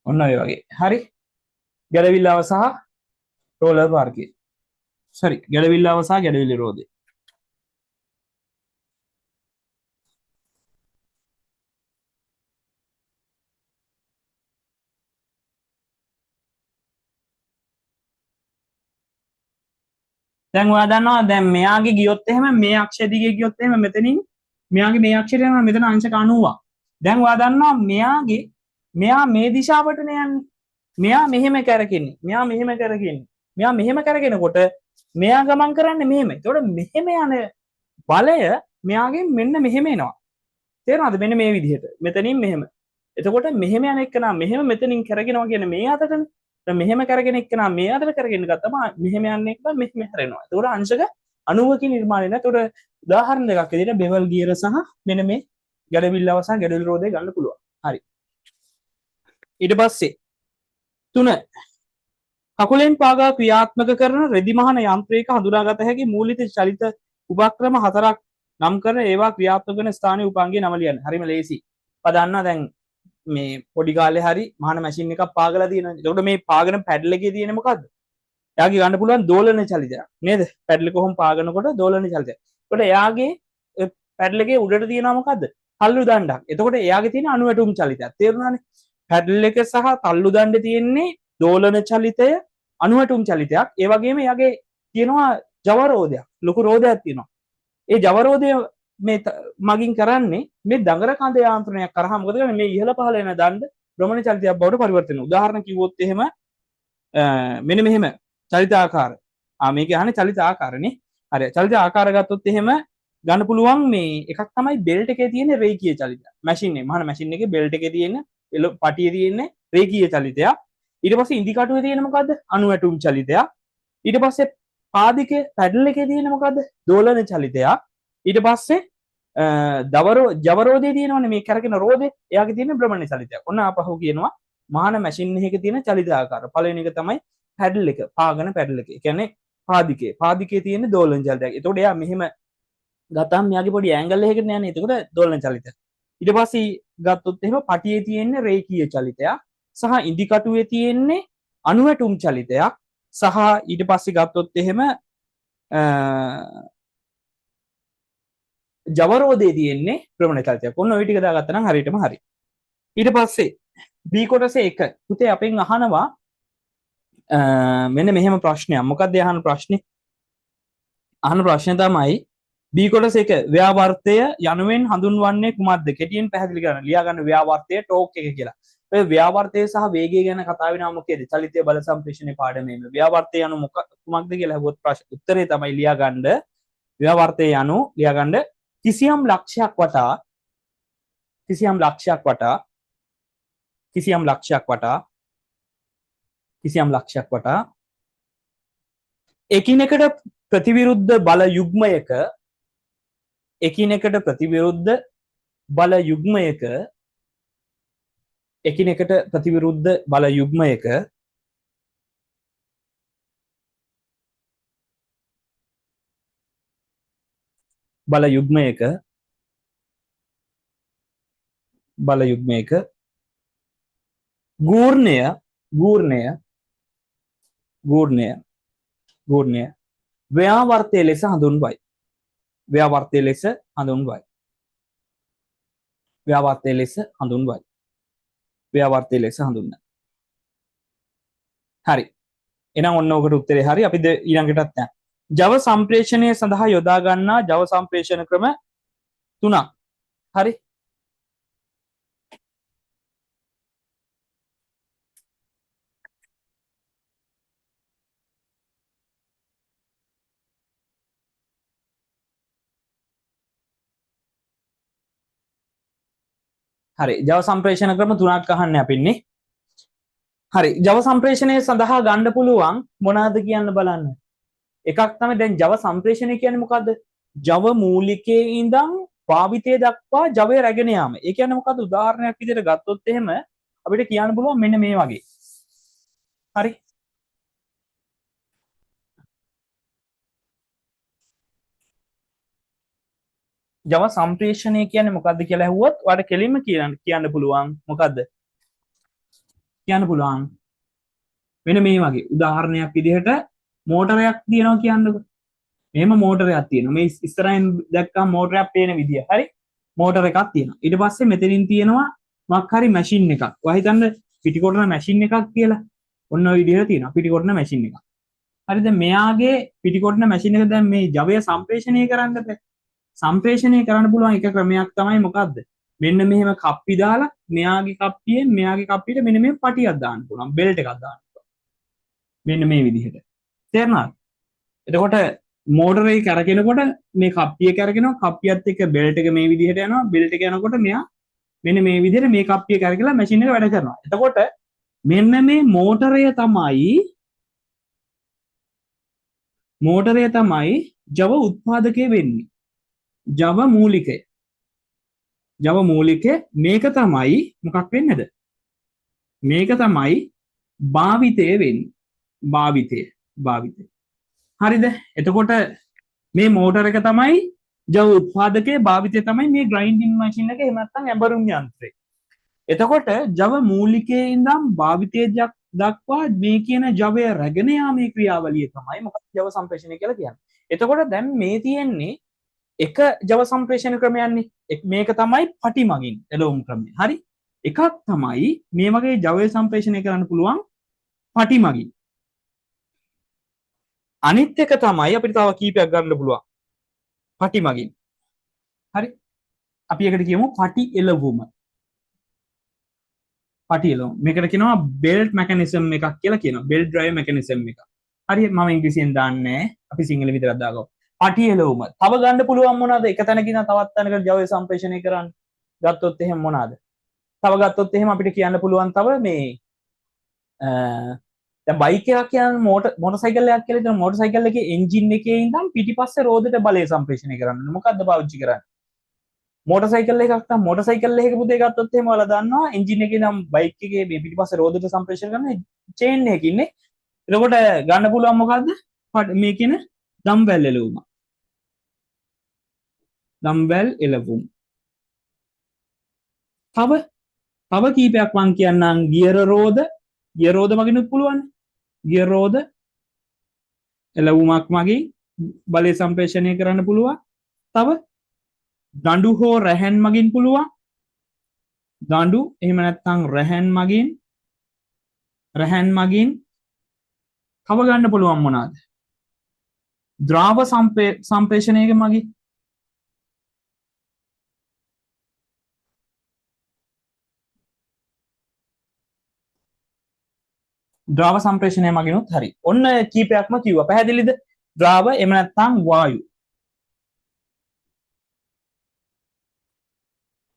ඔන්න ඔය වගේ. හරි. ගැඩවිල්ලාව සහ රෝලර් වර්ගය. සෝරි, ගැඩවිල්ලාව සහ ගැඩවිලි රෝදය. දැන් ඔයා දන්නවා දැන් මෙයාගේ ගියොත් එහෙම මේ අක්ෂය දිගේ ගියොත් එහෙම මෙතනින් මෙයාගේ මේ අක්ෂයට යනවා මෙතන අංශක 90ක්. දැන් ඔයා දන්නවා මෙයාගේ මෙයා මේ දිශාවටනේ යන්නේ. මෙයා මෙහෙම කැරකෙන්නේ. මෙයා මෙහෙම කැරකෙන්නේ. මෙයා මෙහෙම කැරකෙනකොට මෙයා ගමන් කරන්නේ මෙහෙම. එතකොට මෙහෙම යන බලය මෙයාගෙන් මෙන්න මෙහෙම එනවා. තේරෙනවද? මෙන්න මේ විදිහට. මෙතනින් මෙහෙම. එතකොට මෙහෙම යන එක නම් මෙහෙම මෙතනින් කැරගෙනවා කියන්නේ මේ අතටනේ. දැන් මෙහෙම කරගෙන එක්කනා මේ අතට කරගෙන ගත්තම මෙහෙම යන එක නම් මෙහෙම හැරෙනවා. එතකොට අංශක 90කින් නිර්මාණය වෙනවා. එතකොට උදාහරණ දෙකක් විදිහට බෙවල් ගියර සහ මෙන්න මේ ගැඩවිල්ලව සහ ගැඩවිල් රෝදය ගන්න පුළුවන්. හරි. ඊට පස්සේ 3 කකුලෙන් පාගා ක්‍රියාත්මක කරන රෙදි මහන යන්ත්‍රයක හඳුනාගත හැකි මූලික චලිත උපක්‍රම 4ක් නම් කර ඒවා ක්‍රියාත්මක කරන ස්ථානීය උපාංගයේ නම ලියන්න. හරිම ලේසි. ඔයා දන්නවා දැන් මේ පොඩි කාලේ හරි මහන මැෂින් එකක් පාගලා තියෙනවා. එතකොට මේ පාගන පැඩල් එකේ තියෙන්නේ මොකද්ද? එයාගේ ගන්න පුළුවන් දෝලන චලිතයක් නේද? පැඩල් එක කොහොම පාගනකොට දෝලන චලිතයක්. එතකොට එයාගේ පැඩල් එකේ උඩට තියෙනවා මොකද්ද? තල්ලු දණ්ඩක්. එතකොට එයාගේ තියෙන අණු වැටුම් චලිතයක්. තේරුණානේ? පැඩල් එක සහ තල්ලු දණ්ඩේ තියෙන්නේ දෝලන චලිතය, අණු වැටුම් චලිතයක්. ඒ වගේම එයාගේ තියෙනවා ජව රෝදයක්. ලොකු රෝදයක් තියෙනවා. ඒ ජව රෝදය මේ මගින් කරන්නේ මේ දඟර කඳ යාන්ත්‍රණයක් කරහා මොකද කරන්නේ? මේ ඉහළ පහළ යන දණ්ඩ භ්‍රමණ චලිතයක් බවට පරිවර්තන වෙනවා. උදාහරණ කිව්වොත් එහෙම මෙන්න මෙහෙම චලිත ආකාර. මේක අහන්නේ චලිත ආකාරනේ. හරි. චලිත ආකාර ගත්තොත් එහෙම ගන්න පුළුවන් මේ එකක් තමයි බෙල්ට් එකේ තියෙන රේඛීය චලිතය. මැෂින් එක, මහාන මැෂින් එකේ බෙල්ට් එකේ තියෙන පටියේ තියෙන රේඛීය චලිතයක්. ඊට පස්සේ ඉදි කටුවේ තියෙන මොකද්ද? අණු වැටුම් චලිතයක්. ඊට පස්සේ පාදිකේ පැඩල් එකේ තියෙන මොකද්ද? දෝලන චලිතයක්. ඊට පස්සේ ජවරෝදේ තියෙනවනේ මේ කැරකෙන රෝදේ, එයාගේ තියෙන භ්‍රමණ චලිතයක්. ඔන්න ආපහු කියනවා මහාන මැෂින් එකක තියෙන චලිත ආකාර. පළවෙනි එක තමයි පැඩල් එක, පාගන පැඩල් එක. ඒ කියන්නේ පාදිකේ. පාදිකේ තියෙන දෝලන චලිතයක්. එතකොට එයා මෙහෙම ගත්තම මෙයාගේ පොඩි ඇන්ගල් එකකට යන්නේ. එතකොට දෝලන චලිතයක්. ඊට පස්සේ ගත්තොත් එහෙම පටියේ තියෙන රේඛීය චලිතයක් සහ ඉදි කටුවේ තියෙන්නේ අණු වැටුම් චලිතයක් සහ ඊට පස්සේ ගත්තොත් එහෙම ජවරෝදේ තියෙන්නේ භ්‍රමණ චලිතයක්. ඔන්න ඔය ටික දාගත්තා නම් හරියටම හරි. ඊට පස්සේ B කොටසේ 1 පුතේ අපෙන් අහනවා මෙන්න මෙහෙම ප්‍රශ්නයක්. මොකක්ද අහන ප්‍රශ්නේ? අහන ප්‍රශ්නේ තමයි B කොටස 1 ව්‍යාවර්තය යනුවෙන් හඳුන්වන්නේ කුමක්ද? කෙටියෙන් පැහැදිලි කරන්න. ලියා ගන්න ව්‍යාවර්තය ටෝක් එක කියලා. ඔය ව්‍යාවර්තය සහ වේගය ගැන කතා වෙනවා මොකේද? චලිතය බල සම්ප්‍රේෂණයේ පාඩමේම. ව්‍යාවර්තය යනු කුමක්ද කියලා අහුවොත් උත්තරේ තමයි ලියා ගන්න. ව්‍යාවර්තය යනු ලියා ගන්න කිසියම් ලක්ෂයක් වටා, කිසියම් ලක්ෂයක් වටා, කිසියම් ලක්ෂයක් වටා, කිසියම් ලක්ෂයක් වටා එකිනෙකට ප්‍රතිවිරුද්ධ බල යුග්මයක, එකිනෙකට ප්‍රතිවිරුද්ධ බල යුග්මයක, එකිනෙකට ප්‍රතිවිරුද්ධ බල යුග්මයක බල යුග්මයක බල යුග්මයක ගූර්ණය, ගූර්ණය, ගූර්ණය, ගූර්ණය ව්‍යාවර්තය ලෙස හඳුන්වයි. ව්‍යාවර්තය ලෙස හඳුන්වයි. ව්‍යාවර්තය ලෙස හඳුන්වයි. ව්‍යාවර්තය ලෙස හඳුන්වයි. හරි. එහෙනම් ඔන්න ඔකට උත්තරේ හරි. අපි ඊළඟටත් යන්න. ජව සම්ප්‍රේෂණය සඳහා යොදා ගන්නා ජව සම්ප්‍රේෂණ ක්‍රම 3ක්. හරි. හරි. ජව සම්ප්‍රේෂණ ක්‍රම 3ක් අහන්නේ අපින්නේ. හරි. ජව සම්ප්‍රේෂණය සඳහා ගන්න පුළුවන් මොනවාද කියන්න බලන්න. එකක් තමයි දැන් ජව සම්ප්‍රේෂණය කියන්නේ මොකද්ද? ජව මූලිකයේ ඉඳන් භාවිතය දක්වා ජවය රැගෙන යාම. ඒ කියන්නේ මොකද්ද? උදාහරණයක් විදිහට ගත්තොත් එහෙම අපිට කියන්න පුළුවන් මෙන්න මේ වගේ. හරි. ජව සම්ප්‍රේෂණය කියන්නේ මොකද්ද කියලා ඇහුවොත් ඔයාලට කෙලින්ම කියන්න පුළුවන් මොකද්ද? කියන්න පුළුවන් මෙන්න මේ වගේ. උදාහරණයක් විදිහට මෝටරයක් තියෙනවා කියන්නකෝ. මෙහෙම මෝටරයක් තියෙනවා. මේ ඉස්සරහින් දැක්කම මෝටරයක් පේන විදිය. හරි. මෝටර එකක් තියෙනවා. ඊට පස්සේ මෙතනින් තියෙනවා මොකක් හරි මැෂින් එකක්. ඔයා හිතන්න පිටිකොටන මැෂින් එකක් කියලා. ඔන්න ඔය විදිහට තියෙනවා පිටිකොටන මැෂින් එකක්. හරිද? මෙයාගේ පිටිකොටන මැෂින් එක දැන් මේ ජවය සම්ප්‍රේෂණය කරන්න බෑ. සම්ප්‍රේෂණය කරන්න පුළුවන් එක ක්‍රමයක් තමයි මොකද්ද? මෙන්න මෙහෙම කප්පි දාලා මෙයාගේ කප්පියෙන් මෙයාගේ කප්පියට මෙන්න මෙහෙම පටියක් දාන්න පුළුවන්, බෙල්ට් එකක් දාන්න පුළුවන්. මෙන්න මේ විදිහට. තේරුණාද? එතකොට මෝටරේ කැරකෙනකොට මේ කප්පිය කැරකෙනවා, කප්පියත් එක්ක බෙල්ට් එක මේ විදිහට යනවා, බෙල්ට් එක යනකොට මෙයා මෙන්න මේ විදිහට මේ කප්පිය කැරකිලා මැෂින් එක වැඩ කරනවා. එතකොට මෙන්න මේ මෝටරය තමයි ජව උත්පාදකය වෙන්නේ. ජව මූලිකය. ජව මූලිකය මේක තමයි මොකක් වෙන්නේද? මේක තමයි භාවිතය වෙන්නේ. භාවිතය. හරිද? එතකොට මේ මෝටර එක තමයි ජව උත්පාදකයේ, භාවිතය තමයි මේ ග්‍රයින්ඩින් මැෂින් එක, එහෙම නැත්නම් ඇඹරුම් යන්ත්‍රය. එතකොට ජව මූලිකයේ ඉඳන් භාවිතය දක්වා මේ කියන ජවය රැගෙන යාමේ ක්‍රියාවලිය තමයි මොකක්ද ජව සම්ප්‍රේෂණය කියලා කියන්නේ. එතකොට දැන් මේ තියෙන්නේ එක ජව සම්ප්‍රේෂණ ක්‍රමයන්නේ. මේක තමයි පටි මගින් එළවුම් ක්‍රමය. හරි? එකක් තමයි මේ වගේ ජවය සම්ප්‍රේෂණය කරන්න පුළුවන් පටි මගින්. අනිත් එක තමයි අපිට තව කීපයක් ගන්න පුළුවන් පටි මගින්. හරි? අපි එකට කියමු පටි එළවුම. පටි එළවුම. මේකට කියනවා බෙල්ට් මෙකැනිසම් එකක් කියලා කියනවා. බෙල්ට් ඩ්‍රයිව් මෙකැනිසම් එක. හරි, මම ඉංග්‍රීසියෙන් දාන්නේ නැහැ. අපි සිංහල විතරක් දාගමු. පටි එළවුම. තව ගන්න පුළුවන් මොනවාද? එක තැනකින් ඉඳන් තවත් තැනකට ජවය සම්ප්‍රේෂණය කරන්න ගත්තොත් එහෙම මොනවාද? තව ගත්තොත් එහෙම අපිට කියන්න පුළුවන් තව මේ, දැන් බයික් එකක් කියන්නේ මෝටර් සයිකල් එකක් කියලා හිතමු. මෝටර් සයිකල් එකේ එන්ජින් එකේ ඉඳන් පිටිපස්සේ රෝදෙට බලය සම්ප්‍රේෂණය කරන්න ඕනේ. මොකද්ද පාවිච්චි කරන්නේ? මෝටර් සයිකල් එකක් නම් මෝටර් සයිකල් එකක පුතේ ගත්තොත් එහෙම ඔයාලා දන්නවා එන්ජින් එකේ ඉඳන් බයික් එකේ මේ පිටිපස්සේ රෝදෙට සම්ප්‍රේෂණය කරන්නේ චේන් එකකින් නේ. එතකොට ගන්න පුළුවන් මොකද්ද? මේ කියන දම්වැල් එළවුම. දම්වැල් එළවුම. තව කීපයක් මං කියන්නම්. ගියර රෝද, ගියර් රෝද මගිනුත් පුළුවන්. ගියර් රෝද එළවුමක් මගින් බලය සම්ප්‍රේෂණය කරන්න පුළුවන්. තව දඬු හෝ රැහන් මගින් පුළුවන්. දඬු එහෙම නැත්නම් රැහන් මගින් තව ගන්න පුළුවන් මොනවාද? ද්‍රාව සම්ප්‍රේෂණයක මගින්. ද්‍රාව සම්ප්‍රේෂණය මගිනුත් හරි. ඔන්න කීපයක්ම කිව්වා. පැහැදිලිද? ද්‍රාව එහෙම නැත්නම් වායු.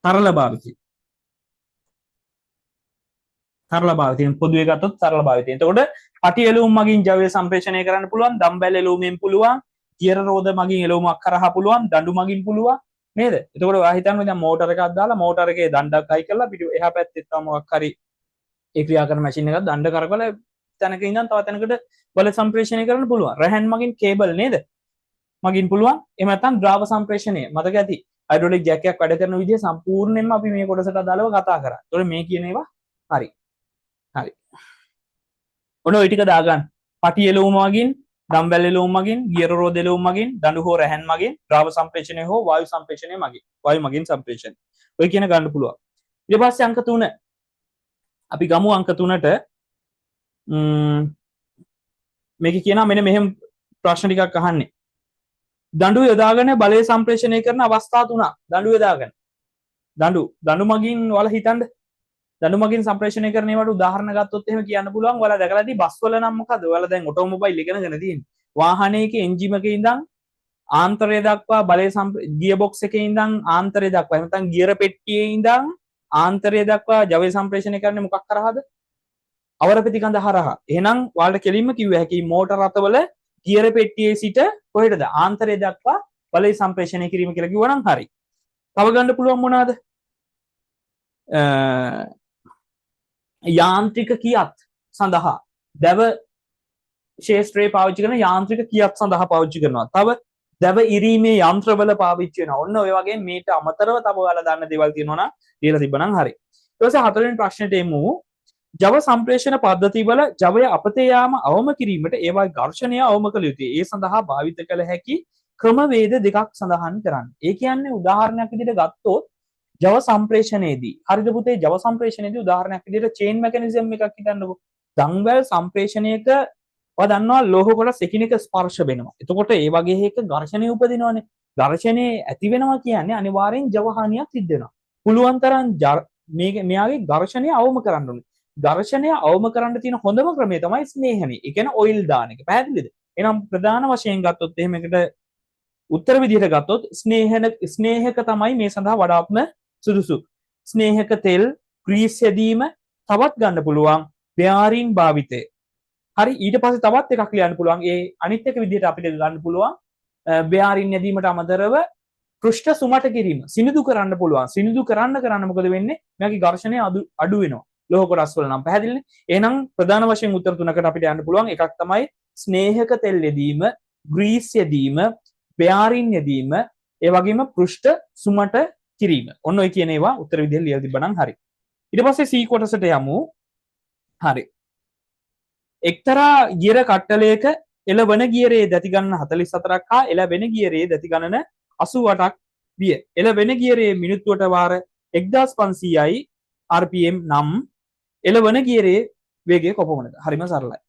තරල භාවිතය. තරල භාවිතය. පොදුවේ ගත්තොත් තරල භාවිතය. එතකොට පටි එළවුම් මගින් ජවය සම්ප්‍රේෂණය කරන්න පුළුවන්, දම්බැල් එළවුමෙන් පුළුවන්, ගියර රෝද මගින් එළවුමක් කරහා පුළුවන්, දඬු මගින් පුළුවන් නේද? එතකොට ඔයා හිතන්නේ දැන් මෝටර් එකක් දාලා මෝටර් එකේ දණ්ඩක් හයි කරලා පිටු එහා පැත්තේ තව මොකක් හරි ඒ ක්‍රියා කරන මැෂින් එකක් දණ්ඩ කරකවලා තැනක ඉඳන් තව තැනකට බල සම්ප්‍රේෂණය කරන්න පුළුවන්. රැහන් මගින් කේබල් නේද? මගින් පුළුවන්. එහෙම නැත්නම් ද්‍රාව සම්ප්‍රේෂණය. මතක ඇති. හයිඩ්‍රොලික් ජැක් එකක් වැඩ කරන විදිය සම්පූර්ණයෙන්ම අපි මේ කොටසට අදාළව කතා කරා. ඒතකොට මේ කියන ඒවා හරි. හරි. ඔන්න ඔය ටික දාගන්න. පටි එළවුම මගින්, දම්වැල් එළවුම මගින්, ගියර රෝද එළවුම මගින්, දඬු හෝ රැහන් මගින්, ද්‍රාව සම්ප්‍රේෂණය හෝ වායු සම්ප්‍රේෂණය මගින්, වායු මගින් සම්ප්‍රේෂණය. ඔය කියන ගන්න පුළුවන්. ඊට පස්සේ අංක 3. අපි ගමු අංක 3ට. මේක කියනවා මෙන්න මෙහෙම ප්‍රශ්න ටිකක් අහන්නේ. දඬු යොදාගෙන බලය සම්ප්‍රේෂණය කරන අවස්ථා තුනක්. දඬු යොදාගෙන. දඬු මගින් ඔයාලා හිතන්න. දඬු මගින් සම්ප්‍රේෂණය කරන ඒවාට උදාහරණ ගත්තොත් එහෙම කියන්න පුළුවන්. ඔයාලා දැකලා ඇති බස් වල නම් මොකද? ඔයාලා දැන් ඔටෝමොබයිල් ඉගෙනගෙන තියෙන්නේ. වාහනයක එන්ජින් එකේ ඉඳන් ආන්තරය දක්වා බලය ගියර් බොක්ස් එකේ ඉඳන් ආන්තරය දක්වා, එහෙම නැත්නම් ගියර් පෙට්ටියේ ඉඳන් ආන්තරය දක්වා ජවය සම්ප්‍රේෂණය කරන්නේ මොකක් හරහාද? අවර ප්‍රතිකන්ද හරහා. එහෙනම් ඔයාලට කෙලින්ම කිව්ව හැකි මෝටර් රථවල ගියර් පෙට්ටියේ සිට කොහෙටද? ආන්තරය දක්වා බලය සම්ප්‍රේෂණය කිරීම කියලා කිව්වනම් හරි. තව ගන්න පුළුවන් මොනවාද? යාන්ත්‍රික කියත් සඳහා දැව ක්ෂේත්‍රයේ පාවිච්චි කරන යාන්ත්‍රික කියත් සඳහා පාවිච්චි කරනවා. තව දැව ඉරීමේ යන්ත්‍රවල පාවිච්චි වෙනවා. ඔන්න ඔය වගේ මේට අමතරව තව ඔයාලා දන්න දේවල් තියෙනවා නම් ලියලා තිබ්බනම් හරි. ඊට පස්සේ හතරවෙනි ප්‍රශ්නෙට එමු. ජව සම්ප්‍රේෂණ පද්ධතිවල ජවය අපතේ යාම අවම කිරීමට ඒවා ඝර්ෂණය අවම කළ යුතුය. ඒ සඳහා භාවිත කළ හැකි ක්‍රමවේද දෙකක් සඳහන් කරන්න. ඒ කියන්නේ උදාහරණයක් විදිහට ගත්තොත් ජව සම්ප්‍රේෂණයේදී, හරිද පුතේ? ජව සම්ප්‍රේෂණයේදී උදාහරණයක් විදිහට චේන් මෙකැනිසම් එකක් හිතන්නකෝ. දම්වැල් සම්ප්‍රේෂණයක ඔයා දන්නවා ලෝහ කොටස් එකිනෙක ස්පර්ශ වෙනවා. එතකොට ඒ වගේ එක ඝර්ෂණය උපදිනවනේ. ඝර්ෂණය ඇති වෙනවා කියන්නේ අනිවාර්යෙන් ජව හානියක් සිද්ධ වෙනවා. පුළුවන් තරම් මෙයාගේ ඝර්ෂණය අවම කරන්න ඕනේ. ඝර්ෂණය අවම කරන්න තියෙන හොඳම ක්‍රමය තමයි ස්නේහනය. ඒ කියන්නේ ඔයිල් දාන එක. පැහැදිලිද? එහෙනම් ප්‍රධාන වශයෙන් ගත්තොත් එහෙම එකට උත්තර විදිහට ගත්තොත් ස්නේහක තමයි මේ සඳහා වඩාත්ම සුදුසු. ස්නේහක තෙල්, ග්‍රීස් යෙදීම තවත් ගන්න පුළුවන් බෙයාරින් භාවිතය. හරි, ඊට පස්සේ තවත් එකක් ලියන්න පුළුවන්. ඒ අනිත් එක විදිහට අපිට ගන්න පුළුවන් බෙයාරින් යෙදීමට අමතරව පෘෂ්ඨ සුමට කිරීම, සිනිඳු කරන්න පුළුවන්. සිනිඳු කරන්න කරන්න මොකද වෙන්නේ? මෙයාගේ ඝර්ෂණය අඩු වෙනවා. ලෝහ කොටස් වල නම් පැහැදිලිනේ. එහෙනම් ප්‍රධාන වශයෙන් උත්තර තුනකට අපිට යන්න පුළුවන්. එකක් තමයි ස්නේහක තෙල් යෙදීම, ග්‍රීස් යෙදීම, බෙයාරින් යෙදීම, ඒ වගේම පෘෂ්ඨ සුමට කිරීම. ඔන්න ඔය කියන ඒවා උත්තර විදිහට ලියලා තිබ්බනම් හරි. ඊට පස්සේ C කොටසට යමු. හරි. එක්තරා ගියර කට්ටලයක එළවන ගියරේ දැති ගණන 44ක් හා එළවෙන ගියරේ දැති ගණන 88ක් විය. එළවෙන ගියරේ මිනිත්තුවට වාර 1500යි RPM නම් එළවන ගියරේ වේගය කොපමණද? හරිම සරලයි.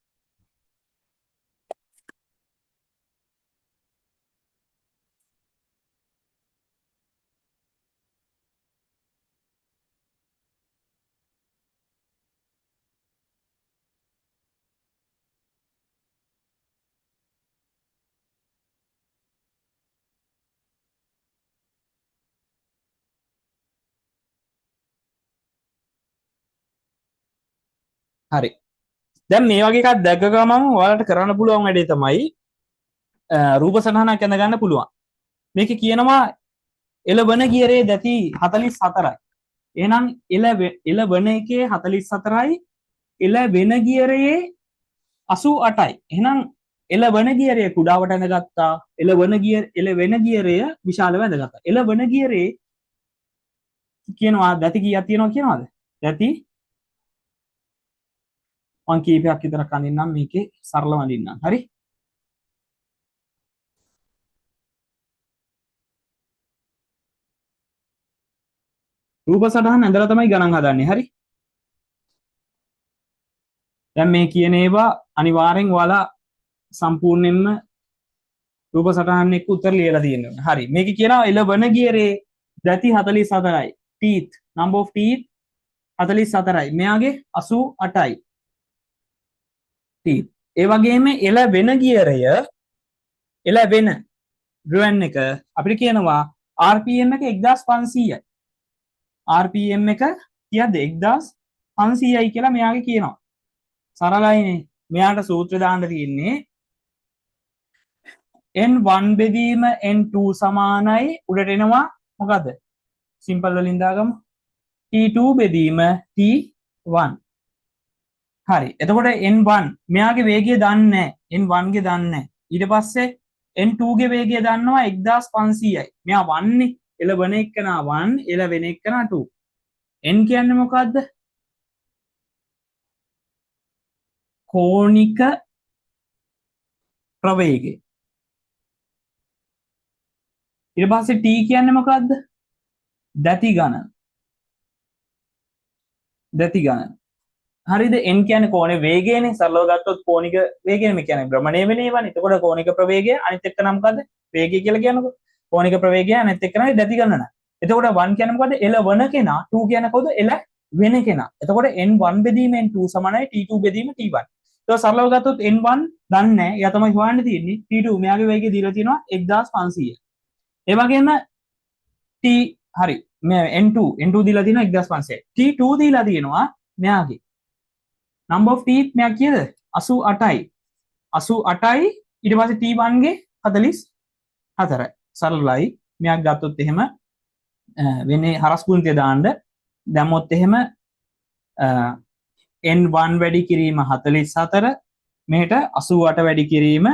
හරි. දැන් මේ වගේ එකක් දැක්ක ගමන් ඔයාලට කරන්න පුළුවන් වැඩේ තමයි රූප සටහනක් ඇඳ ගන්න පුළුවන්. මේකේ කියනවා එළවන ගියරේ දැති 44යි. එහෙනම් එළවන එකේ 44යි, එළවෙන ගියරේ 88යි. එහෙනම් එළවන ගියරය කුඩාවට ඇඳගත්තා, එළවෙන ගියරය විශාලව ඇඳගත්තා. එළවන ගියරේ කියනවා දැති කීයක් තියෙනවා කියනවාද? දැති මං කීපයක් විතරක් අඳින්නම් මේකේ සරලව අඳින්නම්. හරි. රූප සටහන් ඇඳලා තමයි ගණන් හදන්නේ. හරි. දැන් මේ කියන ඒවා අනිවාර්යෙන් ඔයාලා සම්පූර්ණයෙන්ම රූප සටහන් එක්ක උත්තර ලියලා තියෙන්න ඕනේ. හරි. මේකේ කියනවා එළවන ගියරේ දැති 44යි. Teeth, number of teeth 44යි. මෙයාගේ 88යි. Teeth. ඒ වගේම එළවෙන ගියරය, එළවෙන ග්‍රෑන් එක අපිට කියනවා RPM එක 1500යි. RPM එක කීයද? 1500යි කියලා මෙයාගේ කියනවා. සරලයිනේ. මෙයාට සූත්‍ර දාන්න තියෙන්නේ N1 බෙදීම N2 සමානයි උඩට එනවා මොකද්ද? සිම්පල් වලින් දාගමු. T2 බෙදීම T1. හරි. එතකොට N1 මෙයාගේ වේගය දන්නේ නැහැ. N1 ගේ දන්නේ නැහැ. ඊට පස්සේ N2 ගේ වේගය දන්නවා 1500යි. මෙයා 1 නේ. එළවන එක්කනා 1, එළවෙන එක්කනා 2. N කියන්නේ මොකද්ද? කෝණික ප්‍රවේගය. ඊට පස්සේ T කියන්නේ මොකද්ද? දැති ගණන. දැති ගණන. හරිද? N කියන්නේ කෝණේ වේගයනේ. සරලව ගත්තොත් කෝණික වේගයනේ. මේ කියන්නේ භ්‍රමණය වෙන ඒවානේ. එතකොට කෝණික ප්‍රවේගය අනිත් එක්ක නම් මොකද්ද? වේගය කියලා කියනකො. කෝණික ප්‍රවේගය අනිත් එක්ක නම් දැති ගණන. එතකොට 1 කියන්නේ මොකද්ද? එළවන කෙනා. 2 කියන්නේ කවුද? එළ වෙන කෙනා. එතකොට N1 බෙදීම N2 සමානයි T2 බෙදීම T1. ඒක සරලව ගත්තොත් N1 දන්නේ නැහැ. එයා තමයි හොයන්න තියෙන්නේ. T2 මෙයාගේ වේගය දීලා තියෙනවා 1500. ඒ වගේම T හරි මේ N2 දීලා තියෙනවා 1500. T2 දීලා තියෙනවා මෙයාගේ. Number of teeth මෙයා කීයද? 88යි. 88යි. ඊට පස්සේ T1 ගේ 44. සරලයි. මෙයා ගත්තොත් එහෙම වෙන්නේ හරස් ගුණිතය දාන්න. දැම්මොත් එහෙම N1 වැඩි කිරීම 44 මෙහෙට 88 වැඩි කිරීම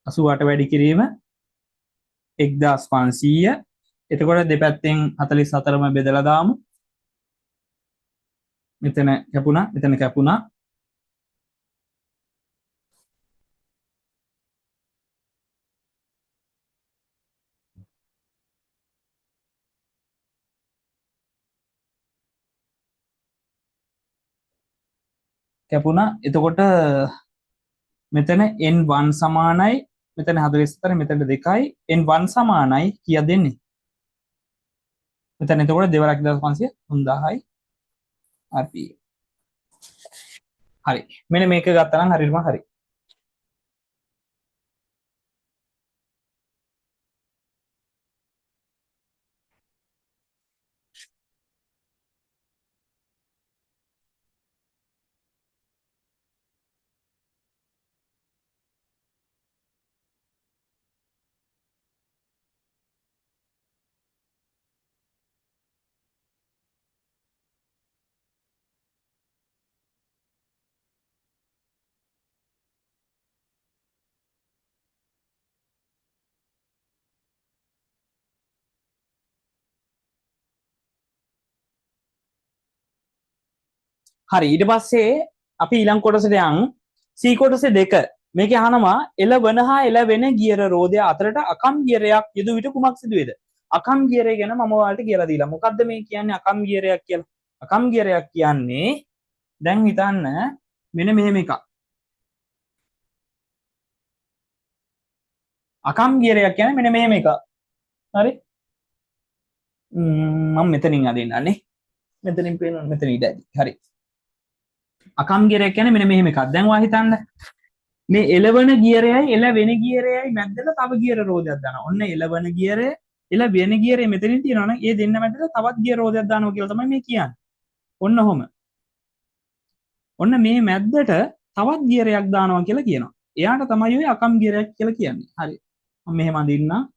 88 වැඩි කිරීම 1500. එතකොට දෙපැත්තෙන් 44ම බෙදලා දාමු. මෙතන කැපුණා, මෙතන කැපුණා. කැපුණා. එතකොට මෙතන N1 සමානයි මෙතන 44 මෙතන 2යි N1 සමානයි කීයක් දෙන්නේ? මෙතන එතකොට දෙවරක් 1500 3000යි RPM. හරි. මෙන්න මේක ගත්තා නම් හරියටම හරි. හරි. ඊට පස්සේ අපි ඊළඟ කොටසට යන්. C කොටසේ 2 මේකේ අහනවා එළවන හා එළවෙන ගියර රෝදය අතරට අකම් ගියරයක් යෙදු විට කුමක් සිදුවේද? අකම් ගියරය ගැන මම ඔයාලට කියලා දීලා. මොකද්ද මේ කියන්නේ අකම් ගියරයක් කියලා? අකම් ගියරයක් කියන්නේ දැන් හිතන්න මෙන්න මෙහෙම එකක්. අකම් ගියරයක් කියන්නේ මෙන්න මෙහෙම එකක්. හරි? මම මෙතනින් අදින්නන්නේ. මෙතනින් පේනවනේ මෙතන ඉඳ ඇති. හරි. අකම් ගියරයක් කියන්නේ මෙන්න මෙහෙම එකක්. දැන් ඔයා හිතන්න මේ එළවන ගියරයයි එළවෙන ගියරයයි මැද්දට තව ගියර රෝදයක් දානවා. ඔන්න එළවන ගියරය එළවෙන ගියරය මෙතනින් තියෙනවා නම් ඒ දෙන්න මැද්දට තවත් ගියර රෝදයක් දානවා කියලා තමයි මේ කියන්නේ. ඔන්න ඔහොම. ඔන්න මේ මැද්දට තවත් ගියරයක් දානවා කියලා කියනවා. එයාට තමයි ඔය අකම් ගියරයක් කියලා කියන්නේ. හරි. මම මෙහෙම අඳින්නම්.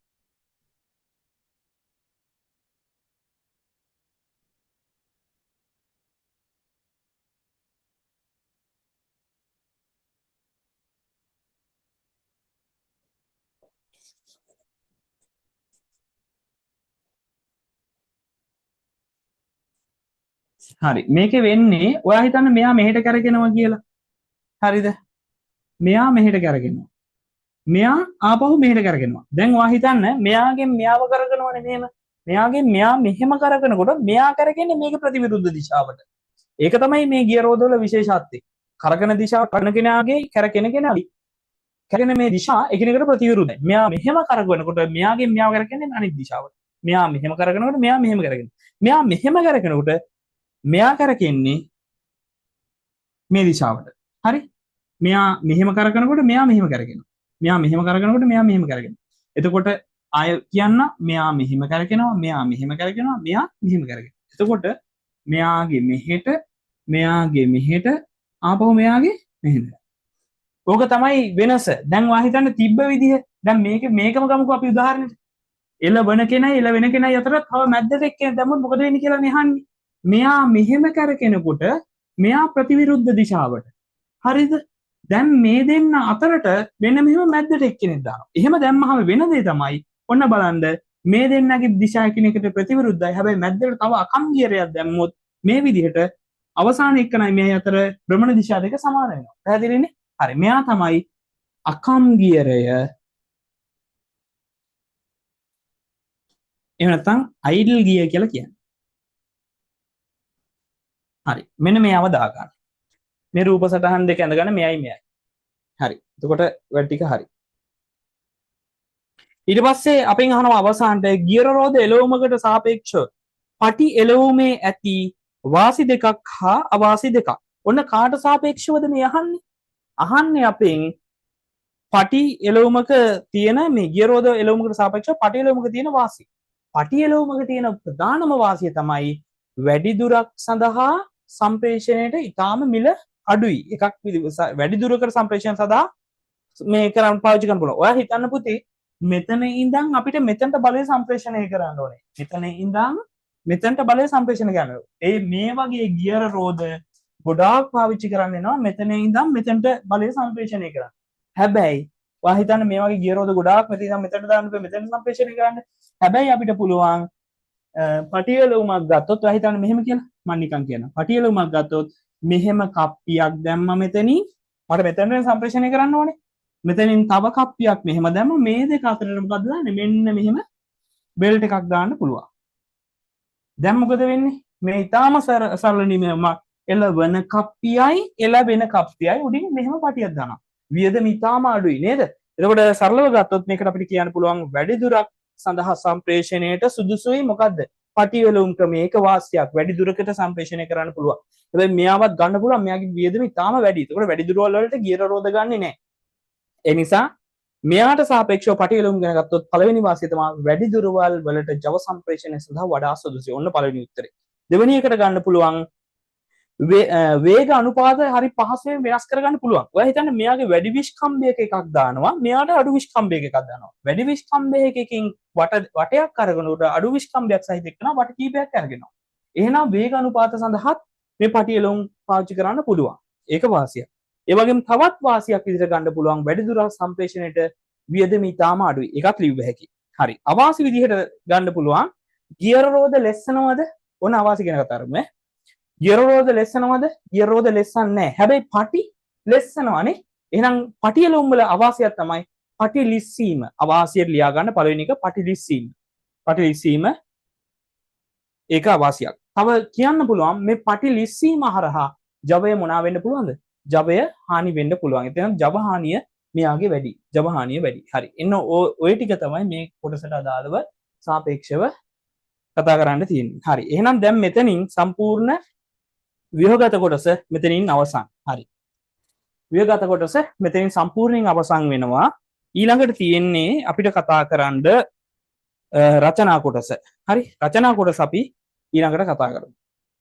හරි. මේකේ වෙන්නේ ඔයා හිතන්න මෙයා මෙහෙට කැරකෙනවා කියලා. හරිද? මෙයා මෙහෙට කැරකෙනවා. මෙයා ආපහු මෙහෙට කැරකෙනවා. දැන් ඔයා හිතන්න මෙයාගෙන් මෙයාව කරගෙනවනේ මෙහෙම. මෙයාගෙන් මෙයා මෙහෙම කරගෙනකොට මෙයා කරගෙන්නේ මේක ප්‍රතිවිරුද්ධ දිශාවට. ඒක තමයි මේ ගියර් රෝදවල විශේෂත්වය. කරකන දිශාව කරන කෙනාගේ කැරකෙන කෙනාගේ කැරකෙන මේ දිශා එකිනෙකට ප්‍රතිවිරුද්ධයි. මෙයා මෙහෙම කරගෙනකොට මෙයාගෙන් මෙයාව කරගෙන්නේ අනිත් දිශාවට. මෙයා මෙහෙම කරගෙනකොට මෙයා මෙහෙම කරගෙනවා. මෙයා මෙහෙම කරගෙනකොට මෙයා කරකෙන්නේ මේ දිශාවට. හරි? මෙයා මෙහෙම කරකනකොට මෙයා මෙහෙම කරගෙනවා. මෙයා මෙහෙම කරකනකොට මෙයා මෙහෙම කරගෙනවා. එතකොට ආය කියන්න මෙයා මෙහෙම කරගෙනවා, මෙයා මෙහෙම කරගෙනවා, මෙයා මෙහෙම කරගෙනවා. එතකොට මෙයාගේ මෙහෙට, මෙයාගේ මෙහෙට, ආපහු මෙයාගේ මෙහෙට. ඕක තමයි වෙනස. දැන් ඔයා හිතන්න තිබ්බ විදිහ. දැන් මේකම ගමුකෝ අපි උදාහරණයට. එළවන කෙනයි එළවෙන කෙනයි අතර තව මැද්දට එක්කෙනෙක් දැම්මොත් මොකද වෙන්නේ කියලා නේ අහන්නේ. මෙයා මෙහෙම කරකිනකොට මෙයා ප්‍රතිවිරුද්ධ දිශාවට. හරිද? දැන් මේ දෙන්න අතරට මෙන්න මෙහෙම මැද්දට එක්කෙනෙක් දානවා. එහෙම දැම්මහම වෙන දේ තමයි ඔන්න බලන්න මේ දෙන්නගේ දිශා එකිනෙකට ප්‍රතිවිරුද්ධයි. හැබැයි මැද්දට තව අකම් ගියරයක් දැම්මොත් මේ විදිහට අවසාන එක්කනයි මේ අතර භ්‍රමණ දිශා දෙක සමාන වෙනවා. පැහැදිලිනේ? හරි. මෙයා තමයි අකම් ගියරය. එහෙම නැත්නම් අයිඩල් ගියර් කියලා කියන්නේ. හරි. මෙන්න මෙයාව දාගන්න. මේ රූප සටහන් දෙක ඇඳගන්න මෙයයි මෙයයි. හරි. එතකොට වැඩ ටික හරි. ඊට පස්සේ අපෙන් අහනවා අවසානට ගියර රෝද එළවුමකට සාපේක්ෂව පටි එළවුමේ ඇති වාසි දෙකක් හා අවාසි දෙකක්. ඔන්න කාට සාපේක්ෂවද මේ අහන්නේ? අහන්නේ අපෙන් පටි එළවුමක තියෙන මේ ගියර රෝද එළවුමකට සාපේක්ෂව පටි එළවුමක තියෙන වාසි. පටි එළවුමක තියෙන ප්‍රධානම වාසිය තමයි වැඩි දුරක් සඳහා සම්ප්‍රේෂණයට ඉතාම මිල අඩුයි. එකක් වැඩි දුරකට සම්ප්‍රේෂණ සඳහා මේ කරන් පාවිච්චි කරන්න පුළුවන්. ඔයා හිතන්න පුතේ මෙතන ඉඳන් අපිට මෙතනට බලය සම්ප්‍රේෂණය කරන්න ඕනේ. මෙතන ඉඳන් මෙතනට බලය සම්ප්‍රේෂණය කරන්න ඕනේ. ඒ මේ වගේ ගියර රෝද ගොඩාක් පාවිච්චි කරන්න වෙනවා මෙතන ඉඳන් මෙතනට බලය සම්ප්‍රේෂණය කරන්න. හැබැයි ඔයා හිතන්න මේ වගේ ගියර රෝද ගොඩාක් මෙතන ඉඳන් මෙතනට දාන්න බෑ, මෙතනට සම්ප්‍රේෂණය කරන්න. හැබැයි අපිට පුළුවන් පටියලුමක් ගත්තොත් ඔයා හිතන්න මෙහෙම කියලා මං නිකන් කියනවා. පටියලුමක් ගත්තොත් මෙහෙම කප්පියක් දැම්ම මෙතනින් මට මෙතනට සම්ප්‍රේෂණය කරන්න ඕනේ. මෙතනින් තව කප්පියක් මෙහෙම දැම්ම මේ දෙක අතරට මොකද්ද දාන්නේ? මෙන්න මෙහෙම බෙල්ට් එකක් දාන්න පුළුවන්. දැන් මොකද වෙන්නේ? මේ ඊටාම සරල නියමයක්. එළවන කප්පියයි එළවෙන කප්පියයි උඩින් මෙහෙම පටියක් දානවා. වියදම ඉතාම අඩුයි නේද? එතකොට සරලව ගත්තොත් මේකට අපිට කියන්න පුළුවන් වැඩි දුරක් සඳහා සම්ප්‍රේෂණයට සුදුසුයි මොකද්ද? පටි එළවුම් ක්‍රමය. ඒක වාසියක්. වැඩි දුරකට සම්ප්‍රේෂණය කරන්න පුළුවන්. හැබැයි මෙයාවත් ගන්න පුළුවන්. මෙයාගේ වියදම ඉතාම වැඩි. එතකොට වැඩි දුරවල් වලට ගියර රෝද ගන්නෙ නෑ. ඒ නිසා මෙයාට සාපේක්ෂව පටි එළවුම් ගැන ගත්තොත් පළවෙනි වාසිය තමයි වැඩි දුරවල් වලට ජව සම්ප්‍රේෂණය සඳහා වඩා සුදුසුයි. ඔන්න පළවෙනි උත්තරේ. දෙවෙනි එකට ගන්න පුළුවන් වේග අනුපාත හරි පහසුවෙන් වෙනස් කරගන්න පුළුවන්. ඔයා හිතන්න මෙයාගේ වැඩි විෂ්කම්භයක එකක් දානවා, මෙයාට අඩු විෂ්කම්භයක එකක් දානවා. වැඩි විෂ්කම්භයකකින් වටයක් අරගෙන උඩ අඩු විෂ්කම්භයක් සහිත එක්කන වට කීපයක් අරගෙනවා. එහෙනම් වේග අනුපාත සඳහාත් මේ පටි එළවුම් පාවිච්චි කරන්න පුළුවන්. ඒක වාසියක්. ඒ වගේම තවත් වාසියක් විදිහට ගන්න පුළුවන් වැඩි දුරක් සම්ප්‍රේෂණයට වියදම ඉතාම අඩුයි. ඒකත් ලිව්ව හැකි. හරි. අවාසි විදිහට ගන්න පුළුවන් ගියර රෝද ලෙස්සනවද? ඔන්න අවාසි ගැන කතා කරමු ඈ. ගියර රෝද ලෙස්සනවද? ගියර රෝද ලෙස්සන්නේ නැහැ. හැබැයි පටි ලෙස්සනවනේ. එහෙනම් පටි එළවුම් වල අවාසියක් තමයි පටි ලිස්සීම. අවාසියට ලියා ගන්න පළවෙනි එක පටි ලිස්සීම. පටි ලිස්සීම ඒක අවාසියක්. තව කියන්න පුළුවන් මේ පටි ලිස්සීම හරහා ජවය මොනවා වෙන්න පුළුවන්ද? ජවය හානි වෙන්න පුළුවන්. එතන ජව හානිය මෙයාගේ වැඩි. ජව හානිය වැඩි. හරි. එන්න ඔය ටික තමයි මේ කොටසට අදාළව සාපේක්ෂව කතා කරන්න තියෙන්නේ. හරි. එහෙනම් දැන් මෙතනින් සම්පූර්ණ ව්‍යුහගත කොටස මෙතනින් අවසන්. හරි. ව්‍යුහගත කොටස මෙතනින් සම්පූර්ණයෙන් අවසන් වෙනවා. ඊළඟට තියෙන්නේ අපිට කතා කරන්න රචනා කොටස. හරි. රචනා කොටස අපි ඊළඟට කතා කරමු.